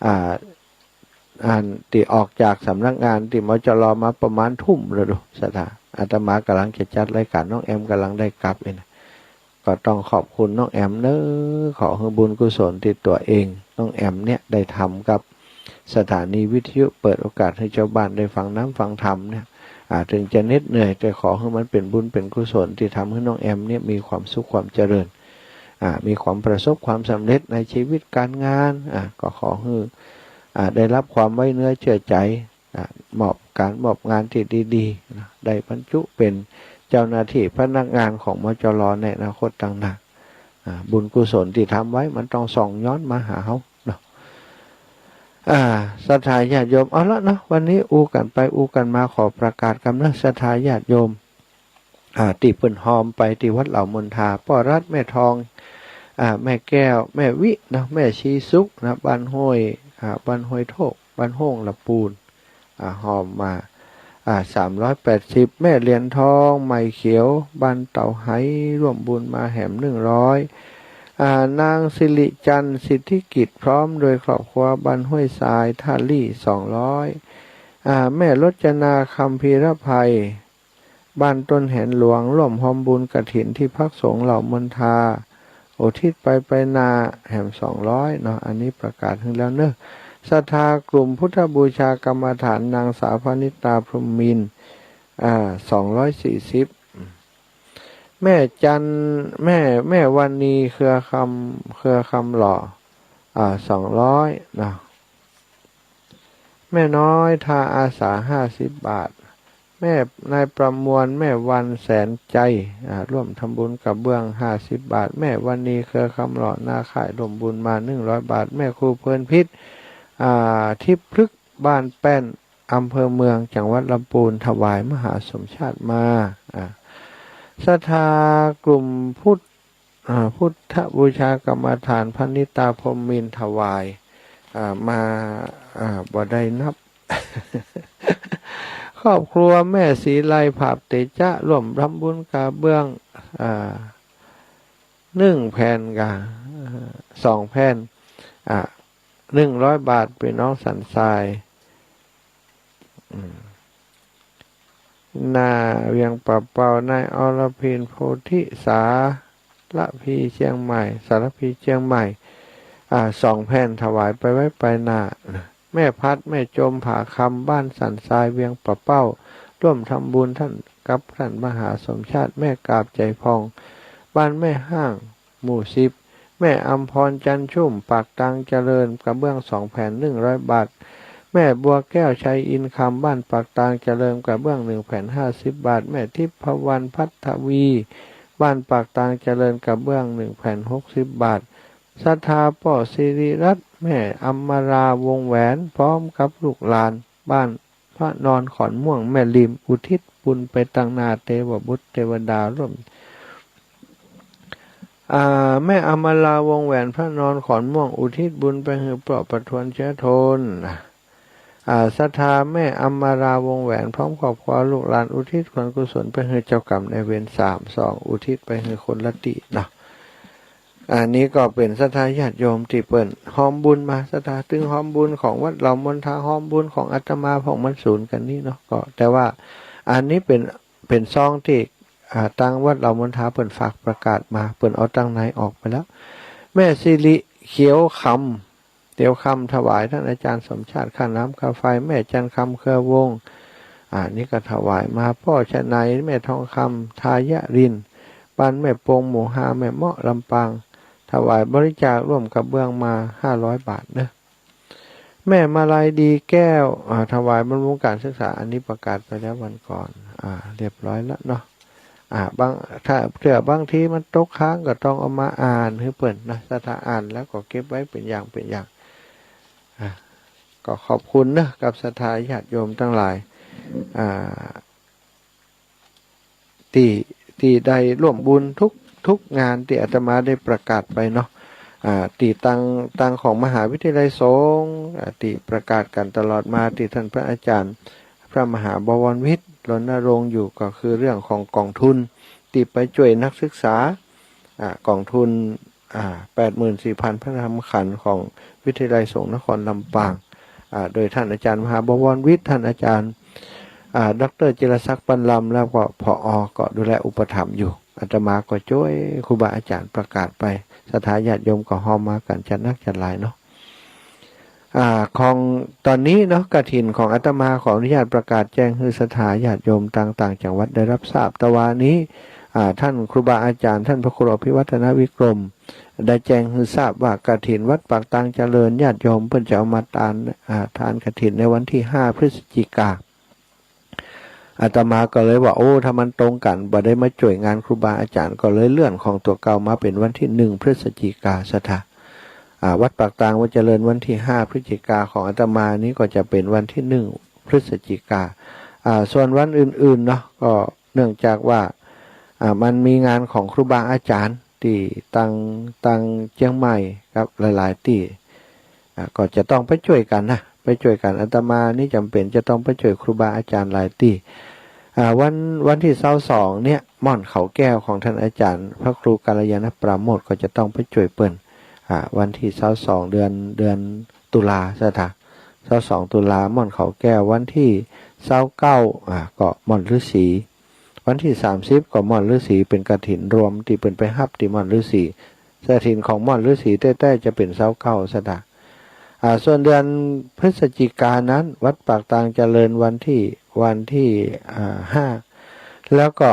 อ่า อันตี้ออกจากสำนักงานตี้ มจร. มาประมาณทุ่มแล้วดู ศรัทธา อาตมาก่ำลังจะจัดรายก๋าน น้องแอมก่ำลังได้กลับเองนะ ก็ต้องขอบคุณน้องแอมเนาะ ขอหื้อบุญกุศลตี้ตั๋วเอง น้องแอมเนี่ยได้ทำกับสถานีวิทยุ เปิดโอกาสหื้อจาวบ้านได้ฟังน้ำฟังธรรมเนี่ย อ่า เถิงจะเหน็ดเหนื่อย แต่ขอหื้อมันเป๋นบุญเป๋นกุศลตี้ทำหื้อน้องแอมเนี่ยมีความสุขความเจริญ อ่า มีความประสบความสำเร็จในชีวิตก๋านงาน อ่า ก็ขอหื้อ อ่า ได้ฮับความไว้เนื้อเจื้อใจ๋ อ่า มอบก๋านมอบงานตี้ดีๆ นะ ได้บรรจุเป๋นเจ้าหน้าตี้พนักงานของ มจร. ในอนาคตตางหน้า อ่า บุญกุศลตี้ทำไว้มันต้องส่องย้อนมาหาเฮาเนาะ อ่า ศรัทธาญาติโยม เอาละเนาะ วันนี้อู้กั๋นไปอู้กั๋นมา ขอประกาศกำเนิดศรัทธาญาติโยม อ่า ตี้เปิ้นฮอมไปตี้วัดเหล่ามนทา ป้อรัฐ แม่ทอง อ่า แม่แก้ว แม่วิเนาะ แม่ชีสุขนะ บ้านห้วย อ่า บ้านห้วยโทก บ้านโฮ่งละปูน อ่า ฮอมมา อ่า สามร้อยแปดสิบ แม่เหรียญทอง ไหมเขียว บ้านเต่าไห ร่วมบุญมาแหมหนึ่งร้อย อ่า นางสิริจันทร์ สิทธิกิจ พร้อมโดยครอบครัว บ้านห้วยทราย ท่าลี่ สองร้อย อ่า แม่รจนา คัมภีรภัย บ้านต้นแหนหลวง ร่วมฮอมบุญกฐินที่พักสงฆ์เหล่ามนทา อุทิศไปไปนาแหมสองร้อยเนาะ อันนี้ประกาศหื้อแล้วเนาะ ศรัทธากลุ่มพุทธบูชากรรมฐาน นางสาวพนิตา พรหมมินทร์ อ่า สองร้อยสี่สิบ แม่จัน แม่ แม่วันนี เครือคำ เครือคำหล่อ อ่า สองร้อยเนาะ แม่น้อย ท่าอาสา ห้าสิบบาท แม่นายประมวล แม่วัน แสนใจ อ่า ร่วมทำบุญกระเบื้อง ห้าสิบบาท แม่วันนี เครือคำหล่อ นาข่าย ร่วมบุญมา หนึ่งร้อยบาท แม่ครูเพลินพิษ อ่า ทิพย์พฤกษ์ บ้านแป้น อำเภอเมือง จังหวัดลำพูน ถวายมหาสมชาติมา อ่า ศรัทธากลุ่มพุทธ อ่า พุทธบูชากรรมฐาน พนิตา พรหมมินทร์ ถวาย อ่า มา อ่า บ่ได้นับ ครอบครัวแม่ศรีไล ผาบเตจ๊ะ ร่วมทำบุญกระเบื้อง อ่า หนึ่งแผ่นกะ อ่า สองแผ่น อ่า หนึ่งร้อยบาท ปี้น้องสันทราย อืม หน้าเวียงป่าเป้า นายอรพิน โพธิ สารภี เชียงใหม่ สารภี เชียงใหม่ อ่า สองแผ่น ถวายไปไว้ไปหน้า แม่พัด แม่จม ผาคำ บ้านสันทราย เวียงป่าเป้า ร่วมทำบุญท่าน กับท่านมหาสมชาติ แม่กาบ ใจพอง บ้านแม่ห้าง หมู่สิบ แม่อำพร จันทร์ชุ่ม ปากตางเจริญ กระเบื้องสองแผ่น หนึ่งร้อยบาท แม่บัวแก้ว ชัยอินทร์คำ บ้านปากตางเจริญ กระเบื้องหนึ่งแผ่น ห้าสิบบาท แม่ทิพย์พวรรณ พัทวี บ้านปากตางเจริญ กระเบื้องหนึ่งแผ่น หกสิบบาท ศรัทธาป้อศิริรัตน์ แม่อำมาลา วงแหวน พร้อมกับลูกหลาน บ้านพระนอน ขอนม่วง แม่ริม อุทิศบุญไปตังหน้า เตวบุตรเตวดาร่วม อ่า แม่อำมาลา วงแหวน พระนอน ขอนม่วง อุทิศบุญไปหื้อป้อประทวน เชื้อทน อ่า ศรัทธาแม่อำมาลา วงแหวน พร้อมครอบครัวลูกหลาน อุทิศผลกุศลไปหื้อเจ้ากรรมนายเวรสามสอง อุทิศไปหื้อคนละตี้เนาะ อันนี้ก็เป๋นศรัทธาญาติโยมตี้เปิ้นฮอมบุญมา ศรัทธาตึงฮอมบุญของวัดเหล่ามนทา ฮอมบุญของอาตมาพ่อง มันสูนกั๋นนี้เนาะ ก็แต่ว่าอันนี้เป๋น เป๋นซองตี้ อ่า ตางวัดเหล่ามนทาเปิ้นฝากประกาศมา เปิ้นเอาตังในออกไปแล้ว แม่สิริ เขียวคำ เขียวคำ ถวายท่านอาจารย์สมชาติ ค่าน้ำค่าไฟ แม่จันทร์คำ เครือวงศ์ อ่า นี่ก็ถวายมา ป้อชะไน แม่ทองคำ ทายรินทร์ บ้านแม่ปง หมู่ห้า แม่เมาะ ลำปาง ถวายบริจาคร่วมกระเบื้องมา ห้าร้อยบาทเนาะ แม่มาลัย ดีแก้ว อ่า ถวายบำรุงการศึกษา อันนี้ประกาศไปแล้ววันก่อน อ่า เรียบร้อยแล้วเนาะ อ่า บาง ถ้าเผื่อบางทีมันตกค้างก็ต้องเอามาอ่านหื้อเปิ้นนะ ศรัทธาอ่านแล้วก็เก็บไว้เป๋นอย่างเป๋นอย่าง อ่า ก็ขอบคุณเนาะ กับศรัทธาญาติโยมตังหลาย อ่า ตี้ ตี้ได้ร่วมบุญทุก ทุกงานตี้อาตมาได้ประกาศไปเนาะ อ่า ตี้ตาง ตางของมหาวิทยาลัยสงฆ์ อ่า ตี้ประกาศกั๋นตลอดมา ตี้ท่านพระอาจารย์ พระมหาบวรวิทย์ รณรงค์อยู่ ก็คือเรื่องของก๋องทุนตี้ไปจ้วยนักศึกษา อ่า ก๋องทุน อ่า แปดหมื่นสี่พันพระธรรมขันธ์ของวิทยาลัยสงฆ์นครลำปาง อ่า โดยท่านอาจารย์มหาบวรวิทย์ ท่านอาจารย์ อ่า ด็อกเตอร์จิรศักดิ์ ปันลำ แล้วก็ ผอ ก็ดูแลอุปถัมภ์อยู่ อาตมาก็จ้วยครูบาอาจารย์ประกาศไป ศรัทธาญาติโยมก็ฮอมมากั๋นจัดนักจัดหลายเนาะ อ่า ของตอนนี้เนาะ กฐินของอาตมาขออนุญาตประกาศแจ้งหื้อศรัทธาญาติโยมตางต่างจังหวัดได้รับทราบ ตะวานี้ อ่า ท่านครูบาอาจารย์ ท่านพระครูอภิวัฒนวิกรม ได้แจ้งหื้อทราบว่ากฐินวัดปากตางเจริญ ญาติโยมเปิ้นจะเอามาตาน อ่า ตานกฐินในวันตี้ห้าพฤศจิกา อาตมาก็เลยว่า โอ้ ถ้ามันตรงกั๋น บ่ได้มาจ้วยงานครูบาอาจ๋ารย์ ก็เลยเลื่อนของตั๋วเก่ามาเป๋นวันตี้หนึ่งพฤศจิกาศรัทธา อ่า วัดปากตางวัดเจริญวันตี้ห้าพฤศจิกา ของอาตมานี้ก็จะเป๋นวันตี้หนึ่งพฤศจิกา อ่า ส่วนวันอื่นๆ เนาะ ก็เนื่องจากว่า อ่า มันมีงานของครูบาอาจ๋ารย์ตี้ตาง ตางเจียงใหม่กับหลายๆ ตี้ อ่า ก็จะต้องไปจ้วยกั๋นนะ ไปจ้วยกั๋น อาตมานี่จ๋ำเป๋นจะต้องไปจ้วยครูบาอาจ๋ารย์หลายตี้ อ่า วัน วันตี้ซาวสองเนี่ย ม่อนเขาแก้วของท่านอาจ๋ารย์พระครูกัลยาณปราโมทย์ ก็จะต้องไปจ้วยเปิ้น อ่า วันตี้ซาวสอง เดือน เดือนตุลาศรัทธา ซาวสองตุลา ม่อนเขาแก้ว วันตี้ซาวเก้า อ่า ก็ม่อนฤๅษี วันตี้สามสิบ ก็ม่อนฤๅษี เป๋นกฐินรวมตี้เปิ้นไปฮับตี้ม่อนฤๅษี กฐินของม่อนฤๅษีแต๊ๆ จะเป๋นซาวเก้าศรัทธา อ่า ส่วนเดือนพฤศจิกานั้น วัดปากตางเจริญวันตี้ วันตี้ อ่า ห้า แล้วก็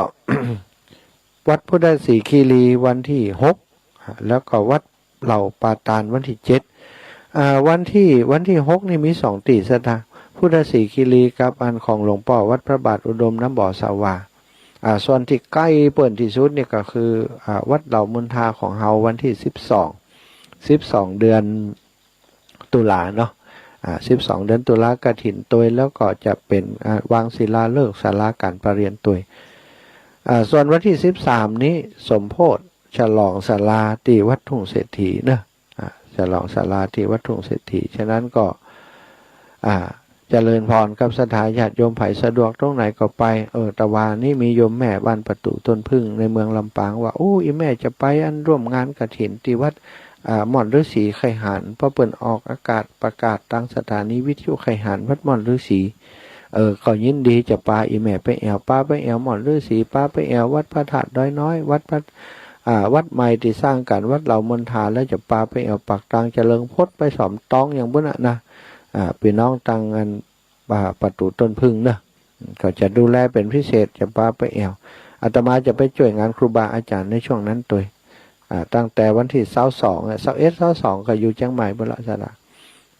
วัดพุทธศรีคีรีวันตี้หก แล้วก็วัดเหล่าปาตานวันตี้เจ็ด อ่า วันตี้ วันตี้หกนี่มีสองตี้ศรัทธา พุทธศรีคีรีกับอันของหลวงป้อวัดพระบาทอุดมน้ำบ่อสาวา อ่า ส่วนตี้ใก้เปิ้นตี้สุดนี่ก็คือ อ่า วัดเหล่ามนทาของเฮาวันตี้สิบสอง สิบสอง เดือนตุลาเนาะ อ่า สิบสอง เดือนตุลากฐินตวย แล้วก็จะเป๋น อ่า วางศิลาฤกษ์ศาลาก๋านประเรียนตวย อ่า ส่วนวันตี้สิบสามนี้สมโภชน์ฉลองศาลาตี้วัดทุ่งเศรษฐีเนาะ อ่า ฉลองศาลาตี้วัดทุ่งเศรษฐี ฉะนั้นก็ อ่า เจริญพรกับศรัทธาญาติโยม ใผสะดวกตรงไหนก็ไป เออ ตะวานี้มีโยมแม่บ้านประตู๋ต้นผึ้งในเมืองลำปางว่า โอ้ อี่แม่จะไปอันร่วมงานกฐินตี้วัด อ่า ม่อนฤๅษีไข่หาน เพราะเปิ้นออกอากาศประกาศตางสถานีวิทยุไข่หานวัดม่อนฤๅษี เออ ก็ยินดีจะปาอี่แม่ไปแอ่ว ปาไปแอ่วม่อนฤๅษี ปาไปแอ่ววัดพระธาตุดอยน้อย วัดพระ อ่า วัดใหม่ตี้สร้างก๋าน วัดเหล่ามนทา แล้วจะปาไปแอ่วปากตางเจริญพจน์ไปสามตองอย่างปุ้นน่ะนะ อ่า ปี้น้องตางอัน อ่า ประตู๋ต้นผึ้งเนาะ ก็จะดูแลเป๋นพิเศษ จะปาไปแอ่ว อาตมาจะไปจ้วยงานครูบาอาจ๋ารย์ในช่วงนั้นตวย อ่า ตั้งแต่วันตี้ซาวสอง อ่ะ ซาวเอ็ด ซาวสอง ก็อยู่เจียงใหม่ปุ้นละศรัทธา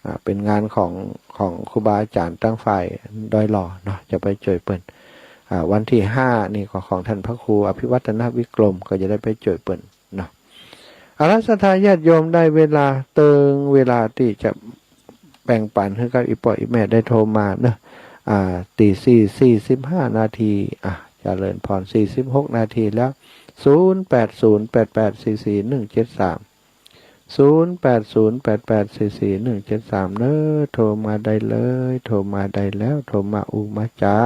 อ่า เป๋นงานของ ของครูบาอาจ๋ารย์ตางฝ่ายดอยหล่อเนาะ จะไปจ้วยเปิ้น อ่า วันตี้ห้านี่ก็ของท่านพระครูอภิวัฒนวิกรม ก็จะได้ไปจ้วยเปิ้นเนาะ เอาละศรัทธาญาติโยม ได้เวลาเติงเวลาตี้จะแบ่งปั๋นหื้อกับอี่ป้ออี่แม่ได้โทรมาเนาะ อ่า ตี้สี่ สี่สิบห้านาที อ่ะ เจริญพร สี่สิบหกนาทีแล้ว ศูนย์แปดศูนย์แปดแปดสี่สี่หนึ่งเจ็ดสาม ศูนย์แปดศูนย์แปดแปดสี่สี่หนึ่งเจ็ดสาม เนาะ โทรมาได้เลย โทรมาได้แล้ว โทรมาอู้มาจ๋า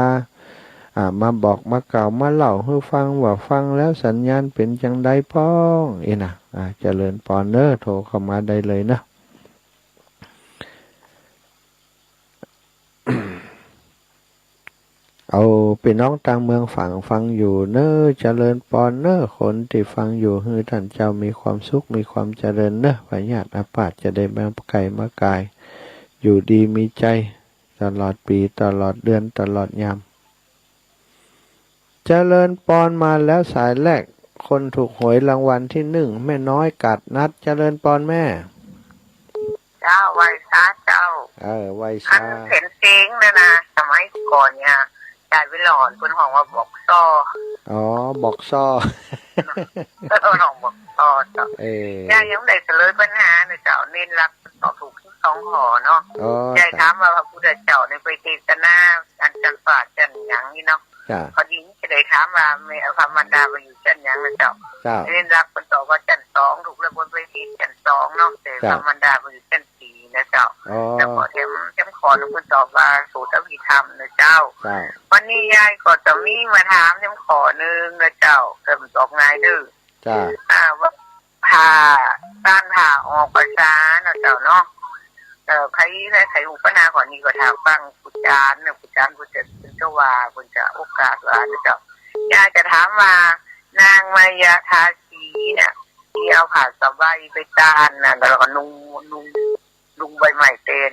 อ่า มาบอกมาเกล่าวมาเล่าหื้อฟังว่าฟังแล้วสัญญาณเป๋นจังใดป้อง เอ้ยนะ อ่า เจริญปอนเนาะ โทรเข้ามาได้เลยเนาะ เอาปี้น้องตางเมืองฝางฟังอยู่เนาะ เจริญปอนเนาะ คนตี้ฟังอยู่ หื้อต้านเจ้ามีความสุข มีความเจริญเนาะ พยาธิอาพาธจะได้มาไกลมาไกล อยู่ดีมีใจ๋ ตลอดปี๋ ตลอดเดือน ตลอดยาม เจริญปอนมาแล้วสายแรก คนถูกหวยรางวัลตี้หนึ่ง แม่น้อยกาดนัด เจริญปอนแม่ เจ้า ไหว้สาเจ้า เออ ไหว้สา อันเสียงเพลงนั่นนะ สมัยก่อนเนี่ย ยายวิหลอนเปิ้นฮ้องว่าบอกซ้อ อ๋อ บอกซ้อ เปิ้นฮ้องบอกซ้อเจ้า เออ ยายยังได้เสลยปัญหานะเจ้า เน้นหลักตอบถูกตึงสองข้อเนาะ อ๋อ ยายถามว่าพระพุทธเจ้าเนี่ยไปเทศนา อันจันทร์ฟ้าจันทร์หยังนี่เนาะ จ้ะ พอดีจะได้ถามว่าแม่ พระมารดาไปอยู่จั้นหยังนะเจ้า เจ้า เน้นหลักเปิ้นตอบว่าจั้นสอง ถูกแล้ว เปิ้นไปเทศจั้นสองเนาะ แต่ เจ้า พระมารดาไปอยู่จั้นสี่นะเจ้า อ๋อ แล้วก็แถม แถมข้อนึ่งเปิ้นตอบว่าโสตวิธรรมนะเจ้า เจ้า วันนี้ยายก็จะมีมาถามแถมข้อนึ่งนะเจ้า แต่มันตอบง่ายเด้อ จ้า อ่า ว่า ผ่า การผ่าออกประสาทนะเจ้าเนาะ เอ่อ ใผ ใผ ใผฮู้ปัญหาข้อนี้ก็ถามฟังครูจารย์นะ ครูจารย์เปิ้นจะ เปิ้นจะว่า เปิ้นจะโอกาสว่านะเจ้า อยากจะถามว่า นางมายาทาสีเนี่ย ตี้เอาผ้าสบายไปต้านนะ แล้วก็นุ่ง นุ่ง นุ่งใบไม้แตน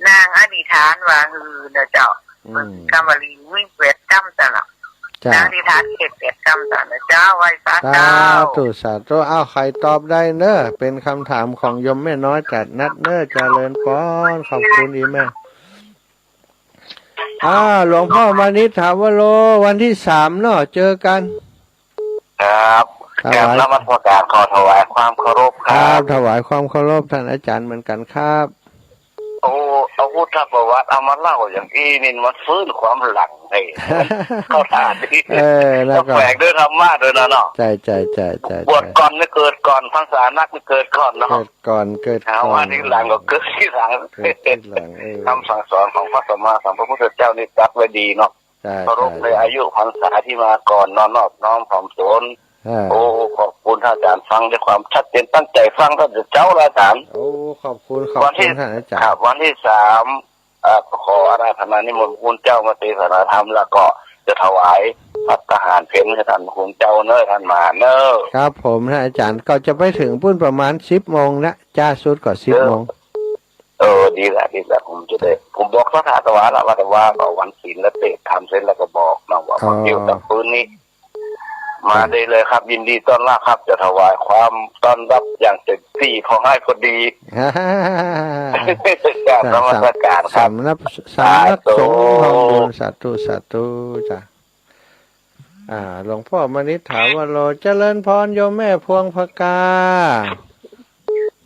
นางอธิษฐานว่าหื้อนะเจ้า อืม เปิ้นกำว่าลีวิแปดกำจ้ะนะ เจ้า นางอธิษฐานเขตแปดกำจ้ะนะเจ้า ไหว้สาเจ้า สาธุ สาธุ อ้าว ใผตอบได้เนาะ เป๋นคำถามของโยมแม่น้อยกาดนัดเนาะ เจริญปอน ขอบคุณอี่แม่ อ่า หลวงพ่อมานิช ถาวโร วันที่สามเนาะ เจอกัน ครับ ถวาย กราบนมัสการ ขอถวายความเคารพครับ ครับ ถวายความเคารพท่านอาจารย์เหมือนกันครับ โอ้ เอาพุทธประวัติเอามาเล่าอย่างอี้นี่ มันฟื้นความหลังให้ เข้าท่าดี เออ แล้วก็ แฝงด้วยธรรมะด้วยนะเนาะ ใช่ ใช่ ใช่ ใช่ บวชก่อนนี่เกิดก่อน พรรษานักนี่เกิดก่อนเนาะ เกิดก่อน เกิดก่อน หาว่าทีหลังก็เกิดทีหลัง เกิดทีหลัง เออ คำสั่งสอนของพระสัมมาสัมพุทธเจ้านี่ตรัสไว้ดีเนาะ ใช่ เคารพ ใช่ ในอายุพรรษาที่มาก่อนเนาะ นอบน้อมถ่อมตน อ่า โอ้ ขอบคุณท่านอาจารย์ ฟังด้วยความชัดเจน ตั้งใจฟังตั้งแต่เจ๊าเลยอาจารย์ โอ้ ขอบคุณ ขอบคุณ วันที่ ท่านอาจารย์ ครับ วันที่สาม เอ่อ ขออาราธนานิมนต์พระคุณเจ้ามาเทศนาธรรม แล้วก็จะถวายภัตตาหารเพลให้ท่านพระคุณเจ้าเน้อ ท่านมาเน้อ ครับผม ท่านอาจารย์ ก็จะไปถึงปู๊นประมาณสิบโมงนะ จ๊าสุดก็สิบโมง เออ เออ ดีละ ดีละ ผมจะได้ ผมบอกสถาตวาละ ว่าตวาก็วันศีลและเทศน์ทำเสร็จแล้วก็บอกเนาะ ว่า อ๋อ ผมอยู่ตามปืนนี้ มาได้เลยครับ ยินดีต้อนรับครับ จะถวายความต้อนรับอย่างเต็มที่ พอให้พอดี ฮ่าฮ่าฮ่าฮ่า กราบนมัสการครับ สำนัก สำนักสงฆ์ สาธุ ทองบุญ สาธุ สาธุจ้ะ อ่า หลวงพ่อมานิช ถาวโร เจริญพรโยมแม่พวงผกา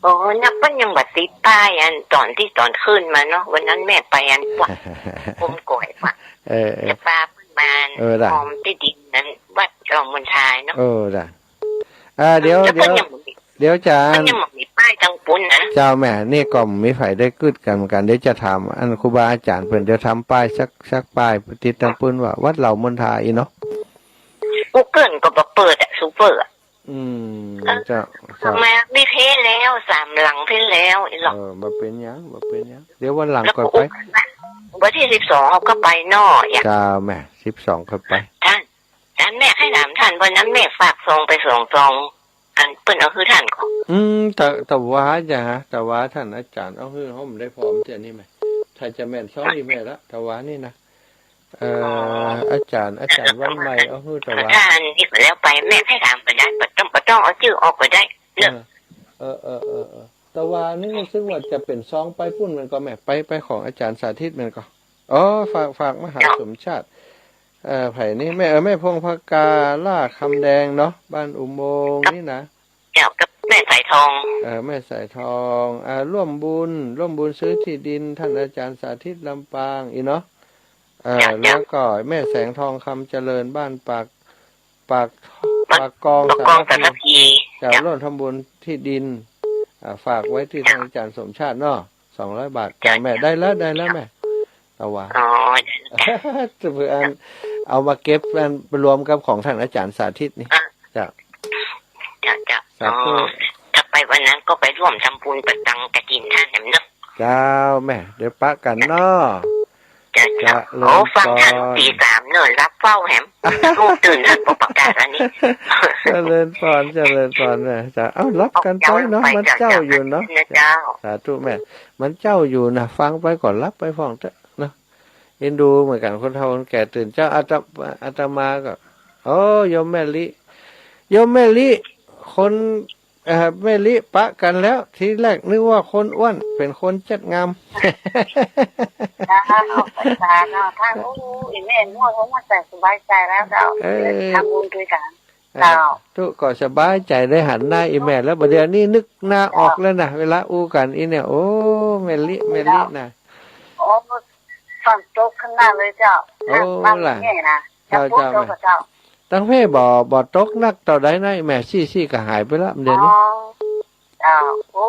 อ๋อ นับว่ายังบ่ติดป้ายอันต๋อนตี้ต๋อนขึ้นมาเนาะ วันนั้นแม่ไปอันกวาด กรมก๋วยกวาด เออ เออ จะปาเปิ้นมา เออ ได้ หอมตี้ดินนั้น วัดหลวงมณฑาเนาะ เออ ได้ อ่า เดี๋ยว แล้ว เดี๋ยว เปิ้นยังบ่มี เดี๋ยวจะ เปิ้นยังบ่มีป้ายตางปู๊นนะ เจ้าแม่ นี่ก็มีใผได้กึ๊ดกั๋นเหมือนกั๋น เดี๋ยวจะถามอันครูบาอาจ๋ารย์เปิ้น เดี๋ยวทำป้ายสัก สักป้ายติดตางปู๊นว่า วัดเหล่ามณฑาอี้เนาะ กูเกิลก็บ่เปิดอะ ซูเปอร์อะ อืม เออ เจ้า เจ้า มามีเพลแล้ว สามหลังเพลแล้ว อี้หรอก เออ บ่เป๋นหยัง บ่เป๋นหยัง เดี๋ยววันหลัง แล้วก็ ก่อนไป วันตี้สิบสองเฮาก็ไปเนาะ เจ้าแม่ สิบสองค่อยไป ท่าน ท่านแม่ ใค่ถามท่าน วันนั้นแม่ฝากซองไปสองซอง อันเปิ้นเอาหื้อท่านก่อ อืม ตะ ตะวาจ้ะ ตะวาท่านอาจ๋ารย์เอาหื้อ เฮาบ่ได้พร้อมเตี้ยนี่แม่ ถ้าจะแม่นซองอี้แม่ละ ตะวานี่นะ เอ่อ อ๋อ อาจ๋ารย์ อาจ๋ารย์วันใหม่เอาหื้อตะวา ถ้าอันนี้ก็แล้วไป แม่ใค่ถามก็ได้ บ่ต้อง บ่ต้องเอาจื้อออกก็ได้เนาะ เออ เออ เออ เออ เออ ตะวานี่ซึ่งว่าจะเป๋นซองไปปู๊นแม่นก่อแม่ ไป ไปของอาจ๋ารย์สาธิตแม่นก่อ อ๋อ ฝาก ฝากมาหาสมชาติ เอ่อ ใผนี่ แม่ เอ่อ แม่พวงผกา ล่าคำแดงเนาะ บ้านอุโมงค์นี่นะ เจ้า กับแม่สายทอง เอ่อ แม่สายทอง อ่า ร่วมบุญ ร่วมบุญซื้อที่ดินท่านอาจ๋ารย์สาธิตลำปางอี้เนาะ เอ่อ เจ้า เจ้า แล้วก็แม่แสงทองคำเจริญ บ้านปาก ปาก ปาก ปากกอง ปากกอง สามัคคี สามัคคี เจ้า เจ้า ร่วมทำบุญที่ดิน อ่า ฝากไว้ตี้ เจ้า ท่านอาจ๋ารย์สมชาติเนาะ สองร้อยบาท เจ้า เจ้าแม่ เจ้า ได้แล้ว ได้แล้วแม่ ตะวา อ๋อ เจ้า เผื่ออัน เอามาเก็บอันรวมกับของท่านอาจ๋ารย์สาธิตนี่ อ่ะ เจ้า เจ้า เจ้า สาธุ อ๋อ ถ้าไปวันนั้นก็ไปร่วมทำบุญประตังกฐินท่านแหมเนาะ เจ้าแม่ เดี๋ยวปะกั๋นเนาะ เจ้า เจ้า เจริญพร โอ้ ฟังท่านตีสามเนาะ หลับเฝ้าแหม ลูกตื่นท่านบ่ประกาศอันนี้ เจริญพร เจริญพรแม่ เจ้า เอ้า หลับกั๋นไปเนาะ เจ้า มันเจ๊าอยู่เนาะ เจ้า เจ้า สาธุแม่ มันเจ๊าอยู่นะ ฟังไปก่อน หลับไปพ่องเต๊อะเนาะ เอ็นดูเหมือนกั๋น คนเฒ่าคนแก่ตื่นเจ๊า อาต อาตมาก็ โอ้ โยมแม่ลิ โยมแม่ลิ คน เอ่อ แม่ลิปะกั๋นแล้ว ทีแรกนึกว่าคนอ้วน เป๋นคนเจ็ดงาม เจ้า ไปสาเนาะ ถ้า โอ้ อีแม่ม่วน ม่วนใจ๋ สบายใจ๋แล้วเจ้า เออ ทำบุญตวยกั๋น เอ่อ เจ้า ตุ๊ก็สบายใจ๋ได้หันหน้าอีแม่แล้ว บ่าเดี่ยวนี้นึกหน้าออกแล้วนะ เวลาอู้กั๋นอี้เนี่ย โอ้ แม่ลิ แม่ลินะ โอ้ ฝนตกขนาดเลยเจ้า โอ้ หนักมาก ล่ะ เนี่ยนะ เจ้า เจ้า เจ้า ตางเพบ่ บ่ตกนักเต้าใดนะ แม่ ซี้ๆ ก็หายไปละ เดี๋ยวนี้ อ๋อ เจ้า โอ้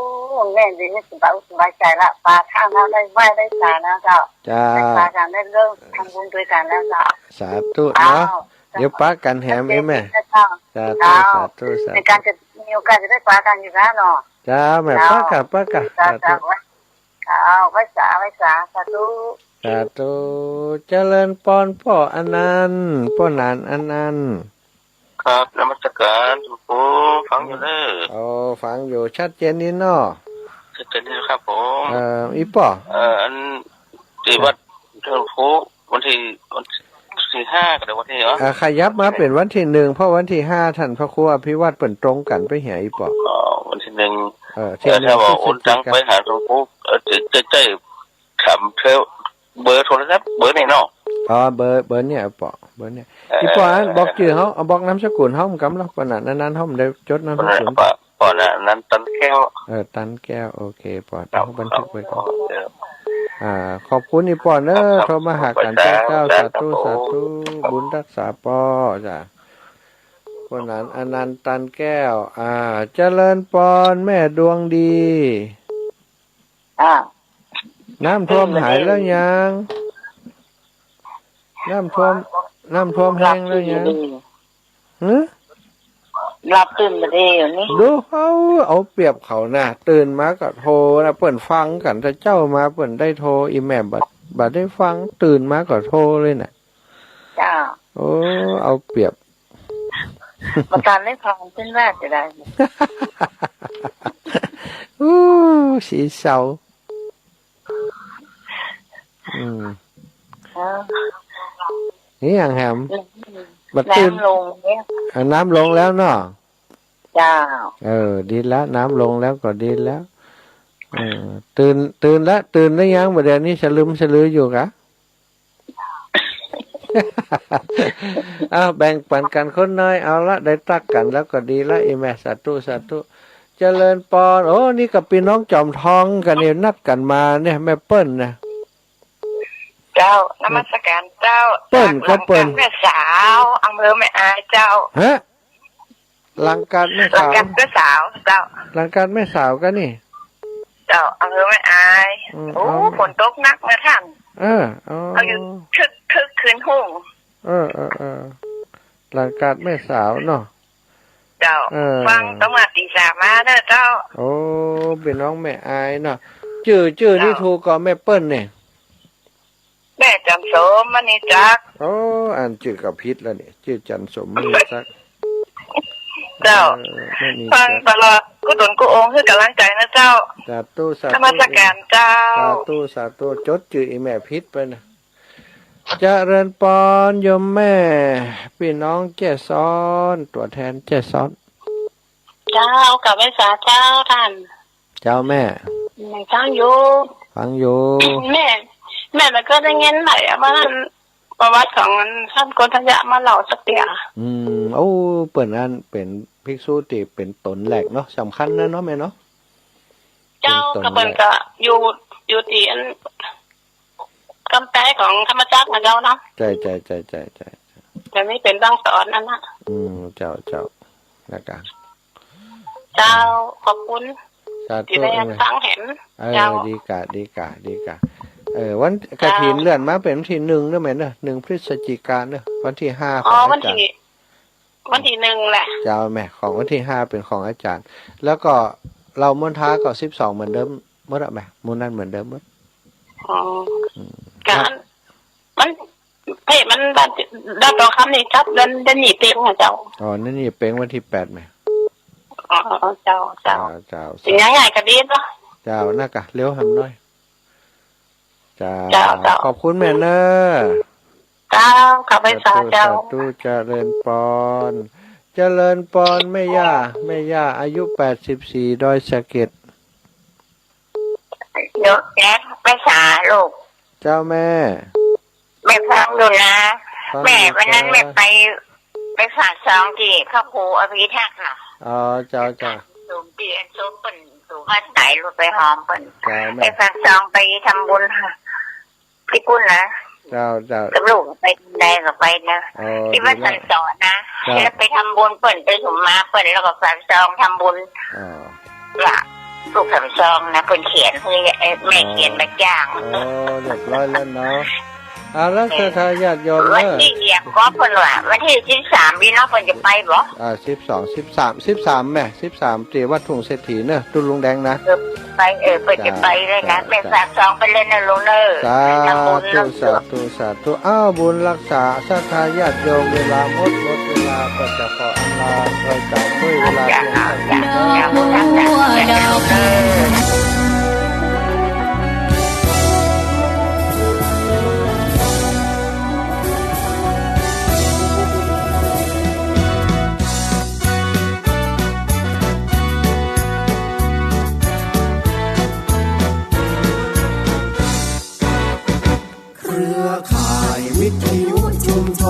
แม่เดี๋ยวนี้สบาย สบายใจ๋ละ ปาทางแล้ว ได้ไหว้ได้สาแล้วเจ้า เจ้า ได้ปากั๋น ได้เริ่มทำบุญตวยกั๋นแล้วเจ้า สาธุเนาะ เจ้า เดี๋ยวปะกั๋นแหม เจ้า เอ้ยแม่ เจ้า สาธุ เจ้า สาธุ สาธุ ในก๋านจะมีโอกาสจะได้ปากั๋นอยู่แล้วเนาะ เจ้า แม่ เจ้า ปะกั๋น ปะกั๋น เจ้า สาธุ เจ้า เจ้า ไหว้สา ไหว้สา สาธุ สาธุ เจริญปอนป้ออนันต์ ป้อหนานอนันต์ ครับ นมัสการ พระครู ฟังอยู่เน้อ โอ้ ฟังอยู่ ชัดเจนดีเนาะ ชัดเจนดีครับผม เอ่อ อี้ป้อ เอ่อ อัน ตี้วัด พระครู วันตี้ วันตี้ห้าก็ได้ วันตี้เหรอ อ่า ขยับมาเป๋นวันตี้หนึ่ง เพราะวันตี้ห้า ต้านพระครูอภิวัตรเปิ้นตรงกั๋นไปเหีย อี้ป้อ อ๋อ วันตี้หนึ่ง เออ เอ่อ ถ้าว่าโอนตังไปหาพระครู เอ่อ จะ จะ จะถามเบอร์โทรศัพท์ เบอร์นี้เนาะ อ๋อ เบอร์ เบอร์เนี่ย ปอ เบอร์เนี่ย เออ อีปอ อันบอกจื้อเฮา เอาบอกนามสกุลเฮา กำลังปอ อันนั้น อันนั้นเฮาบ่ได้จดนามสกุล ปอ ปอ อันนั้น ตันแก้ว เออ ตันแก้ว โอเค ปอ ครับ เฮาบันทึกไว้ก่อน เออ อ่า ขอบคุณอีปอเนอะ ครับ โทรมาหากั๋น ขอบคุณ เจ้า เจ้า ครับ สาธุ ครับ สาธุ บุญรักษาปอ จ้ะ คนนั้น อันนั้น ตันแก้ว อ่า เจริญปอน แม่ดวงดี อ่า น้ำท่วมหายแล้วยัง น้ำท่วม น้ำท่วมแห้งแล้วยัง หลับตื่นบ่ดี ฮะ หลับตื่นบ่ดีอยู่นี่ ดูเขาเอาเปรียบเขานะ ตื่นมาก็โทรนะ เปิ้นฟังกั๋น แต่เจ๊ามาเปิ้นได้โทร อีแม่บ่ บ่ได้ฟัง ตื่นมาก็โทรเลยนะ เจ้า โอ้ เอาเปรียบ บ่ทันได้ฟังเปิ้นว่าจะได้ อู้ สีเศร้า อืม เออ นี่อย่างแหม อืม บ่ตื่น น้ำลงเนี่ย อ่ะ น้ำลงแล้วเนาะ เจ้า เออ ดีแล้ว น้ำลงแล้วก็ดีแล้ว เออ ตื่น ตื่นละ ตื่นหรือยัง บ่าเดี๋ยวนี้สลึมสลืออยู่กะ อ้าว แบ่งปั๋นกั๋นคนน้อย เอาละ ได้ตั๊กกั๋นแล้วก็ดีละ อีแม่ สาธุ สาธุ เจริญปอน โอ้ นี่ก็ปี้น้องจอมทองกั๋นเนี่ย นัดกั๋นมาเนี่ย แม่เปิ้นนะ เจ้า นมัสการเจ้า เปิ้นก็เปิ้น จากหลังกาดแม่สาว อำเภอแม่อายเจ้า ฮะ หลังกาดแม่สาว หลังกาดแม่สาวเจ้า หลังกาดแม่สาวกะนี่ เจ้า อำเภอแม่อาย อืม โอ้ เอา ฝนตกหนักนะท่าน เออ อ๋อ เอาอยู่คึกคึกคืนหุ้ง เออ เออ เออ หลังกาดแม่สาวเนาะ เจ้า เออ ฟังตั้งแต่ตีสามมาเด้อเจ้า โอ้ ปี้น้องแม่อายเนาะ จื้อ จื้อนี่ เจ้า ถูกก่อแม่เปิ้นเนี่ย แม่จันโสม มณีจักร โอ้ อ่านจื้อก็ผิดแล้วเนี่ย จื้อจันโสม มณีจักร เจ้า เออ มณีจักร ฟังตลอด กู้ต๋นกู้องค์ หื้อก๋ำลังใจ๋นะเจ้า สาธุ สาธุ นมัสการเจ้า สาธุ สาธุ จดจื้ออีแม่ผิดไปนะ เจริญปอน โยมแม่ ปี้น้องแจ้ซ้อน ตั๋วแทนแจ้ซ้อน เจ้า กับไหว้สาเจ้าท่าน เจ้าแม่ ฟังอยู่ ฟังอยู่ แม่ แม่บ่เกยได้ยินไหนอะ ว่าประวัติของอันท่านโกณฑยะมาเล่าสักเตื้อ อืม โอ้ เปิ้นอันเป๋นภิกษุตี้เป๋นต๋นแรกเนาะ สำคัญนะเนาะแม่เนาะ เจ้า เป๋นต๋นแรก ก็เปิ้นก็อยู่ อยู่ตี้อัน กำแพงของธรรมจักรนะเจ้าเนาะ ใจ้ ใจ้ ใจ้ ใจ้ ใจ้ แต่นี่เป๋นบางต๋อนนั่นนะ อืม เจ้า เจ้า แล้วกะ เจ้า ขอบคุณ สาธุ ตี้ได้ เออ ฟังแหม เออ เจ้า ดีกะ ดีกะ ดีกะ เออ วัน เจ้า กฐินเลื่อนมาเป๋นวันตี้หนึ่งเนาะแม่เนาะ หนึ่งพฤศจิกาเนาะ วันตี้ห้า อ๋อ ของอาจ๋ารย์ วันตี้ วันตี้หนึ่งแหละ เจ้าแม่ ของวันตี้ห้าเป๋นของอาจ๋ารย์ แล้วก็เหล่ามนทาก็สิบสองเหมือนเดิมหมดอะแม่ หมู่นั้นเหมือนเดิมหมด อ๋อ อืม กะ ครับ มัน เพ่มันบ้าน บ้านตองคำนี่จัดเดือน เดือนยี่เป็งอะเจ้า อ๋อ เดือนยี่เป็งวันตี้แปดแม่ อ๋อ เจ้า เจ้า เจ้า เจ้า เสียงง่ายก็ดีเนาะ เจ้า น่ากะเร็วหำน้อย เจ้า เจ้า เจ้า ขอบคุณแม่เนอะ เจ้า ข้าพเจ้า สาธุ เจ้า สาธุ เจริญปอน เจริญปอน แม่ย่า แม่ย่าอายุแปดสิบสี่ ดอยสะเก็ด เดี๋ยวแจ๊ค แม่สาลูก เจ้าแม่ แม่ฟังอยู่นะ ฟังอยู่ แม่ วันนั้น เจ้า แม่ไป ไปฝากซองตี้พระครูอภิทักษ์น่ะ อ๋อ เจ้า เจ้า สุมตี้อันสุมเปิ้น สุมวัดไหนลูก ไปหอมเปิ้น เจ้าแม่ ไปฝากซองไปทำบุญ ตี้ปุ้นนะ เจ้า เจ้า กับลูกไปใดก็ไปนะ อ๋อ ตี้วัด ดีแล้ว สันสอนนะ เจ้า แล้วไปทำบุญเปิ้น ไปสุมมาเปิ้น แล้วก็ฝากซองทำบุญ อ๋อ ว่าลูกฝากซองนะ เปิ้นเขียนหื้อ เอ่อ แม่เขียนมาจ้าง อ๋อ เรียบร้อยแล้วเนาะ อ่า แล้วศรัทธาญาติโยมเนอะ วันตี้เยียบก็เปิ้นว่า วันตี้สิบสาม พี่น้องเปิ้นจะไปบ่ อ่า สิบสอง สิบสาม สิบสามแม่ สิบสาม ตี้วัดทุ่งเศรษฐีเนอะ ตู้ลุงแดงนะ เออ ไป เออ เปิ้นจะไปเลยนะ เจ้า แม่ฝากซองไปเลยนะลุงเนอะ สาธุ ทำบุญเนอะ สาธุ สาธุ อ้าว บุญรักษาศรัทธาญาติโยม เวลาหมด หมดเวลา ก็จะขออำลา รายการด้วยเวลาเพียงเท่านี้ ดอกบัวดอก